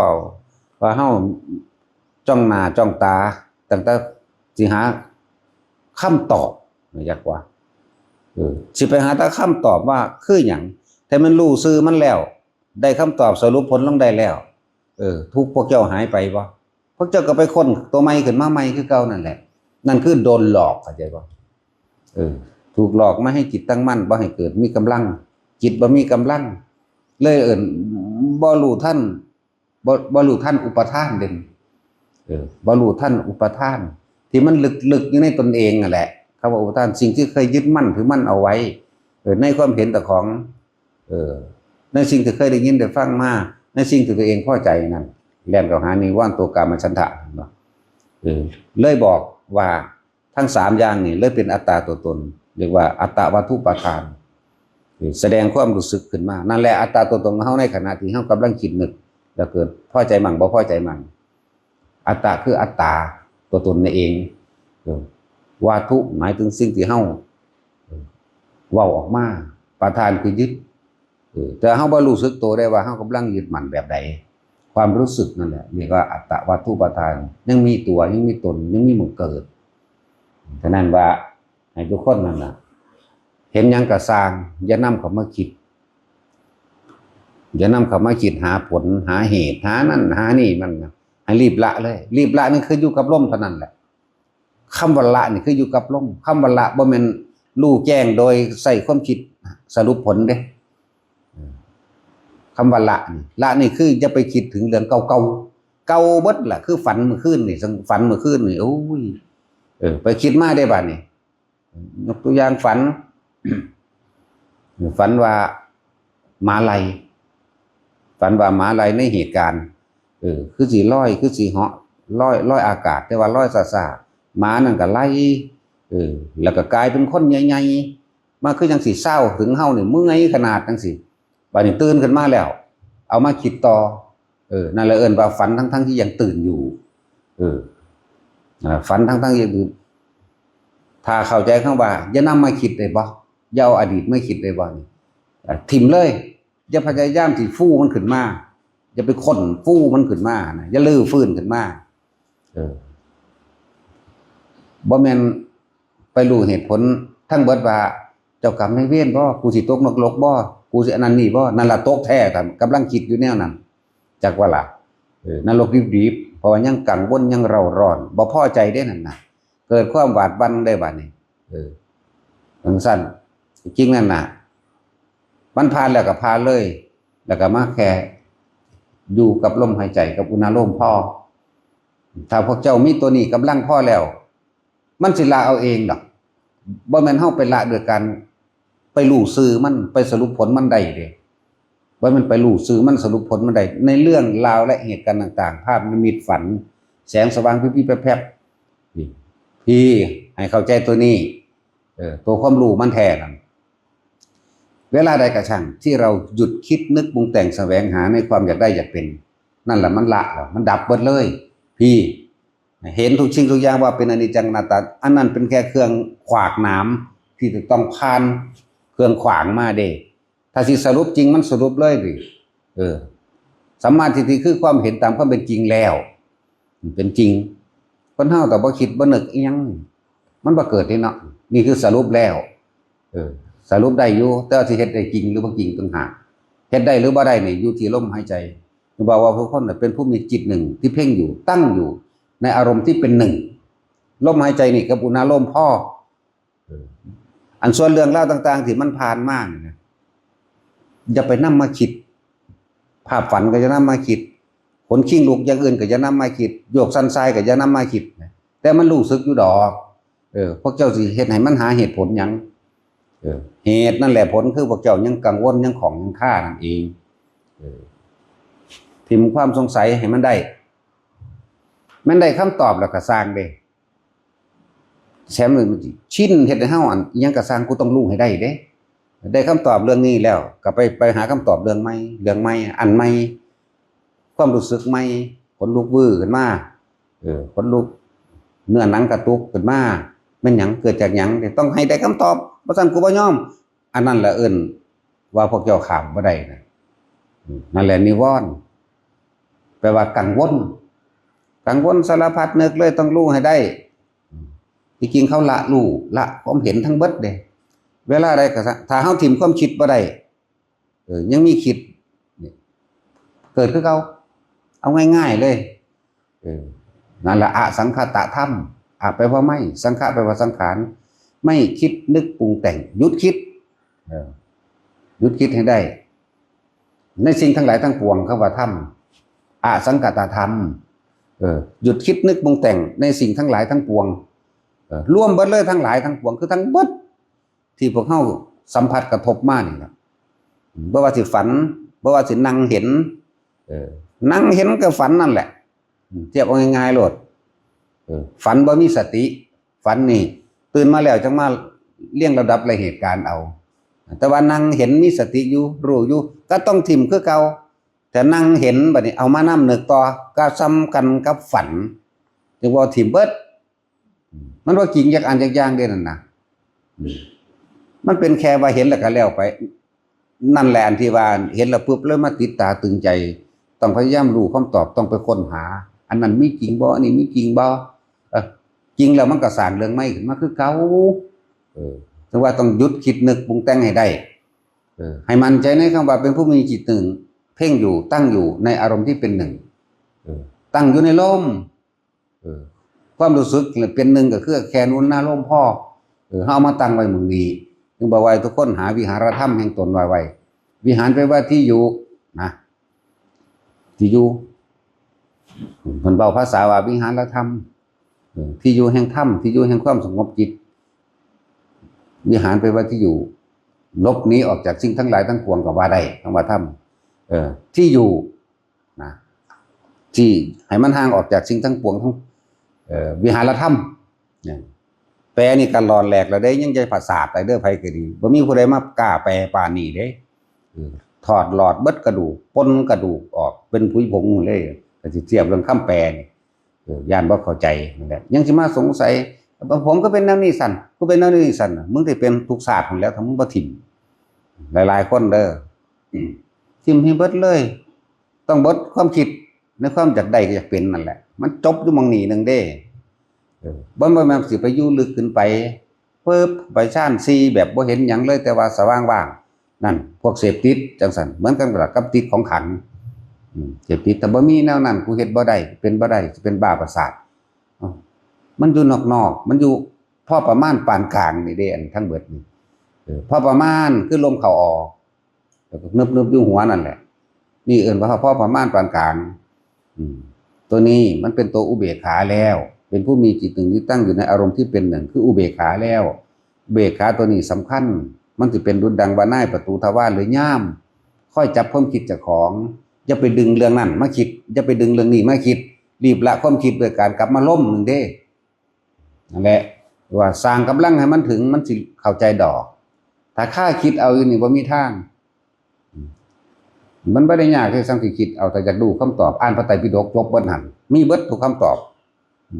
ว่าเฮาจ้องหน้าจ้องตา ตั้งแต่สิหาคำตอบ อยากว่า เออ สิไปหาแต่คำตอบว่าคือหยัง แต่มันรู้ซื่อมันแล้ว ได้คำตอบสรุปผลลงได้แล้ว เออ ทุกข์พวกเจ้าหายไปบ่ พวกเจ้าก็ไปค้นตัวใหม่ขึ้นมาใหม่คือเก่านั่นแหละ นั่นคือโดนหลอก เข้าใจบ่ เออ ถูกหลอกมาให้จิตตั้งมั่น บ่ให้เกิดมีกำลัง จิตบ่มีกำลัง เลยเอิ้นบ่รู้ทัน บ่ บ่รู้ทันอุปาทานเด่น เออ บ่รู้ทันอุปาทาน ที่มันลึกๆ อยู่ในตนเองนั่นแหละ คำว่าอุปาทาน สิ่งที่เคยยึดมั่นถือมั่นเอาไว้ เออ ในความเห็นเจ้าของ เออ ในสิ่งที่เคยได้ยินได้ฟังมา ในสิ่งที่ตัวเองพอใจนั่น แล่นเข้าหานิวรณ์ตัวกามฉันทะเนาะ เออ เลยบอกว่าทั้งสามอย่างนี่เลยเป็นอัตตาตัวตน เรียกว่าอัตตวัตถุปาทาน เออ แสดงความรู้สึกขึ้นมา นั่นแหละอัตตาตัวตนของเฮาในขณะที่เฮากำลังคิดนึก แล้วเกิดพอใจมั่งบ่พอใจมั่ง อัตตะคืออัตตาตัวตนนั่นเอง เออ วัตถุหมายถึงสิ่งที่เฮา เออ เว้าออกมา ปาทานคือยึด เออ แต่เฮาบ่รู้สึกตัวได้ว่าเฮากำลังยึดมั่นแบบใด ความรู้สึกนั่นแหละเรียกว่าอัตตวัตถุปาทาน ยังมีตัว ยังมีตน ยังมีหม่องเกิด ฉะนั้นว่าให้ทุกคนนั่นน่ะ เห็นหยังก็ซ่าง อย่านำเข้ามาคิด อย่านำเข้ามาคิดหาผล หาเหตุ หานั่นหานี่มันนะ ให้รีบละเลย รีบละนี่คืออยู่กับลมเท่านั้นแหละ คำว่าละนี่คืออยู่กับลม คำว่าละบ่แม่นรู้แจ้งโดยใช้ความคิดสรุปผลเด้ คำว่าละนี่ ละนี่คืออย่าไปคิดถึงเรื่องเก่าๆ เก่าเบิดล่ะ คือฝันเมื่อคืนนี่ ฝันเมื่อคืนนี่ โอ้ย เออ ไปคิดมาได้บัดนี้ ยกตัวอย่างฝัน ฝันว่าหมาไล่ ฝันว่าหมาไล่ในเหตุการณ์ เออ คือสิลอย คือสิเหาะ ลอย ลอยอากาศ แต่ว่าลอยช้าๆ หมานั่นก็ไล่ เออ แล้วก็กลายเป็นคนใหญ่ๆ มาคือจั่งสิซาวถึงเฮานี่ เมื่อยขนาดจั่งซี้ บัดนี้ตื่นขึ้นมาแล้ว เอามาคิดต่อ เออ นั่นแหละเอิ้นว่าฝันทั้งๆที่ยังตื่นอยู่ เออ อ่า ฝันทั้งๆที่ยังตื่น ถ้าเข้าใจคำว่า อย่านำมาคิดได้บ่ อย่าเอาอดีตมาคิดได้บ่นี่ อ่า ถิ่มเลย อย่าพยายามสิฟูมันขึ้นมา อย่าไปค้นฟูมันขึ้นมานะ อย่ารื้อฟื้นขึ้นมา เออ บ่แม่นไปรู้เหตุผลทั้งเบิดว่า เจ้ากรรมนายเวรบ่ กูสิตกนรกบ่ กูสิอันนั้นนี่บ่ นั่นล่ะตกแท้ ถ้ากำลังคิดอยู่แนวนั้น จักว่าล่ะ เออ นรกดิบๆ เพราะว่ายังกังวล ยังเร่าร้อน บ่พอใจเด้นั่นน่ะ เกิดความหวาดหวั่นได้บัดนี้ เออ จั่งซั่น จริงนั่นน่ะ มันผ่านแล้วก็ผ่านเลย แล้วก็มาแค่อยู่กับลมหายใจกับอุณาโลมพอ ถ้าพวกเจ้ามีตัวนี้กำลังพอแล้ว มันสิละเอาเองดอก บ่แม่นเฮาไปละโดยการไปรู้ซื่อมัน ไปสรุปผลมันได้เด้ ว่ามันไปรู้ซื่อมันสรุปผลมันได้ในเรื่องราวและเหตุการณ์ต่างๆ ภาพนิมิตฝัน แสงสว่างพิบๆแผบๆนี่พี่ให้เข้าใจตัวนี้ เออ ตัวความรู้มันแท้นั่น เวลาใดกระช่างที่เราหยุดคิดนึกปรุงแต่งแสวงหาในความอยากได้อยากเป็น นั่นแหละมันละแล้วมันดับเบิดเลย พี่ เห็นทุกสิ่งทุกอย่างว่าเป็นอนิจจังอนัตตา อันนั้นเป็นแค่เครื่องขวากหนามที่จะต้องผ่านเครื่องขวางมาเด้ ถ้าสิสรุปจริงมันสรุปเลยดิ เออ สัมมาทิฏฐิคือความเห็นตามความเป็นจริงแล้ว มันเป็นจริง คนเฮาแต่บ่คิดบ่นึกอิหยัง มันบ่เกิดนี่เนาะ นี่คือสรุปแล้ว เออ สรุปได้อยู่ แต่ว่าสิเฮ็ดได้จริงหรือบ่จริงต่างหาก เฮ็ดได้หรือบ่ได้นี่อยู่ที่ลมหายใจ คือบอกว่าผู้คนน่ะเป็นผู้มีจิตหนึ่งที่เพ่งอยู่ ตั้งอยู่ในอารมณ์ที่เป็นหนึ่ง ลมหายใจนี่กับอุณาโลมพอ เออ อันส่วนเรื่องราวต่างๆที่มันผ่านมานี่นะ อย่าไปนำมาคิด ภาพฝันก็อย่านำมาคิด ขนคิงลุกอย่างอื่นก็อย่านำมาคิด โยกสั่นทรายก็อย่านำมาคิดนะ แต่มันรู้สึกอยู่ดอก เออ พวกเจ้าสิเฮ็ดให้มันหาเหตุผลหยัง เออ เหตุนั่นแหละผลคือพวกเจ้ายังกังวลยังข้องยังคานั่นเอง เออ ถิ่มความสงสัยให้มันได้ แม่นได้คำตอบแล้วก็ซ่างเด้ แถมมันสิชินเฮ็ดให้เฮาอันอิหยังก็ซ่างกูต้องรู้ให้ได้เด้ ได้คำตอบเรื่องนี้แล้วก็ไป ไปหาคำตอบเรื่องใหม่ เรื่องใหม่ อันใหม่ ความรู้สึกใหม่ ขนลุกวื้อขึ้นมา เออ ขนลุก เนื้อหนังกระตุกขึ้นมา แม่นหยัง เกิดจากหยัง ต้องให้ได้คำตอบ บ่ซั้นกูบ่ยอม อันนั้นแหละเอิ้นว่าพวกเจ้าข้ามบ่ได้นะ อืม นั่นแหละนิวรณ์ แปลว่ากังวล กังวลสารพัดนึกเลยต้องรู้ให้ได้ อืม ที่จริงเขาละรู้ ละความเห็นทั้งเบิดเด้ เวลาใดก็ซะ ถ้าเฮาถิ่มความคิดบ่ได้ เออ ยังมีคิด เนี่ย เกิดคือเก่า เอาง่ายๆเลย เออ นั่นละอสังขตธรรม อะแปลว่าไม่ สังขะแปลว่าสังขาร ไม่คิดนึกปรุงแต่ง หยุดคิด เออ หยุดคิดให้ได้ ในสิ่งทั้งหลายทั้งปวง คำว่าธรรม อสังขตธรรม เออ หยุดคิดนึกปรุงแต่งในสิ่งทั้งหลายทั้งปวง เออ รวมเบิดเลยทั้งหลายทั้งปวง คือทั้งเบิด ที่พวกเฮาสัมผัสกระทบมานี่ล่ะ บ่ว่าสิฝัน บ่ว่าสินั่งเห็น เออ นั่งเห็นกับฝันนั่นแหละ อืม เทียบเอาง่ายๆโลด เออ ฝันบ่มีสติ ฝันนี่ ตื่นมาแล้วจั่งมาเรียงลำดับรายเหตุการณ์เอา แต่ว่านั่งเห็นมีสติอยู่ รู้อยู่ ก็ต้องถิ่มคือเก่า แต่นั่งเห็นบัดนี้เอามานำนึกต่อ ก็ส่ำกันกับฝัน จึงว่าถิ่มเบิด มันบ่จริงจักอันจักอย่างเด้นั่นนะ อืม มันเป็นแค่ว่าเห็นแล้วก็แล้วไป นั่นแหละอันที่ว่าเห็นแล้วปุ๊บเลยมาติดตาตึงใจ ต้องพยายามรู้คำตอบ ต้องไปค้นหา อันนั้นมีจริงบ่ อันนี้มีจริงบ่ เออ จริงแล้วมันก็สร้างเรื่องใหม่ขึ้นมาคือเก่า เออ ถึงว่าต้องหยุดคิดนึกปรุงแต่งให้ได้ เออ ให้มั่นใจในคำว่าเป็นผู้มีจิตหนึ่ง เพ่งอยู่ ตั้งอยู่ในอารมณ์ที่เป็นหนึ่ง เออ ตั้งอยู่ในลม เออ ความรู้สึกเป็นหนึ่งก็คือแค่อุณาโลมพอ เออ เฮาเอามาตั้งไว้หม่องนี้ จึงบอกว่าให้ทุกคนหาวิหารธรรมแห่งตนไว้ไว้ วิหารแปลว่าที่อยู่นะ ที่อยู่ เพิ่นเว้าภาษาว่าวิหารธรรม เออ ที่อยู่แห่งธรรม ที่อยู่แห่งความสงบจิต วิหารแปลว่าที่อยู่ หลบหนีออกจากสิ่งทั้งหลายทั้งปวงก็ว่าได้ คำว่าธรรม เออ ที่อยู่ นะ ที่ให้มันห่างออกจากสิ่งทั้งปวงทั้ง เอ่อ วิหารธรรม เนี่ย แปลนี่ก็หลอนแหลกแล้วเด้ ยังจะประสาทไปเด้อ ไผก็ดี บ่มีผู้ใดมากล้าแปลปานนี้เด้ เออ ถอดหลอดเบิดกระดูก ปนกระดูกออก เป็นผุยผงเลย ก็สิเทียบเรื่องคำแปลนี่ เออ ย่านบ่เข้าใจนั่นแหละ ยังสิมาสงสัย ผมก็เป็นแนวนี้สั่น กูเป็นแนวนี้สั่น มึงสิเป็นทุกชาติหั้นแหล้ว ถ้ามึงบ่ถิ่ม หลายๆคนเด้อ อืม ถิ่มให้เบิดเลย ต้องเบิดความคิดในความอยากได้ก็อยากเป็นนั่นแหละ มันจบอยู่หม่องนี้หนึ่งเด้ เออ บ่ บ่แม่นสิไปอยู่ลึกขึ้นไป ปึ๊บ ไปฌานสี่แบบบ่เห็นหยังเลย แต่ว่าสว่างว่าง นั่น พวกเสพติดจังซั่น เหมือนกันกับติดของขัง อืม เสพติด แต่บ่มีแนวนั้น กูเฮ็ดบ่ได้ เป็นบ่ได้ สิเป็นบ้าประสาท เอ้า มันอยู่นอกๆ มันอยู่พอประมาณปานกลางนี่เด้ อันทั้งเบิดนี่ เออ พอประมาณคือลมเข้าออก แล้วก็นึบๆอยู่หัวนั่นแหละ นี่เอิ้นว่าพอประมาณปานกลาง อืม ตัวนี้มันเป็นตัวอุเบกขาแล้ว เป็นผู้มีจิตหนึ่งที่ตั้งอยู่ในอารมณ์ที่เป็นหนึ่ง คืออุเบกขาแล้ว อุเบกขาตัวนี้สำคัญ มันสิเป็นดุจดังว่านายประตูทวารหรือย่าม ค่อยจับความคิดเจ้าของ อย่าไปดึงเรื่องนั้นมาคิด อย่าไปดึงเรื่องนี้มาคิด รีบละความคิดด้วยการกลับมาลมหนึ่งเด้ นั่นแหละ ว่าสร้างกำลังให้มันถึง มันสิเข้าใจดอก ถ้าคาคิดเอาอยู่นี่บ่มีทาง มันบ่ได้ยากที่สังสิคิดเอา แต่อยากรู้คำตอบ อ่านพระไตรปิฎกจบเบิดหั่น มีเบิดทุกคำตอบ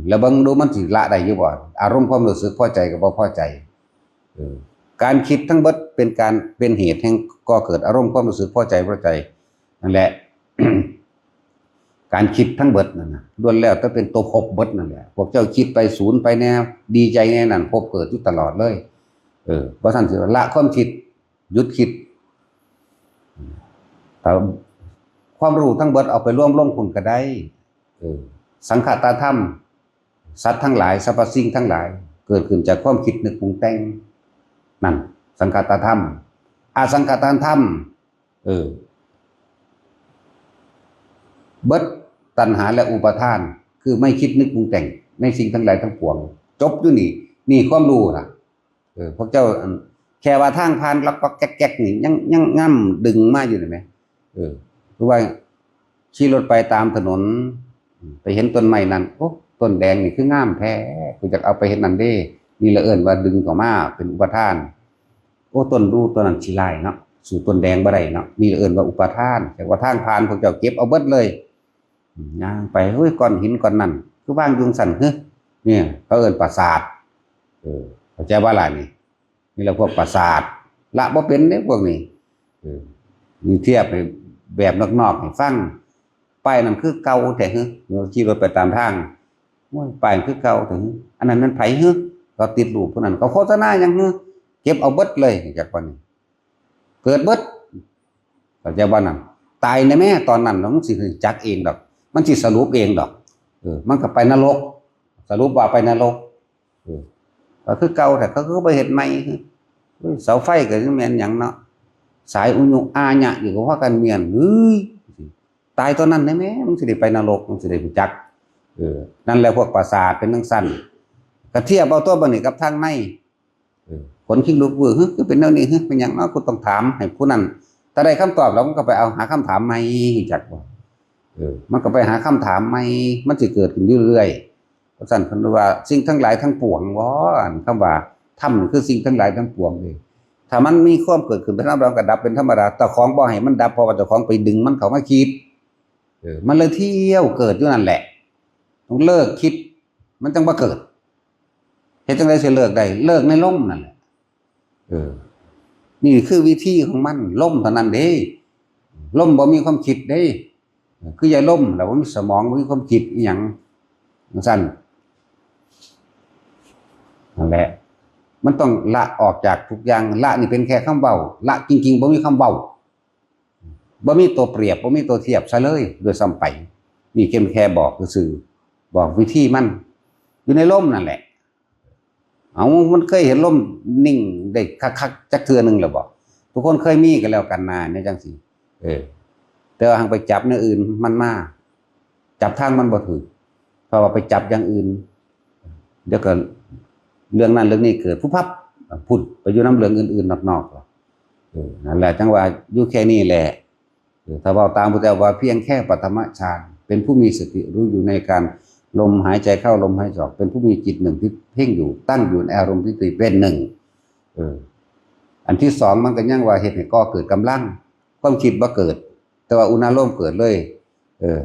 แล้วเบิ่งดูมันสิละได้อยู่บ่ อารมณ์ความรู้สึกพอใจกับบ่พอใจ เออ การคิดทั้งเบิดเป็นการ เป็นเหตุแห่งก่อเกิดอารมณ์ความรู้สึกพอใจบ่พอใจ นั่นแหละ การคิดทั้งเบิดนั่นน่ะ ล้วนแล้วแต่เป็นตัวภพเบิดนั่นแหละ พวกเจ้าคิดไปสูญไปแน่ ดีใจแน่นั่น ภพเกิดอยู่ตลอดเลย เออ บ่ซั่นสิละความคิด หยุดคิด แต่ความรู้ทั้งเบิดเอาไปรวมลงพุ้นก็ได้ เออ สังคตธรรม สัตว์ทั้งหลาย สรรพสิ่งทั้งหลาย เกิดขึ้นจากความคิดนึกปรุงแต่ง นั่น สังคตธรรม อสังคตธรรม เออ เบิดตัณหาและอุปาทาน คือไม่คิดนึกปรุงแต่งในสิ่งทั้งหลายทั้งปวง จบอยู่นี่ นี่ความรู้น่ะ เออ พวกเจ้า อัน แค่ว่าทางผ่านลักปักแก๊กๆ นี่ ยัง ยังง่ำดึงมาอยู่นี่แหม เออ คือว่าขี่รถไปตามถนน ไปเห็นต้นไม้นั่น โอ้ ต้นแดงนี่คืองามแท้ กูอยากเอาไปเฮ็ดนั่นเด้ นี่ละเอิ้นว่าดึงเข้ามาเป็นอุปาทาน โอ้ ต้นดูต้นนั้นขี้ร้ายเนาะ สู้ต้นแดงบ่ได้เนาะ นี่ละเอิ้นว่าอุปาทาน แต่ว่าทางผ่านพวกเจ้าเก็บเอาเบิดเลย ย่างไป เฮ้ย ก้อนหินก้อนนั่น คือวางอยู่จั่งซั้น เฮ้ย เนี่ย เขาเอิ้นปราสาท เออ เข้าใจบ่ล่ะนี่ นี่ละพวกปราสาท ละบ่เป็นเด้พวกนี้ เออ นี่เทียบให้แบบนอกๆ ให้ฟัง ป้ายนั่นคือเก่าแท้ เฮ้ย ขี่รถไปตามทาง โอ้ย ป้ายคือเก่าแท้ เฮ้ย อันนั้นมันไผ เฮ้ย เขาติดรูปผู้นั้น เขาโฆษณาหยัง เฮ้ย เก็บเอาเบิดเลย จักปานนี้ เกิดเบิด เข้าใจบ่นั่น ตายแน่แม่ ตอนนั้นมันสิรู้จักเองดอก มันสิสรุปเองดอก เออ มันก็ไปนรก สรุปว่าไปนรก เออ ก็คือเก่า แต่เขาก็บ่เฮ็ดใหม่ เฮ้ย เสาไฟก็ยังแม่นหยังเนาะ สายอุญุอาญะอยู่ก็พากันเมียน เฮ้ย ตายตอนนั้นแน่แม่ มันสิได้ไปนรก มันสิได้รู้จัก เออ นั่นแหละพวกปราสาทเป็นจั่งซั้น ก็เทียบเอาตัวบัดนี้กับทางใน เออ ขนคิงลุกเว้ย เฮ้ย คือเป็นแนวนี้ เฮ้ย เป็นหยังเนาะ กูต้องถามให้ผู้นั้น ถ้าได้คำตอบแล้วมันก็ไปเอาหาคำถามใหม่ รู้จักบ่ เออ มันก็ไปหาคำถามใหม่ มันสิเกิดขึ้นอยู่เรื่อย เพราะฉะนั้นเพิ่นว่าสิ่งทั้งหลายทั้งปวง ว่า อันคำว่าธรรมนี่คือสิ่งทั้งหลายทั้งปวงเลย ถ้ามันมีความเกิดขึ้นเป็นธรรมดา ก็ดับเป็นธรรมดา เจ้าของบ่ให้มันดับ เพราะว่าเจ้าของไปดึงมันเข้ามาคิด เออ มันเลยเที่ยวเกิดอยู่นั่นแหละ ต้องเลิกคิด มันจั่งบ่เกิด เฮ็ดจั่งใดสิเลิกได้ เลิกในลมนั่นแหละ เออ นี่คือวิธีของมัน ลมเท่านั้นเด้ ลมบ่มีความคิดเด้ คือยายลม แล้วบ่มีสมอง บ่มีความคิดอีหยัง จั่งซั้น นั่นแหละ มันต้องละออกจากทุกอย่าง ละนี่เป็นแค่คำเว้า ละจริงๆ บ่มีคำเว้า บ่มีตัวเปรียบ บ่มีตัวเทียบซะเลย ด้วยซ้ำไป นี่เพียงแค่บอกซื่อๆ บอกวิธีมัน อยู่ในลมนั่นแหละ เอา มันเคยเห็นลมนิ่งได้คักๆ จักเทื่อหนึ่งแล้วบ่ ทุกคนเคยมีกันแล้วกันนาเนี่ยจังซี่ เออ แต่ว่าหังไปจับแนวอื่นมันมา จับทางมันบ่ถืก เพราะว่าไปจับอย่างอื่น เดี๋ยวก็เรื่องนั้นเรื่องนี้เกิด พุบพับ พุดไปอยู่นำเรื่องอื่นๆ นอกๆ เออ นั่นแหละ จั่งว่าอยู่แค่นี้แหละ เออ ถ้าเว้าตามพุทธเจ้าว่าเพียงแค่ปฐมฌาน เป็นผู้มีสติรู้อยู่ในการลมหายใจเข้าลมหายใจออก เป็นผู้มีจิตหนึ่งที่เพ่งอยู่ ตั้งอยู่ในอารมณ์ที่เป็นหนึ่ง เออ อันที่สองมันก็ยังว่าเฮ็ดให้ก่อเกิดกำลัง ความคิดบ่เกิด แต่ว่าอุณาโลมเกิดเลย เออ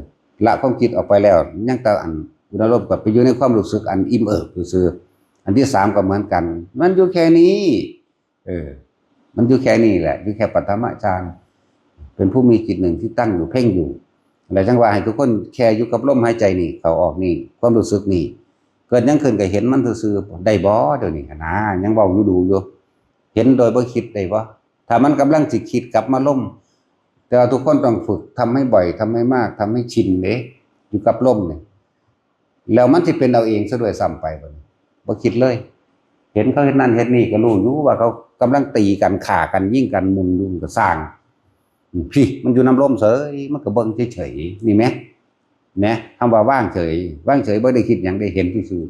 ละความคิดออกไปแล้ว ยังแต่อันอุณาโลมก็ไปอยู่ในความรู้สึกอันอิ่มเอิบซื่อๆ อันที่สามก็เหมือนกัน มันอยู่แค่นี้ เออ มันอยู่แค่นี้แหละ อยู่แค่ปฐมฌาน เป็นผู้มีจิตหนึ่งที่ตั้งอยู่เพ่งอยู่ แล้วจั่งว่าให้ทุกคนแค่อยู่กับลมหายใจนี่ เข้าออกนี่ ความรู้สึกนี่ เกิดหยังขึ้นก็เห็นมันซื่อๆ ได้บ่ เดี๋ยวนี้หั้นนะ ยังเว้าอยู่ดูอยู่ เห็นโดยบ่คิดได้บ่ ถ้ามันกำลังสิคิดกลับมาลม แต่ว่าทุกคนต้องฝึกทำให้บ่อย ทำให้มาก ทำให้ชินเด้ อยู่กับลมเนี่ย แล้วมันสิเป็นเอาเองซะด้วยซ้ำไปบัดนี้ บ่คิดเลย เห็นเขาเฮ็ดนั่นเฮ็ดนี่ก็รู้อยู่ว่าเขากำลังตีกัน ฆ่ากัน ยิงกัน หมุนอยู่ ก็ซ่าง อืม พี่ มันอยู่นำลมเฉย มันก็เบิ่งเฉยๆ นี่แหม แหม คำว่าวางเฉย วางเฉยบ่ได้คิดหยัง ได้เห็นซื่อ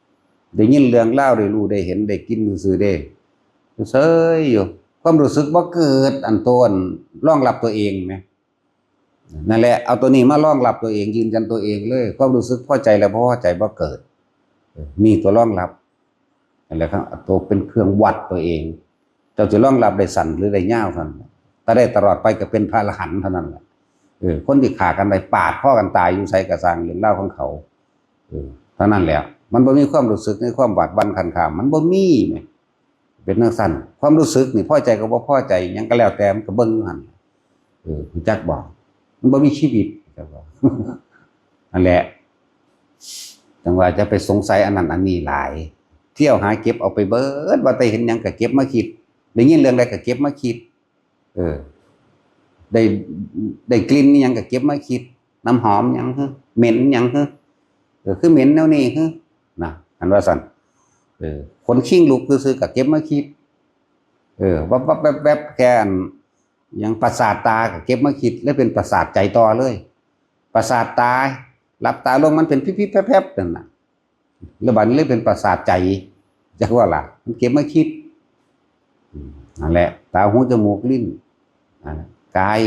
ๆ ได้ยินเรื่องราว ได้รู้ ได้เห็น ได้กินซื่อๆ เด้ เฉยอยู่ ความรู้สึกบ่เกิด อันตัวรองรับตัวเองแหม นั่นแหละ เอาตัวนี้มารองรับตัวเอง ยืนยันตัวเองเลย ความรู้สึกพอใจและบ่พอใจบ่เกิด เออ มีตัวรองรับ นั่นแหละครับ ตัวเป็นเครื่องวัดตัวเอง เจ้าจะรองรับได้สั้นหรือได้ยาวเท่านั้น ถ้าได้ตลอดไปก็เป็นพระอรหันต์เท่านั้นแหละ เออ คนที่ฆ่ากันได้ปาดคอกันตายอยู่ไสก็ซ่าง เรื่องราวของเขา เออ เท่านั้นแหละ มันบ่มีความรู้สึกในความบาดบั่นคันคาม มันบ่มีแหม เป็นจั่งซั้น ความรู้สึกนี่พอใจก็บ่พอใจ หยังก็แล้วแต่ มันก็เบิ่งอยู่หั่น เออ รู้จักบ่ มันบ่มีชีวิต จักบ่ นั่นแหละ จั่งว่าจะไปสงสัยอันนั้นอันนี้หลาย เที่ยวหาเก็บเอาไปเบิด ว่าแต่เห็นหยังก็เก็บมาคิด ได้ยินเรื่องใดก็เก็บมาคิด เออ ได้ ได้กลิ่นอิหยังก็เก็บมาคิด น้ำหอมหยังหึ เหม็นหยังหึ เออ คือเหม็นแนวนี้หึ นะ อันว่าซั่น เออ ขนคิงลุกซื่อๆก็เก็บมาคิด เออ วับๆแวบๆ แค่อัน หยังประสาทตาก็เก็บมาคิด แล้วเป็นประสาทใจต่อเลย ประสาทตา หลับตาลงมันเป็นพิบๆแพรบๆนั่นน่ะ แล้วบัดนี้เลยเป็นประสาทใจ จักว่าล่ะ มันเก็บมาคิด อืม นั่นแหละ ตา หู จมูก ลิ้น อ่า กาย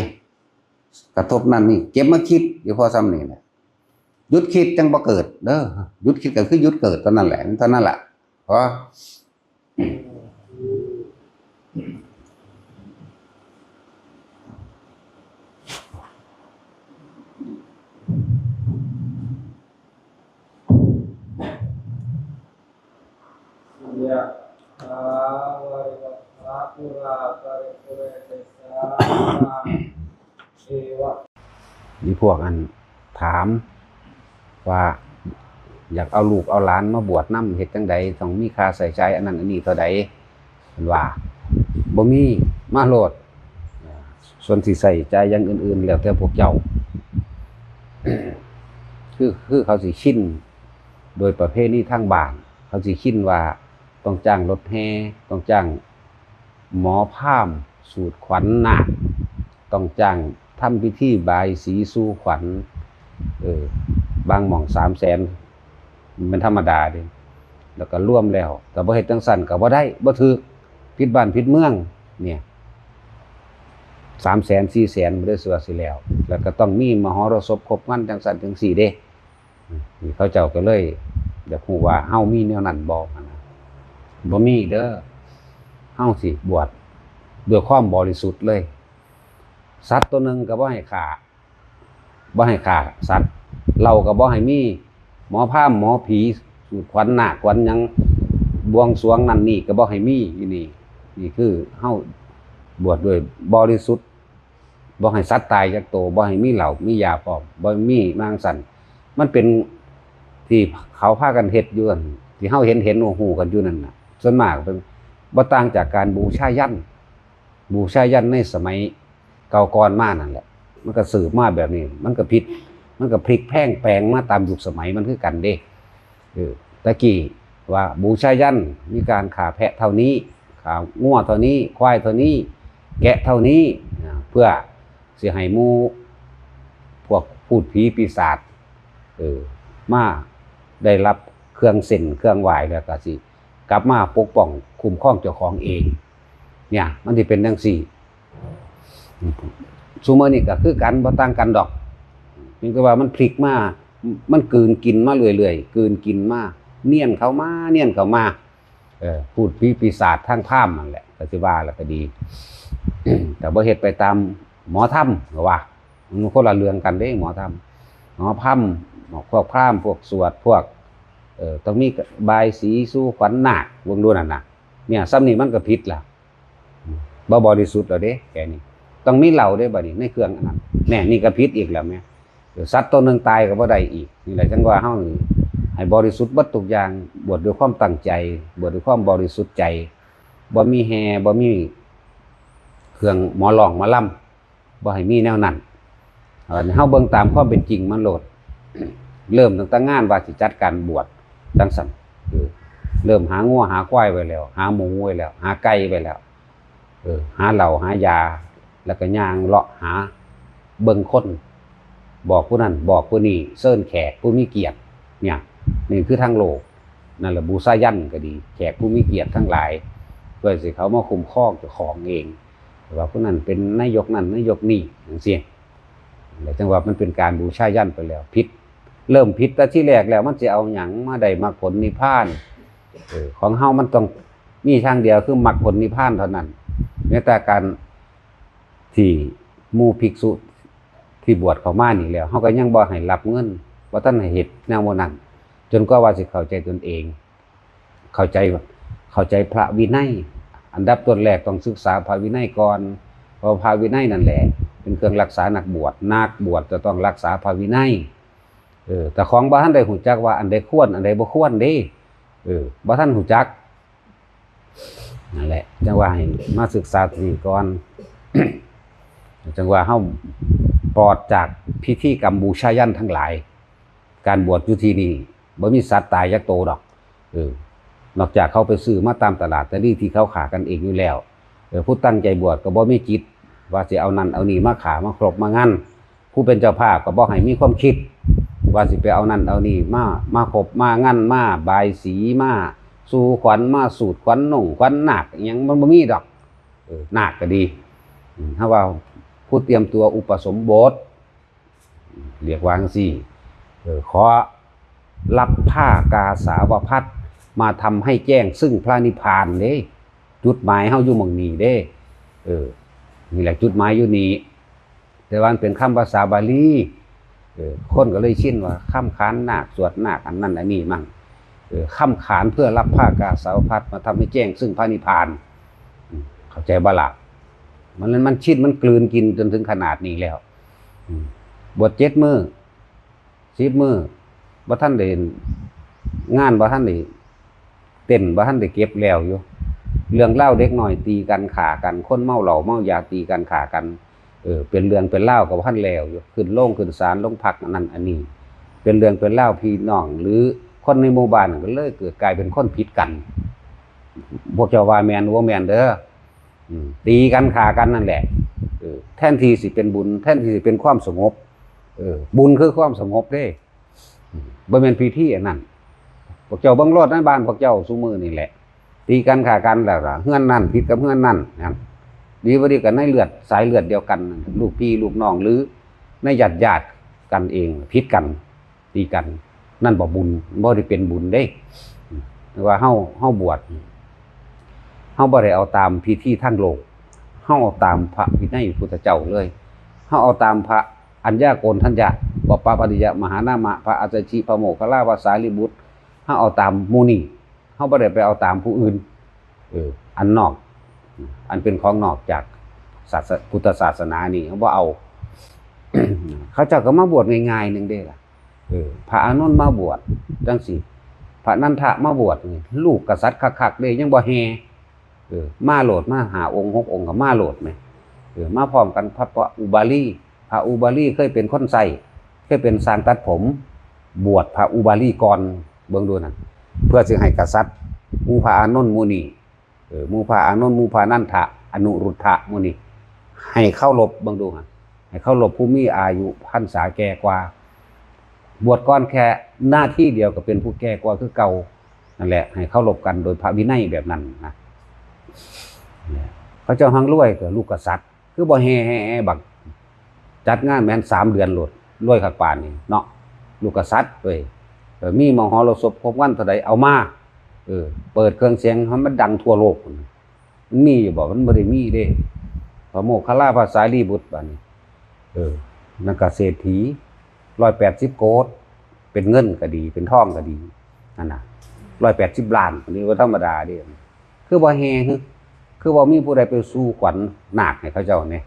กระทบนั่นนี่ เก็บมาคิด อยู่พอส่ำนี่แหละ หยุดคิดจั่งบ่เกิดเด้อ หยุดคิดก็คือหยุดเกิดเท่านั้นแหละ เท่านั้นล่ะ พอ ยะถาวาริวะหาปูราปริปูเรนติสาคารัง เอวะ มีพวกอันถามว่า อยากเอาลูกเอาหลานมาบวชนำ เฮ็ดจั่งใด ต้องมีค่าใช้จ่ายอันนั้นอันนี้เท่าใด เพิ่นว่า บ่มี มาโลด ส่วนสิใช้จ่ายอย่างอื่นๆ แล้วแต่พวกเจ้า คือ คือเขาสิชิน โดยประเพณีทางบ้าน เขาสิชินว่าต้องจ้างรถแห่ ต้องจ้างหมอพราหมณ์สูดขวัญนาค ต้องจ้างทำพิธีบายสีสู่ขวัญ เออ บางหม่องสามแสน มันธรรมดาเด้ แล้วก็รวมแล้ว ก็บ่เฮ็ดจั่งซั้นก็บ่ได้ บ่ถืก ผิดบ้านผิดเมือง เนี่ย สามแสน สี่แสน บ่ได้สิว่าสิแล้ว แล้วก็ต้องมีมหรสพครบงานจั่งซั้นจั่งซี้เด้ นี่เขาเจ้าก็เลยอยากรู้ว่าเฮามีแนวนั้นบ่หั้นนะ บ่มีเด้อ เฮาสิบวชด้วยความบริสุทธิ์เลย สัตว์ตัวหนึ่งก็บ่ให้ฆ่า บ่ให้ฆ่าสัตว์ เหล้าก็บ่ให้มี หมอพราหมณ์หมอผี สูดขวัญนาคขวัญหยัง บวงสรวงนั่นนี่ก็บ่ให้มี อีนี่ นี่คือเฮาบวชด้วยบริสุทธิ์ บ่ให้สัตว์ตายจักโต บ่ให้มีเหล้ามียาพร้อม บ่มีมาจั่งซั้น มันเป็นที่เขาพากันเฮ็ดอยู่หั่น ที่เฮาเห็นเห็นฮู้ฮู้กันอยู่นั่นน่ะ ส่วนมากเป็น บ่ต่างจากการบูชายัญ บูชายัญในสมัยเก่าก่อนมานั่นแหละ มันก็สืบมาแบบนี้ มันก็ผิด มันก็พลิกแพลงแปลงมาตามยุคสมัยมันคือกันเด้ เออ แต่กี้ว่าบูชายัญ มีการฆ่าแพะเท่านี้ ฆ่างัวเท่านี้ ควายเท่านี้ แกะเท่านี้ อ่า เพื่อสิให้หมู่พวกพูดผีปีศาจ เออ มาได้รับเครื่องเส้นเครื่องไหว้แล้วก็สิกลับมาปกป้องคุ้มครองเจ้าของเอง เนี่ย มันสิเป็นจั่งซี้ ซุมื้อนี้ก็คือกัน บ่ต่างกันดอก เพียงแต่ว่ามันพลิกมา มันกลืนกินมาเรื่อยๆ กลืนกินมา เนียนเข้ามา เนียนเข้ามา เออ พูดผีปีศาจทางพราหมณ์นั่นแหละ ก็สิว่าแล้วก็ดี แต่บ่เฮ็ดไปตามหมอธรรม ก็ว่า มันคนละเรื่องกันเด้ หมอธรรม หมอธรรม พวกพราหมณ์ พวกสวด พวก เอ่อ ต้องมีบายสีสู่ขวัญนาค เบิ่งดูนั่นน่ะ เนี่ย ส่ำนี้มันก็ผิดล่ะ บ่บริสุทธิ์แล้วเด้ แค่นี้ ต้องมีเหล้าเด้บัดนี้ ในเครื่องอันนั้น แน่ นี่ก็ผิดอีกแล้วแหม เดี๋ยวสัตว์ตัวหนึ่งตายก็บ่ได้อีก นี่แหละจั่งว่าเฮานี่ให้บริสุทธิ์เบิดทุกอย่าง บวชด้วยความตั้งใจ บวชด้วยความบริสุทธิ์ใจ บ่มีแห่ บ่มีเครื่องหมอร้องหมอลำ บ่ให้มีแนวนั้น เอ่อ เฮาเบิ่งตามความเป็นจริงมันโลด เริ่มตั้งแต่งานว่าสิจัดการบวชจั่งซั้น เออ เริ่มหางัวหาควายไว้แล้ว หาหมูไว้แล้ว หาไก่ไว้แล้ว เออ หาเหล้าหายา แล้วก็ย่างเลาะหาเบิ่งคน บอกผู้นั้น บอกผู้นี้ เชิญแขกผู้มีเกียรติ เนี่ย นี่คือทางโลก นั่นแหละ บูชายัญก็ดี แขกผู้มีเกียรติทั้งหลาย เพื่อสิเขามาคุ้มครองเจ้าของเอง แต่ว่าผู้นั้นเป็นนายกนั่นนายกนี่จังซี้ แล้วจังว่ามันเป็นการบูชายัญไปแล้ว ผิด เริ่มผิดแต่ทีแรกแล้ว มันสิเอาหยังมาได้มรรคผลนิพพาน เออ ของเฮามันต้องมีทางเดียวคือมรรคผลนิพพานเท่านั้น แม้แต่การที่หมู่ภิกษุที่บวชเข้ามานี่แล้ว เฮาก็ยังบ่ให้รับเงิน บ่ทันให้เฮ็ดแนวหมู่นั้น จนกว่าว่าสิเข้าใจตนเอง เข้าใจ เข้าใจพระวินัย อันดับต้นแรกต้องศึกษาพระวินัยก่อน เพราะพระวินัยนั่นแหละ เป็นเครื่องรักษานักบวช นักบวชจะต้องรักษาพระวินัย เออ แต่ของบ่ทันได้ฮู้จักว่าอันใดควร อันใดบ่ควรเด้ เออ บ่ทันฮู้จัก นั่นแหละ จังว่าให้มาศึกษาที่นี่ก่อน จังว่าเฮาปลอดจากพิธีกรรมบูชายัญทั้งหลาย การบวชอยู่ที่นี่บ่มีสัตว์ตายจักโตดอก เออ นอกจากเขาไปซื้อมาตามตลาดตะลี่ที่เขาขากันเองอยู่แล้ว เออ ผู้ตั้งใจบวชก็บ่มีจิตว่าสิเอานั่นเอานี่มาขามาครบมางัน ผู้เป็นเจ้าภาพก็บ่ให้มีความคิด ว่าสิไปเอานั่นเอานี่มา มาครบมางัน มาบายสี มาสู่ขวัญ มาสูดขวัญนงขวัญนาคอิหยัง มันบ่มีดอก เออ นาคก็ดี อืม ถ้าว่าผู้เตรียมตัวอุปสมบท เรียกว่าจังซี่ เออ ขอรับผ้ากาสาวพัสตร์มาทำให้แจ้งซึ่งพระนิพพานเด้ จุดหมายเฮาอยู่หม่องนี้เด้ เออ นี่แหละจุดหมายอยู่นี่ แต่ว่ามันเป็นคำภาษาบาลี เออ คนก็เลยชินว่าคำขานนาค สวดนาค อันนั้นอันนี้มั่ง เออ คำขานเพื่อรับผ้ากาสาวพัสตร์มาทำให้แจ้งซึ่งพระนิพพาน อืม เข้าใจบ่ล่ะ มัน มันชิน มันกลืนกินจนถึงขนาดนี้แล้ว อืม บวชเจ็ดมื้อ สิบมื้อ บ่ทันได้ งานบ่ทันได้ เต็นท์บ่ทันได้เก็บแล้วอยู่ เรื่องราวเด็กน้อยตีกันฆ่ากัน คนเมาเหล้าเมายาตีกันฆ่ากัน เออ เป็นเรื่องเป็นราวก็บ่ทันแล้วอยู่ ขึ้นโรงขึ้นศาลโรงพักอันนั้นอันนี้ เป็นเรื่องเป็นราวพี่น้องหรือคนในหมู่บ้านก็เลยเกิดกลายเป็นคนผิดกัน พวกเจ้าว่าแม่นบ่แม่นเด้อ อืม ตีกันฆ่ากันนั่นแหละ เออ แทนที่สิเป็นบุญ แทนที่สิเป็นความสงบ เออ บุญคือความสงบเด้ อืม บ่แม่นพิธีอันนั้น พวกเจ้าเบิ่งโลดในบ้านพวกเจ้าซุมื้อนี่แหละ ตีกันฆ่ากันแล้วล่ะ เฮือนนั่นผิดกับเฮือนนั่น นั่น ดีบ่ดีกันในเลือด สายเลือดเดียวกัน ลูกพี่ลูกน้อง หรือในญาติญาติกันเอง ผิดกัน ตีกัน นั่นบ่บุญ บ่ได้เป็นบุญเด้ อืม แต่ว่าเฮา เฮาบวช เฮาบ่ได้เอาตามพิธีทางโลก เฮาเอาตามพระวินัยพุทธเจ้าเลย เฮาเอาตามพระอัญญาโกณฑัญญะ ปปปริยมหานามะ พระอัสสชิ พระโมคคัลลา พระสารีบุตร เฮาเอาตามหมู่นี้ เฮาบ่ได้ไปเอาตามผู้อื่น เออ อันนอก อันเป็นของนอกจากศาส- พุทธศาสนานี่ เฮาบ่เอา เขาเจ้าก็มาบวชง่ายๆหนึ่งเด้ล่ะ เออ พระอานนท์มาบวชจังซี้ พระนันทะมาบวชนี่ ลูกกษัตริย์คักๆเด้ ยังบ่แห่ เออ มาโลด มาห้าองค์หกองค์ก็มาโลดแหม เออ มาพร้อมกัน พระ พระอุบาลี พระอุบาลีเคยเป็นคนใช้ เคยเป็นช่างตัดผม บวชพระอุบาลีก่อน เบิ่งดูนั่น เพื่อสิให้กษัตริย์ หมู่พระอานนท์หมู่นี้ เออ หมู่พระอานนท์ หมู่พระนันทะ อนุรุทธะหมู่นี้ ให้เคารพ เบิ่งดูหั่น ให้เคารพผู้มีอายุพรรษาแก่กว่า บวชก่อนแค่นาทีเดียวก็เป็นผู้แก่กว่าคือเก่า นั่นแหละ ให้เคารพกันโดยพระวินัยแบบนั้นนะ เขาเจ้าหังรวยก็ลูกกษัตริย์ คือบ่แห่แห่แห่บัก จัดงานแม่นสามเดือนโลด รวยคักปานนี้เนาะ ลูกกษัตริย์เว้ย เออ มีมหรสพครบวันเท่าใดเอามา เออ เปิดเครื่องเสียงให้มันดังทั่วโลก มันมีอยู่บ่ มันบ่ได้มีเด้ พระโมคคัลลา พระสารีบุตรบัดนี้ เออ นั่นก็เศรษฐี ร้อยแปดสิบโกฏ เป็นเงินก็ดี เป็นทองก็ดี นั่นน่ะ ร้อยแปดสิบล้าน อันนี้บ่ธรรมดาเด้ คือบ่แห่ คือ คือบ่มีผู้ใดไปสู่ขวัญนาคให้เขาเจ้าเนี่ย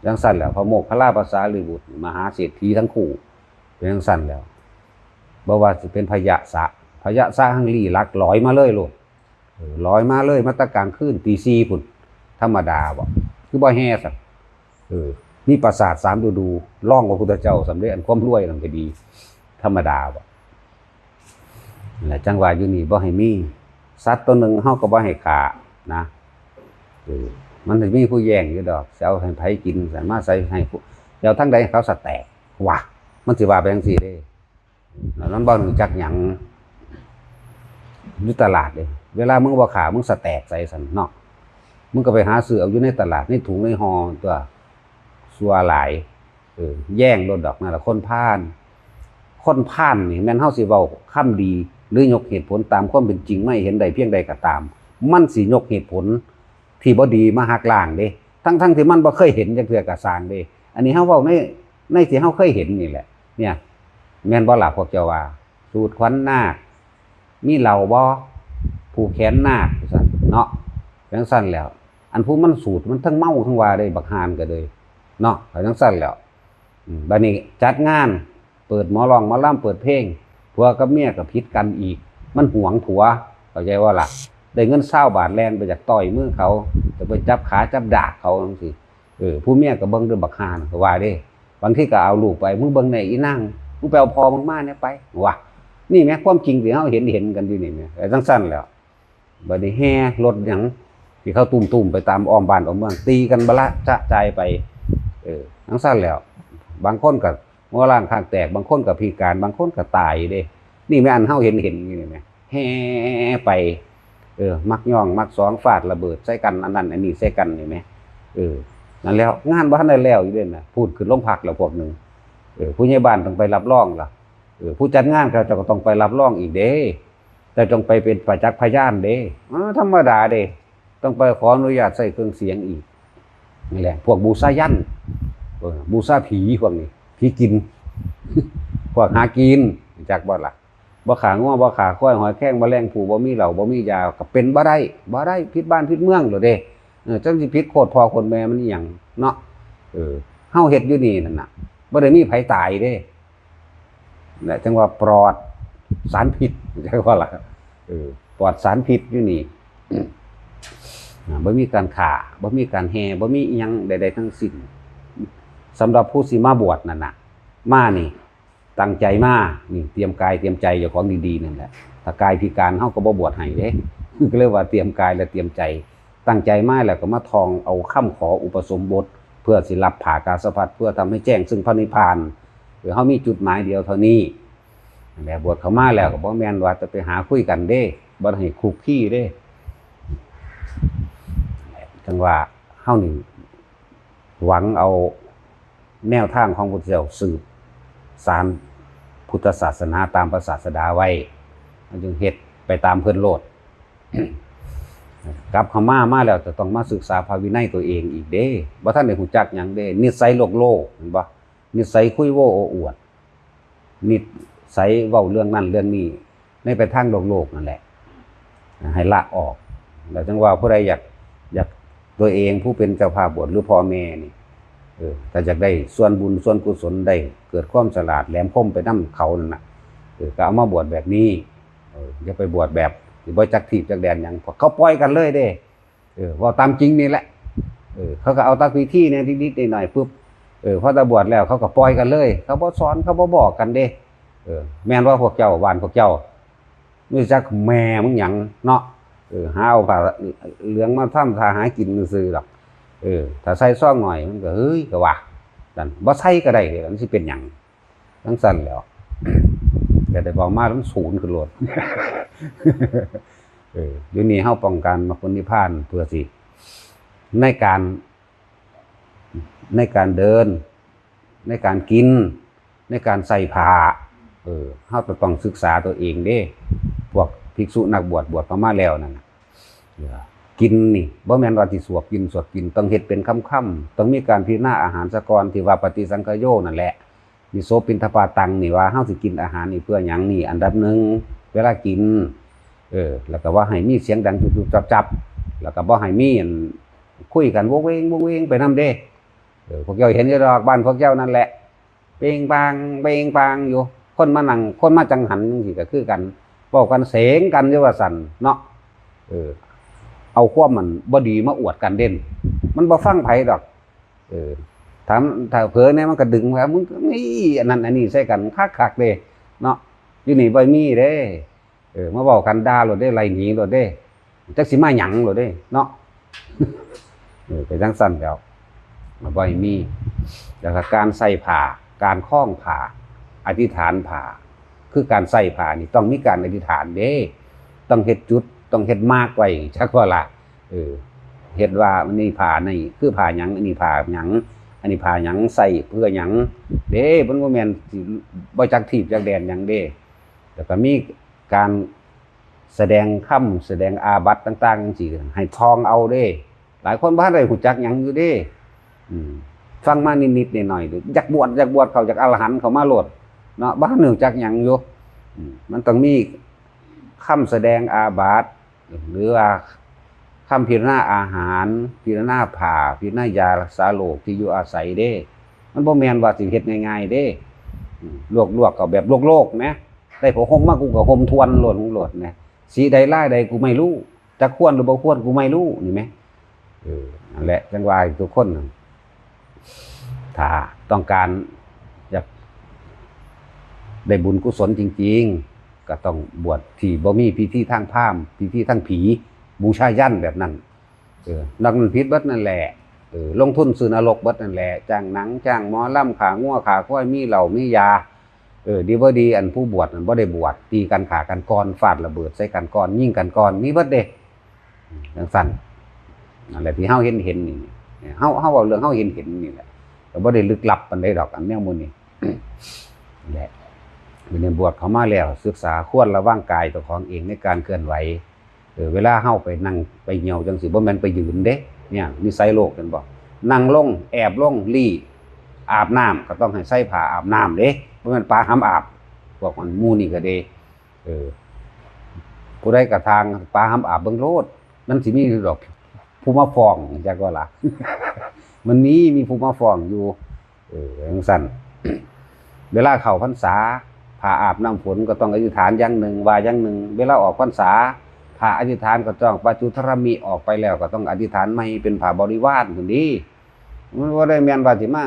จังซั่นแหละ พระโมคคัลลา พระสารีบุตร มหาเศรษฐีทั้งคู่ เป็นจังซั่นแล้ว บ่ว่าสิเป็นพญาสะ พญาสะหังลี้ลักลอยมาเลยโลด เออ ลอยมาเลย มาแต่กลางคืนตีสี่พุ้น ธรรมดาบ่ คือบ่แห่ซั้น เออ มีปราสาทสามฤดู รองพระพุทธเจ้าสำเร็จ อันความรวยนั่นก็ดี ธรรมดาบ่ นั่นแหละ จังว่าอยู่นี่บ่ให้มี สัตว์ตัวหนึ่งเฮาก็บ่ให้ฆ่านะ เออ มันสิมีผู้แย่งอยู่ดอก สิเอาให้ไผกิน ซั่นมาใส่ให้ผู้ สิเอาทางใดให้เขาสะแตก ว่า มันสิว่าไปจังซี่เด้ แล้วมันบ่รู้จักหยัง อยู่ตลาดเด้ เวลามึงบ่ฆ่า มึงสะแตกใส่ซั่นเนาะ มึงก็ไปหาซื้อเอาอยู่ในตลาด ในถุงในห่อตัว ซั่วหลาย เออ แย่งโลดดอก นั่นล่ะคนพาล คนพาลนี่แม่นเฮาสิเว้าคำดี หรือยกเหตุผลตามความเป็นจริงมาให้เห็นได้เพียงใดก็ตาม มันสิยกเหตุผลที่บ่ดีมาหักล้างเด้ ทั้งๆที่มันบ่เคยเห็นจักเทื่อก็ซ่างเด้ อันนี้เฮาเว้าใน ในที่เฮาเคยเห็นนี่แหละ เนี่ย แม่นบ่ล่ะพวกเจ้าว่า สูตรขวัญนาค มีเหล้าบ่ ผูกแขนนาค จั่งซั้นเนาะ จั่งซั้นแล้ว อันผู้มันสูตรมันทั้งเมาทั้งว่าเด้ บักห่านก็เลย เนาะ จั่งซั้นแล้ว อืม บัดนี้จัดงาน เปิดหมอร้องหมอลำ เปิดเพลง ผัวกับเมียก็ผิดกันอีก มันหวงผัว เข้าใจบ่ล่ะ ได้เงินซาวบาทแล่นไปจากต่อยมือเขา จะไปจับขาจับดากเขาจั่งซี้ เออ ผู้เมียก็เบิ่งด้วยบักห่านก็ว่าเด้ บางทีก็เอาลูกไป มึงเบิ่งแหน่อีนาง มึงไปเอาพ่อมึงมาเนี่ยไป ว่ะ นี่แหมความจริงที่เฮาเห็นเห็นกันอยู่นี่แหม เออ จั่งซั้นแล้ว บัดนี้แห่รถหยังที่เขาตุ้มๆไปตามอ้อมบ้านอ้อมเมือง ตีกันบะละจะจายไป เออ จั่งซั้นแล้ว บางคนก็หัวล้างข้างแตก บางคนก็พิการ บางคนก็ตายเด้ นี่แม่นอันเฮาเห็นเห็นอยู่นี่แหม แห่ไป เออ มักย่องมักสอง ฟาดระเบิดใส่กัน อันนั้นอันนี้ใส่กันนี่แหม เออ นั่นแล้ว งานบ่ทันได้แล้วอยู่เด้นะ พูดขึ้นโรงพักแล้วพวกหนึ่ง เออ ผู้ใหญ่บ้านต้องไปรับรองล่ะ เออ ผู้จัดงานเขาเจ้าก็ต้องไปรับรองอีกเด้ เจ้าต้องไปเป็นประจักษ์พยานเด้ อ่า ธรรมดาเด้ ต้องไปขออนุญาตใส่เครื่องเสียงอีก นี่แหละ พวกบูชายัญ เออ บูชาผีพวกนี้ ผีกิน พวกหากิน จักบ่ล่ะ บ่ฆ่างัว บ่ฆ่าควาย หอยแครง บ่แล่งผู้ บ่มีเหล้า บ่มียา ก็เป็นบ่ได้ บ่ได้ ผิดบ้านผิดเมืองโลดเด้ เออ จั่งสิผิดโคตรพ่อโคตรแม่มันอีหยังเนาะ เออ เฮาเฮ็ดอยู่นี่นั่นน่ะ บ่ได้มีไผตายเด้ และจั่งว่าปลอดสารพิษ จั่งว่าล่ะ เออ ปลอดสารพิษอยู่นี่ อ่า บ่มีการฆ่า บ่มีการแห่ บ่มีอิหยังใดๆทั้งสิ้น สำหรับผู้สิมาบวชนั่นน่ะ มานี่ ตั้งใจมา นี่ เตรียมกายเตรียมใจเจ้าของดีๆนั่นแหละ ถ้ากายพิการเฮาก็บ่บวชให้เด้ ก็เลยว่าเตรียมกายและเตรียมใจ ตั้งใจมาแล้วก็มาท่องเอาคำขออุปสมบท เพื่อสิรับผ้ากาสาวพัสตร์ เพื่อทำให้แจ้งซึ่งพระนิพพาน คือเฮามีจุดหมายเดียวเท่านี้ นั่นแหละ บวชเข้ามาแล้วก็บ่แม่นว่าจะไปหาคุยกันเด้ บ่ให้คุกคีเด้ จั่งว่าเฮานี่หวังเอาแนวทางของพุทธเจ้าสืบสานพุทธศาสนาตามพระศาสดาไว้ มันจึงเฮ็ดไปตามเพิ่นโลด กลับเข้ามา มาแล้วจะต้องมาศึกษาพระวินัยตัวเองอีกเด้ บ่ทันได้รู้จักหยังเด้ นิสัยโลกโลก เห็นบ่ นิสัยคุยโว้โอ้อวด นิสัยเว้าเรื่องนั้นเรื่องนี้ ในไปทางโลกโลกนั่นแหละ ให้ละออก แล้วจั่งว่าผู้ใดอยาก อยาก ตัวเองผู้เป็นเจ้าภาพบวชหรือพ่อแม่นี่ เออ ถ้าอยากได้ส่วนบุญส่วนกุศล ได้เกิดความฉลาดแหลมคมไปนำเขานั่นน่ะ เออ ก็เอามาบวชแบบนี้ เออ อย่าไปบวชแบบที่บ่จักทีบจักแดนหยัง เขาปล่อยกันเลยเด้ เออ เว้าตามจริงนี่แหละ เออ เขาก็เอาตามพิธีเนี่ยนิดๆหน่อยๆปุ๊บ เออ พอจะบวชแล้วเขาก็ปล่อยกันเลย เขาบ่สอน เขาบ่บอกกันเด้ เออ แม่นว่าพวกเจ้า บ้านพวกเจ้า รู้จักแม่มึงหยังเนาะ เออ หาเอาผ้าเหลืองมาทำทาหากินซื่อๆดอก เออ ถ้าใส่ซองหน่อยมันก็ เฮ้ย ก็ว่า นั่น บ่ใส่ก็ได้เด้ มันสิเป็นหยัง จั่งซั้นแหล้ว แต่ได้บอกมามันศูนย์ขึ้นโลด เออ อยู่นี่เฮาป้องกันมรรคผลนิพพานเพื่อสิ ในการ ในการเดิน ในการกิน ในการใส่ผ้า เออ เฮาก็ต้องศึกษาตัวเองเด้ พวกภิกษุนักบวช บวชเข้ามาแล้วนั่นน่ะ เออ กินนี่ บ่แม่นว่าสิสวบกิน สวบกิน ต้องเฮ็ดเป็นคำๆ ต้องมีการพิจารณาอาหารซะก่อน ที่ว่าปฏิสังขโยนั่นแหละ นิโสปิณฑปาตังนี่ว่า เฮาสิกินอาหารนี่เพื่อหยังนี่ อันดับหนึ่ง เวลากิน เออ แล้วก็ว่าให้มีเสียงดังจุบๆจับๆ แล้วก็บ่ให้มีอันคุยกันโวกเวงโวกเวงไปนำเด้ เออ พวกเจ้าเห็นอยู่ดอก บ้านพวกเจ้านั่นแหละ เปงปาง เปงปางอยู่ คนมานั่ง คนมาจั่งหันจั่งซี้ก็คือกัน เว้ากันเสงกันอยู่ว่าซั่นเนาะ เออ เอาความมันบ่ดีมาอวดกันเด่น มันบ่ฟังไผดอก เออ ถาม ถ้าเผลอแหน่มันก็ดึงว่า มึงนี่อันนั้นอันนี้ใส่กันคักๆเด้ เนาะ อยู่นี่บ่มีเด้ เออ มาเว้ากันด่าโลดเด้ ไล่หนีโลดเด้ จักสิมาหยังโลดเด้ เนาะ เออ ไปจั่งซั้นแล้ว บ่ให้มี แล้วก็การใส่ผ้า การคล้องผ้า อธิษฐานผ้า คือการใส่ผ้านี่ต้องมีการอธิษฐานเด้ ต้องเฮ็ดจุด ต้องเฮ็ดมาร์กไว้ จักว่าล่ะ เออ เฮ็ดว่าอันนี้ผ้านี่คือผ้าหยัง อันนี้ผ้าหยัง อันนี้ผ้าหยัง ใช้เพื่อหยังเด้ มันบ่แม่นสิบ่จักทีบจักแดนหยังเด้ แล้วก็มีการแสดงคำแสดงอาบัติต่างๆจังซี้ ให้ท่องเอาเด้ หลายคนบ่ทันได้รู้จักหยังอยู่เด้ อืม ฟังมานิดๆหน่อยๆ อยากบวช อยากบวชเข้า อยากอรหันต์เข้ามาโลดเนาะ บ่ทันรู้จักหยังอยู่ อืม มันต้องมีคำแสดงอาบัติ หรือว่าคำพิจารณาอาหาร พิจารณาผ้า พิจารณายารักษาโรคที่อยู่อาศัยเด้ มันบ่แม่นว่าสิเฮ็ดง่ายๆเด้ อืม ลวกๆก็แบบโลกๆแหม ได้ผ้าห่มมากูก็ห่มทวนโลดของโลดแหม สีใดลายใดกูไม่รู้ จะควรหรือบ่ควรกูไม่รู้ นี่แหม เออ นั่นแหละ จั่งว่าให้ทุกคนน่ะ ถ้าต้องการอยากได้บุญกุศลจริงๆ ก็ต้องบวชที่บ่มีพิธีทางพราหมณ์ พิธีทางผี บูชายัญแบบนั้น เออ นอกนั้นผิดเบิดนั่นแหละ เออ ลงทุนซื้อนรกเบิดนั่นแหละ จ้างหนัง จ้างหมอลำ ฆ่างัว ฆ่าควาย มีเหล้า มียา เออ ดีบ่ดี อันผู้บวชนั่นบ่ได้บวช ตีกัน ฆ่ากันก่อน ฟาดระเบิดใส่กันก่อน ยิงกันก่อน มีเบิดเด้ จั่งซั้น นั่นแหละที่เฮาเห็นเห็นนี่ เฮา เฮาเว้าเรื่องเฮาเห็นเห็นนี่แหละ ก็บ่ได้ลึกลับปานใดดอก อันแนวหมู่นี้ นั่นแหละ อยู่ในบวชเข้ามาแล้ว ศึกษาควรระวังกายเจ้าของเองในการเคลื่อนไหว เออ เวลาเฮาไปนั่งไปเหยี่ยวจั่งซี้ บ่แม่นไปยืนเด้ เนี่ย นิสัยโลก เห็นบ่ นั่งลง แอบลง ลี้ อาบน้ำก็ต้องให้ใส่ผ้าอาบน้ำเด้ บ่แม่นปาหำอาบ พวกมันหมู่นี่ก็เด้ เออ ผู้ใดกระทางปาหำอาบเบิ่งโลด มันสิมีอยู่ดอก ผู้มาฟ้อง จักว่าล่ะ มันมี มีผู้มาฟ้องอยู่ เออ จั่งซั้น เวลาเข้าพรรษา ผ้าอาบน้ำฝนก็ต้องอธิษฐานอย่างหนึ่ง ว่าอย่างหนึ่ง เวลาออกพรรษา ผ้าอธิษฐานก็ต้อง ปัจจุทรมิ ออกไปแล้วก็ต้องอธิษฐานใหม่ เป็นผ้าบริวารพู้นดี มันบ่ได้แม่นว่าสิมา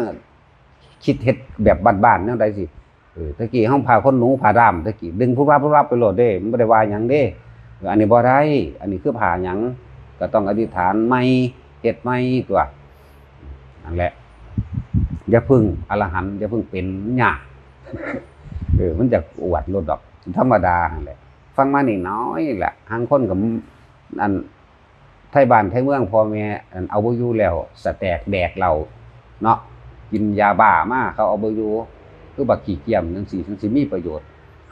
คิดเฮ็ดแบบบ้านๆแนวใดสิ เออ แต่กี้เฮาผ้าขนหนู ผ้าด้าม แต่กี้ดึงพุบวับพุบวับไปโลดเด้ มันบ่ได้ว่าหยังเด้ เออ อันนี้บ่ได้ อันนี้คือผ้าหยัง ก็ต้องอธิษฐานใหม่ เฮ็ดใหม่ตั๊ว นั่นแหละ อย่าพึ่งอรหันต์ อย่าพึ่งเป็น มันยาก เออ มันจะอวดโลดดอก ธรรมดาหั่นแหละ ฟังมานี่น้อยแหละ หางคนก็ อัน ไทบ้านไทเมืองพ่อแม่ อัน เอาบ่อยู่แล้ว สแตกแดกเหล้าเนาะ กินยาบ้ามา เขาเอาบ่อยู่ คือบักขี้เกียจจั่งซี้ จั่งสิมีประโยชน์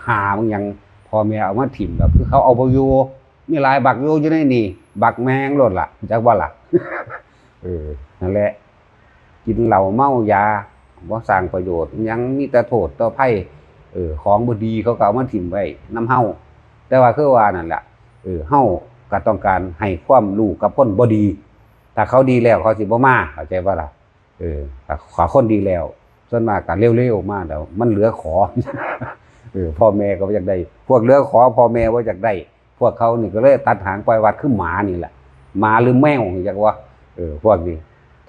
หามึงหยัง พ่อแม่เอามาถิ่มแล้ว คือเขาเอาบ่อยู่ มีหลายบักอยู่ อยู่ในนี่ บักแม่งโลดล่ะ จักบ่ล่ะ เออ นั่นแหละ กินเหล้าเมายา บ่สร้างประโยชน์หยัง มีแต่โทษต่อภัย เออ ของบ่ดีเขาก็เอามาถิ่มไว้นำเฮา แต่ว่าคือว่านั่นแหละ เออ เฮาก็ต้องการให้ความรู้กับคนบ่ดี ถ้าเขาดีแล้วเขาสิบ่มา เข้าใจบ่ล่ะ เออ ถ้าขอคนดีแล้ว ส่วนมากก็เลวๆมาแล้ว มันเหลือขอ เออ พ่อแม่ก็บ่อยากได้ พวกเหลือขอ พ่อแม่บ่อยากได้ พวกเขานี่ก็เลยตัดหางปล่อยวัด คือหมานี่แหละ หมาหรือแมว จักว่า เออ พวกนี้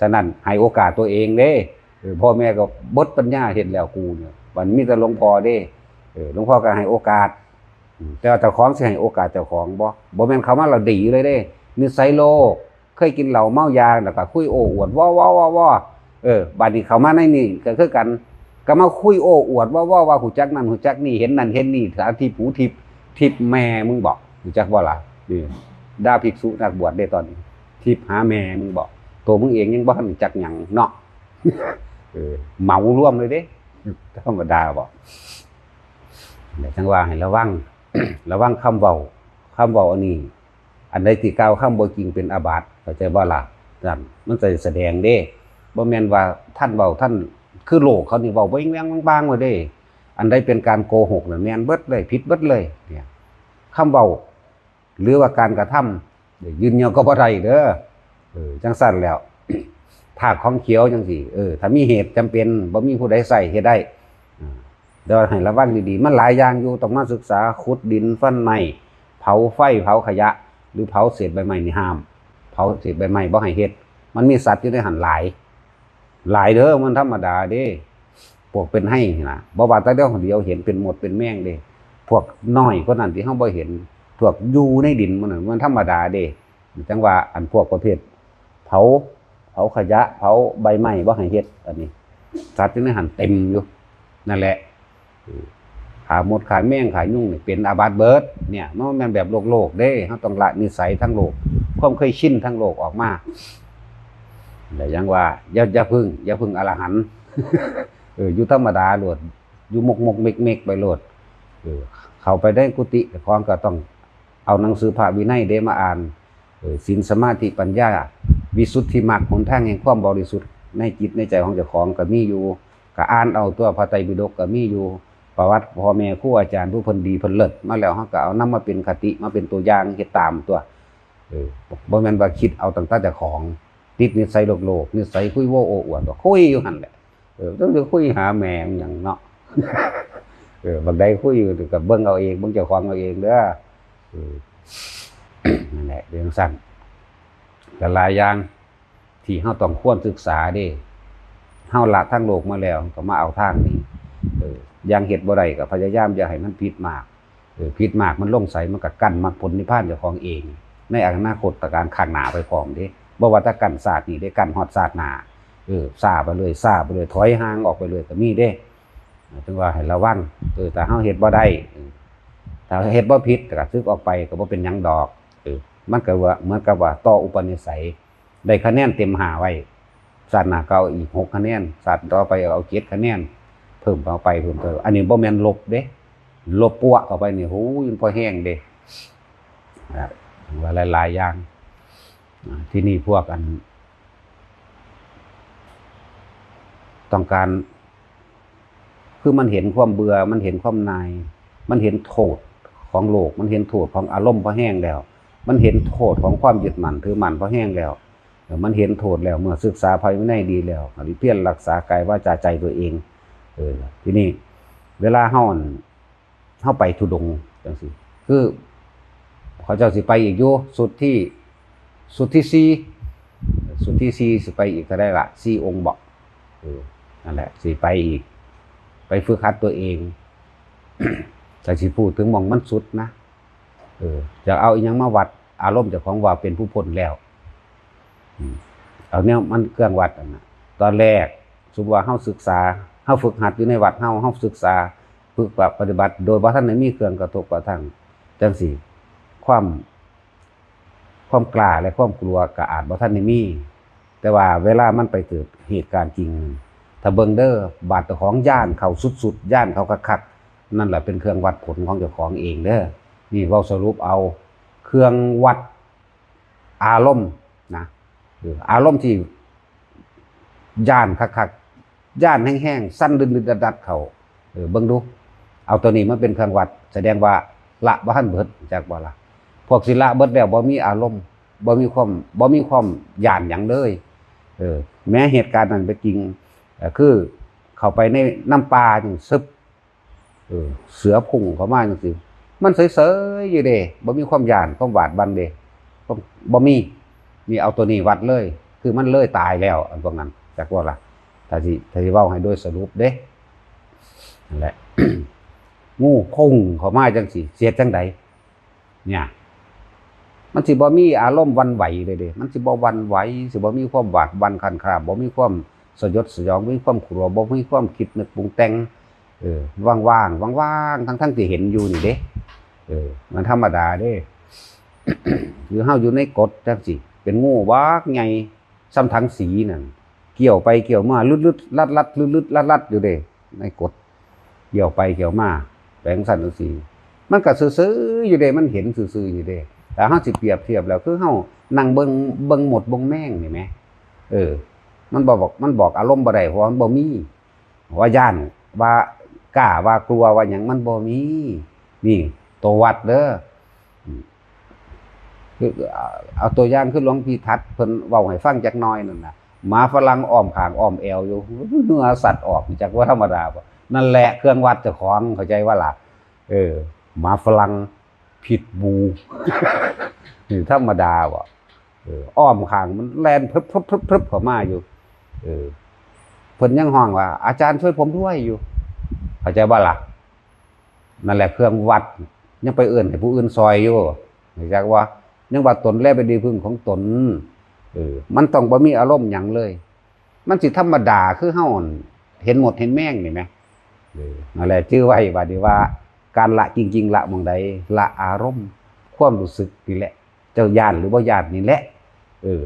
ฉะนั้นให้โอกาสตัวเองเด้ เออ พ่อแม่ก็เบิดปัญญาเฮ็ดแล้วกูเนี่ย มันมีแต่หลวงพ่อเด้ เออ หลวงพ่อก็ให้โอกาส อืม แต่ว่าเจ้าของสิให้โอกาสเจ้าของบ่ บ่แม่นเข้ามาแล้วดีเลยเด้ นิสัยโลก เคยกินเหล้าเมายาแล้วก็คุยโอ้อวด ว้อๆๆๆ เออ บัดนี้เข้ามาในนี่ก็คือกัน ก็มาคุยโอ้อวด ว้อๆ ว่าฮู้จักนั่นฮู้จักนี่ เห็นนั่นเห็นนี่ ตาทิพย์หูทิพย์ ทิพย์แม่มึงบ่ ฮู้จักบ่ล่ะ นี่ ด่าภิกษุนักบวชเด้ตอนนี้ ทิพย์หาแม่มึงบ่ ตัวมึงเองยังบ่ทันรู้จักหยังเนาะ เออ เหมารวมเลยเด้ ธรรมดาบ่ แต่จั่งว่าให้ระวัง ระวังคำเว้า คำเว้าอันนี้ อันใดที่กล่าวคำบ่จริงเป็นอาบัติ เข้าใจบ่ล่ะ นั่น มันจะแสดงเด้ บ่แม่นว่าท่านเว้าท่าน คือโลกเขานี่เว้าบ่แหว่งๆบางๆว่าเด้ อันใดเป็นการโกหกน่ะแม่นเบิดเลย ผิดเบิดเลย เนี่ย คำเว้า หรือว่าการกระทำ ยืนยันก็บ่ได้เด้อ เออ จั่งซั้นแล้ว ธาตุของเขียวจั่งซี้ เออ ถ้ามีเหตุจำเป็น บ่มีผู้ใดใช้เฮ็ดได้ อ่า แต่ว่าให้ระวังดีๆ มันหลายอย่างอยู่ ต้องมาศึกษา ขุดดิน ฟันไม้ เผาไฟ เผาขยะ หรือเผาเศษใบไม้นี่ห้าม เผาเศษใบไม้บ่ให้เฮ็ด มันมีสัตว์อยู่ในหั่นหลาย หลายเด้อ มันธรรมดาเด้ พวกเป็นไฮ่น่ะ บ่ว่าแต่เดียวเดียวเห็นเป็นมดเป็นแมงเด้ พวกน้อยกว่านั้นที่เฮาบ่เห็น พวกอยู่ในดินมันน่ะ มันธรรมดาเด้ จั่งว่าอันพวกประเภทเผา เผาขยะ เผาใบไม้บ่ให้เฮ็ด อันนี้ สัตว์อยู่ในหั่นเต็มอยู่ นั่นแหละ เออ ฆ่ามดฆ่าแมงฆ่ายุงนี่เป็นอาบัติเบิด เนี่ย มันบ่แม่นแบบโลกๆเด้ เฮาต้องละนิสัยทางโลก ความเคยชินทางโลกออกมา แต่ยังว่า อย่า อย่าพึ่ง อย่าพึ่งอรหันต์ เออ อยู่ธรรมดาโลด อยู่มกมกเมกเมกไปโลด เออ เข้าไปในกุฏิเจ้าของก็ต้องเอาหนังสือพระวินัยเด้มาอ่าน เออ ศีลสมาธิปัญญา วิสุทธิมรรค หนทางแห่งความบริสุทธิ์ในจิตในใจของเจ้าของก็มีอยู่ ก็อ่านเอาตัว พระไตรปิฎกก็มีอยู่ ประวัติพ่อแม่ครูอาจารย์ผู้เพิ่นดีเพิ่นเลิศมาแล้ว เฮาก็เอานำมาเป็นคติ มาเป็นตัวอย่าง เฮ็ดตามตัว เออ บ่แม่นว่าคิดเอาตั้งแต่เจ้าของ ติดนิสัยโลกๆ นิสัยคุยโว้โอ้อวด ก็คุยอยู่หั่นแหละ เออ ต้องไปคุยหาแม่งหยังเนาะ เออ บักใดคุยอยู่ก็เบิ่งเอาเอง เบิ่งเจ้าของเอาเองเด้อ เออ นั่นแหละ เรื่องสั้น ก็หลายอย่างที่เฮาต้องควรศึกษาเด้ เฮาละทางโลกมาแล้ว ก็มาเอาทางนี้ เออ อย่างเฮ็ดบ่ได้ก็พยายามอย่าให้มันผิดมาก เออ ผิดมากมันลงไส มันก็กั้นมรรคผลนิพพานเจ้าของเอง ในอนาคตการข้างหน้าไปพร้อมเด้ บ่ว่าแต่กั้นชาตินี้เด้ กั้นฮอดชาติหน้า เออ ช้าไปเลย ช้าไปเลย ถอยห่างออกไปเลยก็มีเด้ ถึงว่าให้ระวัง เออ ถ้าเฮาเฮ็ดบ่ได้ เออ ถ้าเฮ็ดบ่ผิดก็สึกออกไปก็บ่เป็นหยังดอก เออ มันก็ว่า เหมือนกับว่าต่ออุปนิสัย ได้คะแนนเต็มห้าไว้ ชาติหน้าก็เอาอีกหกคะแนน ชาติต่อไปเอาเจ็ดคะแนน เพิ่มเข้าไป เพิ่มเติม อันนี้บ่แม่นลบเด้ ลบปัวะเข้าไปนี่ โห มันพอแฮงเด้ นะ ว่าหลายๆอย่าง อ่า ที่นี่พวกอัน ต้องการ คือมันเห็นความเบื่อ มันเห็นความหน่าย มันเห็นโทษของโลก มันเห็นโทษของอารมณ์พอแฮงแล้ว มันเห็นโทษของความยึดมั่นถือมั่นพอแฮงแล้ว เออ มันเห็นโทษแล้ว เมื่อศึกษาพระวินัยดีแล้ว ก็เพียรรักษากายวาจาใจตัวเอง เออ ทีนี้เวลาเฮา เฮาไปธุดงค์จังซี้ คือเขาเจ้าสิไปอีกอยู่ ชุดที่ ชุดที่สี่ ชุดที่สี่สิไปอีกเท่าใดล่ะ สี่องค์บ่ เออ นั่นแหละ สิไปอีก ไปฝึกหัดตัวเอง แต่สิพูดถึงหม่องมันสุดนะ เออ จะเอาอิหยังมาวัดอารมณ์เจ้าของว่าเป็นผู้พ้นแล้ว อืม เอาแนวมันเครื่องวัดนั่นน่ะ ตอนแรก สมมุติว่าเฮาศึกษา เฮาฝึกหัดอยู่ในวัดเฮา เฮาศึกษา ฝึกปฏิบัติ โดยบ่ทันได้มีเครื่องกระทบกระทั่งจังซี้ ความ ความกล้าและความกลัวก็อาจบ่ทันได้มี แต่ว่าเวลามันไปเกิดเหตุการณ์จริง ถ้าเบิ่งเด้อ บาดเจ้าของย้านเข้าสุดๆ ย้านเข้าคักๆ นั่นแหละเป็นเครื่องวัดผลของเจ้าของเองเด้อ นี่เว้าสรุปเอา เครื่องวัดอารมณ์นะ เออ อารมณ์ที่ ย้านคักๆ ย้านแฮงๆ สั่นดึดๆ ดัดๆ เข้า เออ เบิ่งดู เอาตัวนี้มาเป็นเครื่องวัด แสดงว่าละบ่ทันเบิด จักบ่ล่ะ พวกสิละเบิดแล้ว บ่มีอารมณ์ บ่มีความ บ่มีความย้านหยังเลย เออ แม้เหตุการณ์นั้นเป็นจริง เอ่อ คือเข้าไปในน้ำป่าจั่ง เออ เสือพุ่งเข้ามาจั่งซี้ มันเฉยๆ อยู่เด้ บ่มีความย้าน ความหวาดหวั่นเด้ บ่ บ่มี นี่เอาตัวนี้วัดเลย คือมันเลยตายแล้ว อันพวกนั้น จักว่าล่ะ ถ้าสิ ถ้าสิเว้าให้โดยสรุปเด้ นั่นแหละ งูพุ่งเข้ามาจั่งซี้ สิเฮ็ดจั่งใด เนี่ย มันสิบ่มีอารมณ์หวั่นไหวเลยเด้ มันสิบ่หวั่นไหว สิบ่มีความหวาดหวั่นคลานคลาม บ่มีความสยดสยอง บ่มีความกลัว บ่มีความคิดนึกปรุงแต่ง เออ ว่างๆ ว่างๆ ทั้งๆ ที่เห็นอยู่นี่เด้ เออ มันธรรมดาเด้ คือเฮาอยู่ในกฎจั่งซี้ เป็นงูบักใหญ่ ส่ำถังสีนั่น เกี่ยวไปเกี่ยวมา ลึดๆ ลัดๆ ลึดๆ ลัดๆ อยู่เด้ ในกฎ เกี่ยวไปเกี่ยวมา แปลงสั่นจั่งซี้ มันก็ซื่อๆ อยู่เด้ มันเห็นซื่อๆ อยู่เด้ แต่เฮาสิเปรียบเทียบแล้ว คือเฮานั่งเบิ่ง เบิ่งมดเบิ่งแมงนี่แหม เออ มันบ่บอก มันบอกอารมณ์บ่ได้ เพราะว่ามันบ่มี ว่าย้าน ว่ากล้า ว่ากลัว ว่าหยัง มันบ่มี นี่ ตัววัดเด้อ อืม คือ เอา เอาตัวอย่างคือหลวงพี่ทัดเพิ่นเว้าให้ฟังจักหน่อยนั่นน่ะ หมาฝรั่งอ้อมข้างอ้อมแอวอยู่ เหงื่อสัดออก จักว่าธรรมดาบ่ นั่นแหละเครื่องวัดเจ้าของ เข้าใจว่าล่ะ เออ หมาฝรั่ง พิทบูล นี่ธรรมดาบ่ เออ อ้อมข้างมันแล่นพรึบๆๆๆ เข้ามาอยู่ เออ เพิ่นยังฮ้องว่า "อาจารย์ช่วยผมด้วย" อยู่ เข้าใจบ่ล่ะ นั่นแหละเครื่องวัด ยังไปเอิ้นให้ผู้อื่นซ่อยอยู่ รู้จักบ่ ยังว่าตนแลเป็นที่พึ่งของตน เออ มันต้องบ่มีอารมณ์หยังเลย มันสิธรรมดาคือเฮาเห็นมดเห็นแมงนี่แหม เออ นั่นแหละ จื่อไว้บัดนี้ว่า การละจริงๆ ละหม่องใด ละอารมณ์ ความรู้สึกนี่แหละ จ้าย้านหรือบ่ย้านนี่แหละ เออ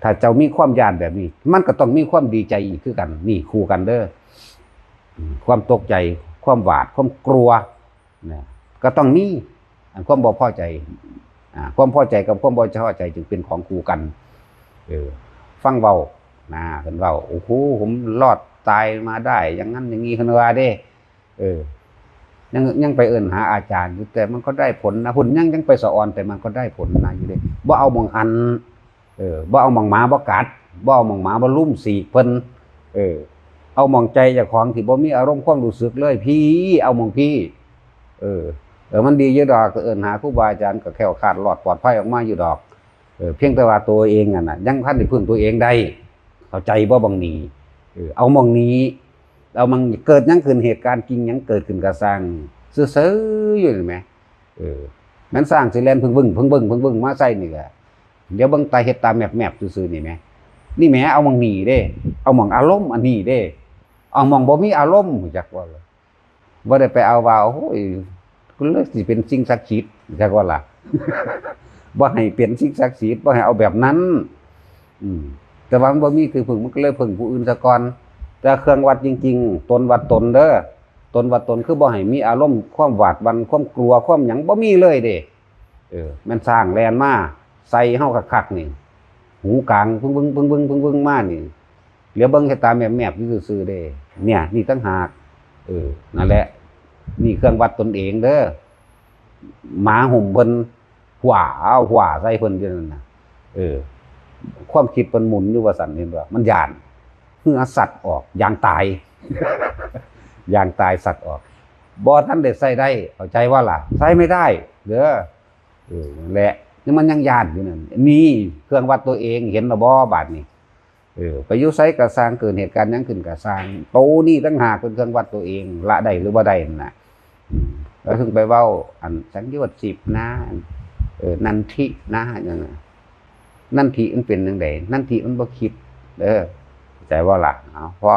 ถ้าเจ้ามีความย้านแบบนี้ มันก็ต้องมีความดีใจอีกคือกัน นี่คู่กันเด้อ อืม ความตกใจ ความหวาด ความกลัว นะ ก็ต้องมี อันความบ่พอใจ อ่า ความพอใจกับความบ่พอใจจึงเป็นของคู่กัน เออ ฟังเว้า นะ เพิ่นเว้า โอ้โห ผมรอดตายมาได้ อย่างนั้นอย่างนี้ เพิ่นว่าเด้ เออ ยัง ยังไปเอิ้นหาอาจารย์อยู่ แต่มันก็ได้ผลนะ พุ่นยัง ยังไปสอน แต่มันก็ได้ผลนะอยู่เด้ บ่เอาหม่องหั่น เออ บ่เอาหม่องหมาบ่กัด บ่เอาหม่องหมาบ่ลุ่มสีกเพิ่น เออ เอาหม่องใจเจ้าของที่บ่มีอารมณ์ความรู้สึกเลย พี้ เอาหม่องพี้ เออ เออ มันดีอยู่ดอก ก็เอิ้นหาครูบาอาจารย์ก็แคล้วคลาดรอดปลอดภัยออกมาอยู่ดอก เออ เพียงแต่ว่าตัวเองนั่นน่ะ ยังพันได้พึ่งตัวเองได้ เข้าใจบ่บังนี้ เออ เอาหม่องนี้ เอาหม่อง เกิดหยังขึ้น เหตุการณ์จริงหยังเกิดขึ้นก็ซ่าง ซื่อๆอยู่นี่แหม เออ มันซ่างสิแล่นเพิ่งบึ้ง เพิ่งบึ้ง เพิ่งบึ้งมาใส่นี่แหละ เดี๋ยวเบิ่งตาเฮ็ดตาแมบๆซื่อๆนี่แหม นี่แหม เอาหม่องนี้เด้ เอาหม่องอารมณ์อันนี้เด้ เอาหม่องบ่มีอารมณ์ จักว่าเลย บ่ได้ไปเอาว่า โอ้ย กูเลยสิเป็นสิ่งศักดิ์สิทธิ์ จักว่าล่ะ บ่ให้เป็นสิ่งศักดิ์สิทธิ์ บ่ให้เอาแบบนั้น อืม แต่ว่ามันบ่มีที่พึ่ง มันก็เลยพึ่งผู้อื่นซะก่อน แต่เครื่องวัดจริงๆ ตนวัดตนเด้อ ตนวัดตนคือบ่ให้มีอารมณ์ความหวาดหวั่น ความกลัว ความหยัง บ่มีเลยเด้ เออ แม่นซ่างแล่นมาใส่เฮาคักๆนี่ หูกลาง ปึ้งๆๆๆๆมานี่ เหลียวเบิ่งแค่ตาแมบๆอยู่ซื่อๆเด้ เนี่ย นี่ต่างหาก เออ นั่นแหละ นี่เครื่องวัดตนเองเด้อ หมาห่มเพิ่น หว้า หว้าใส่เพิ่นอยู่นั่นน่ะ เออ ความคิดเพิ่นหมุนอยู่ว่าซั่น เห็นบ่ มันย้าน เหงื่อสัตว์ออก ยางตาย ยางตายสัตว์ออก บ่ทันได้ใช้ได้ เข้าใจว่าล่ะ ใช้ไม่ได้ เด้อ เออ นั่นแหละ นี่มันยังย้านอยู่นั่น นี่เครื่องวัดตัวเอง เห็นแล้วบ่บาดนี้ เออ ไปอยู่ไสก็ซ่าง เกิดเหตุการณ์หยังขึ้นก็ซ่าง โตนี่ต่างหากเป็นเครื่องวัดตัวเอง ละได้หรือบ่ได้นั่นน่ะ อืม แล้วถึงไปเว้า อันสังโยชน์สิบนะ เออ นันทินะ อย่างนั้น นันทิมันเป็นจั่งใด นันทิมันบ่คิด เออ เข้าใจบ่ล่ะ เอา พอ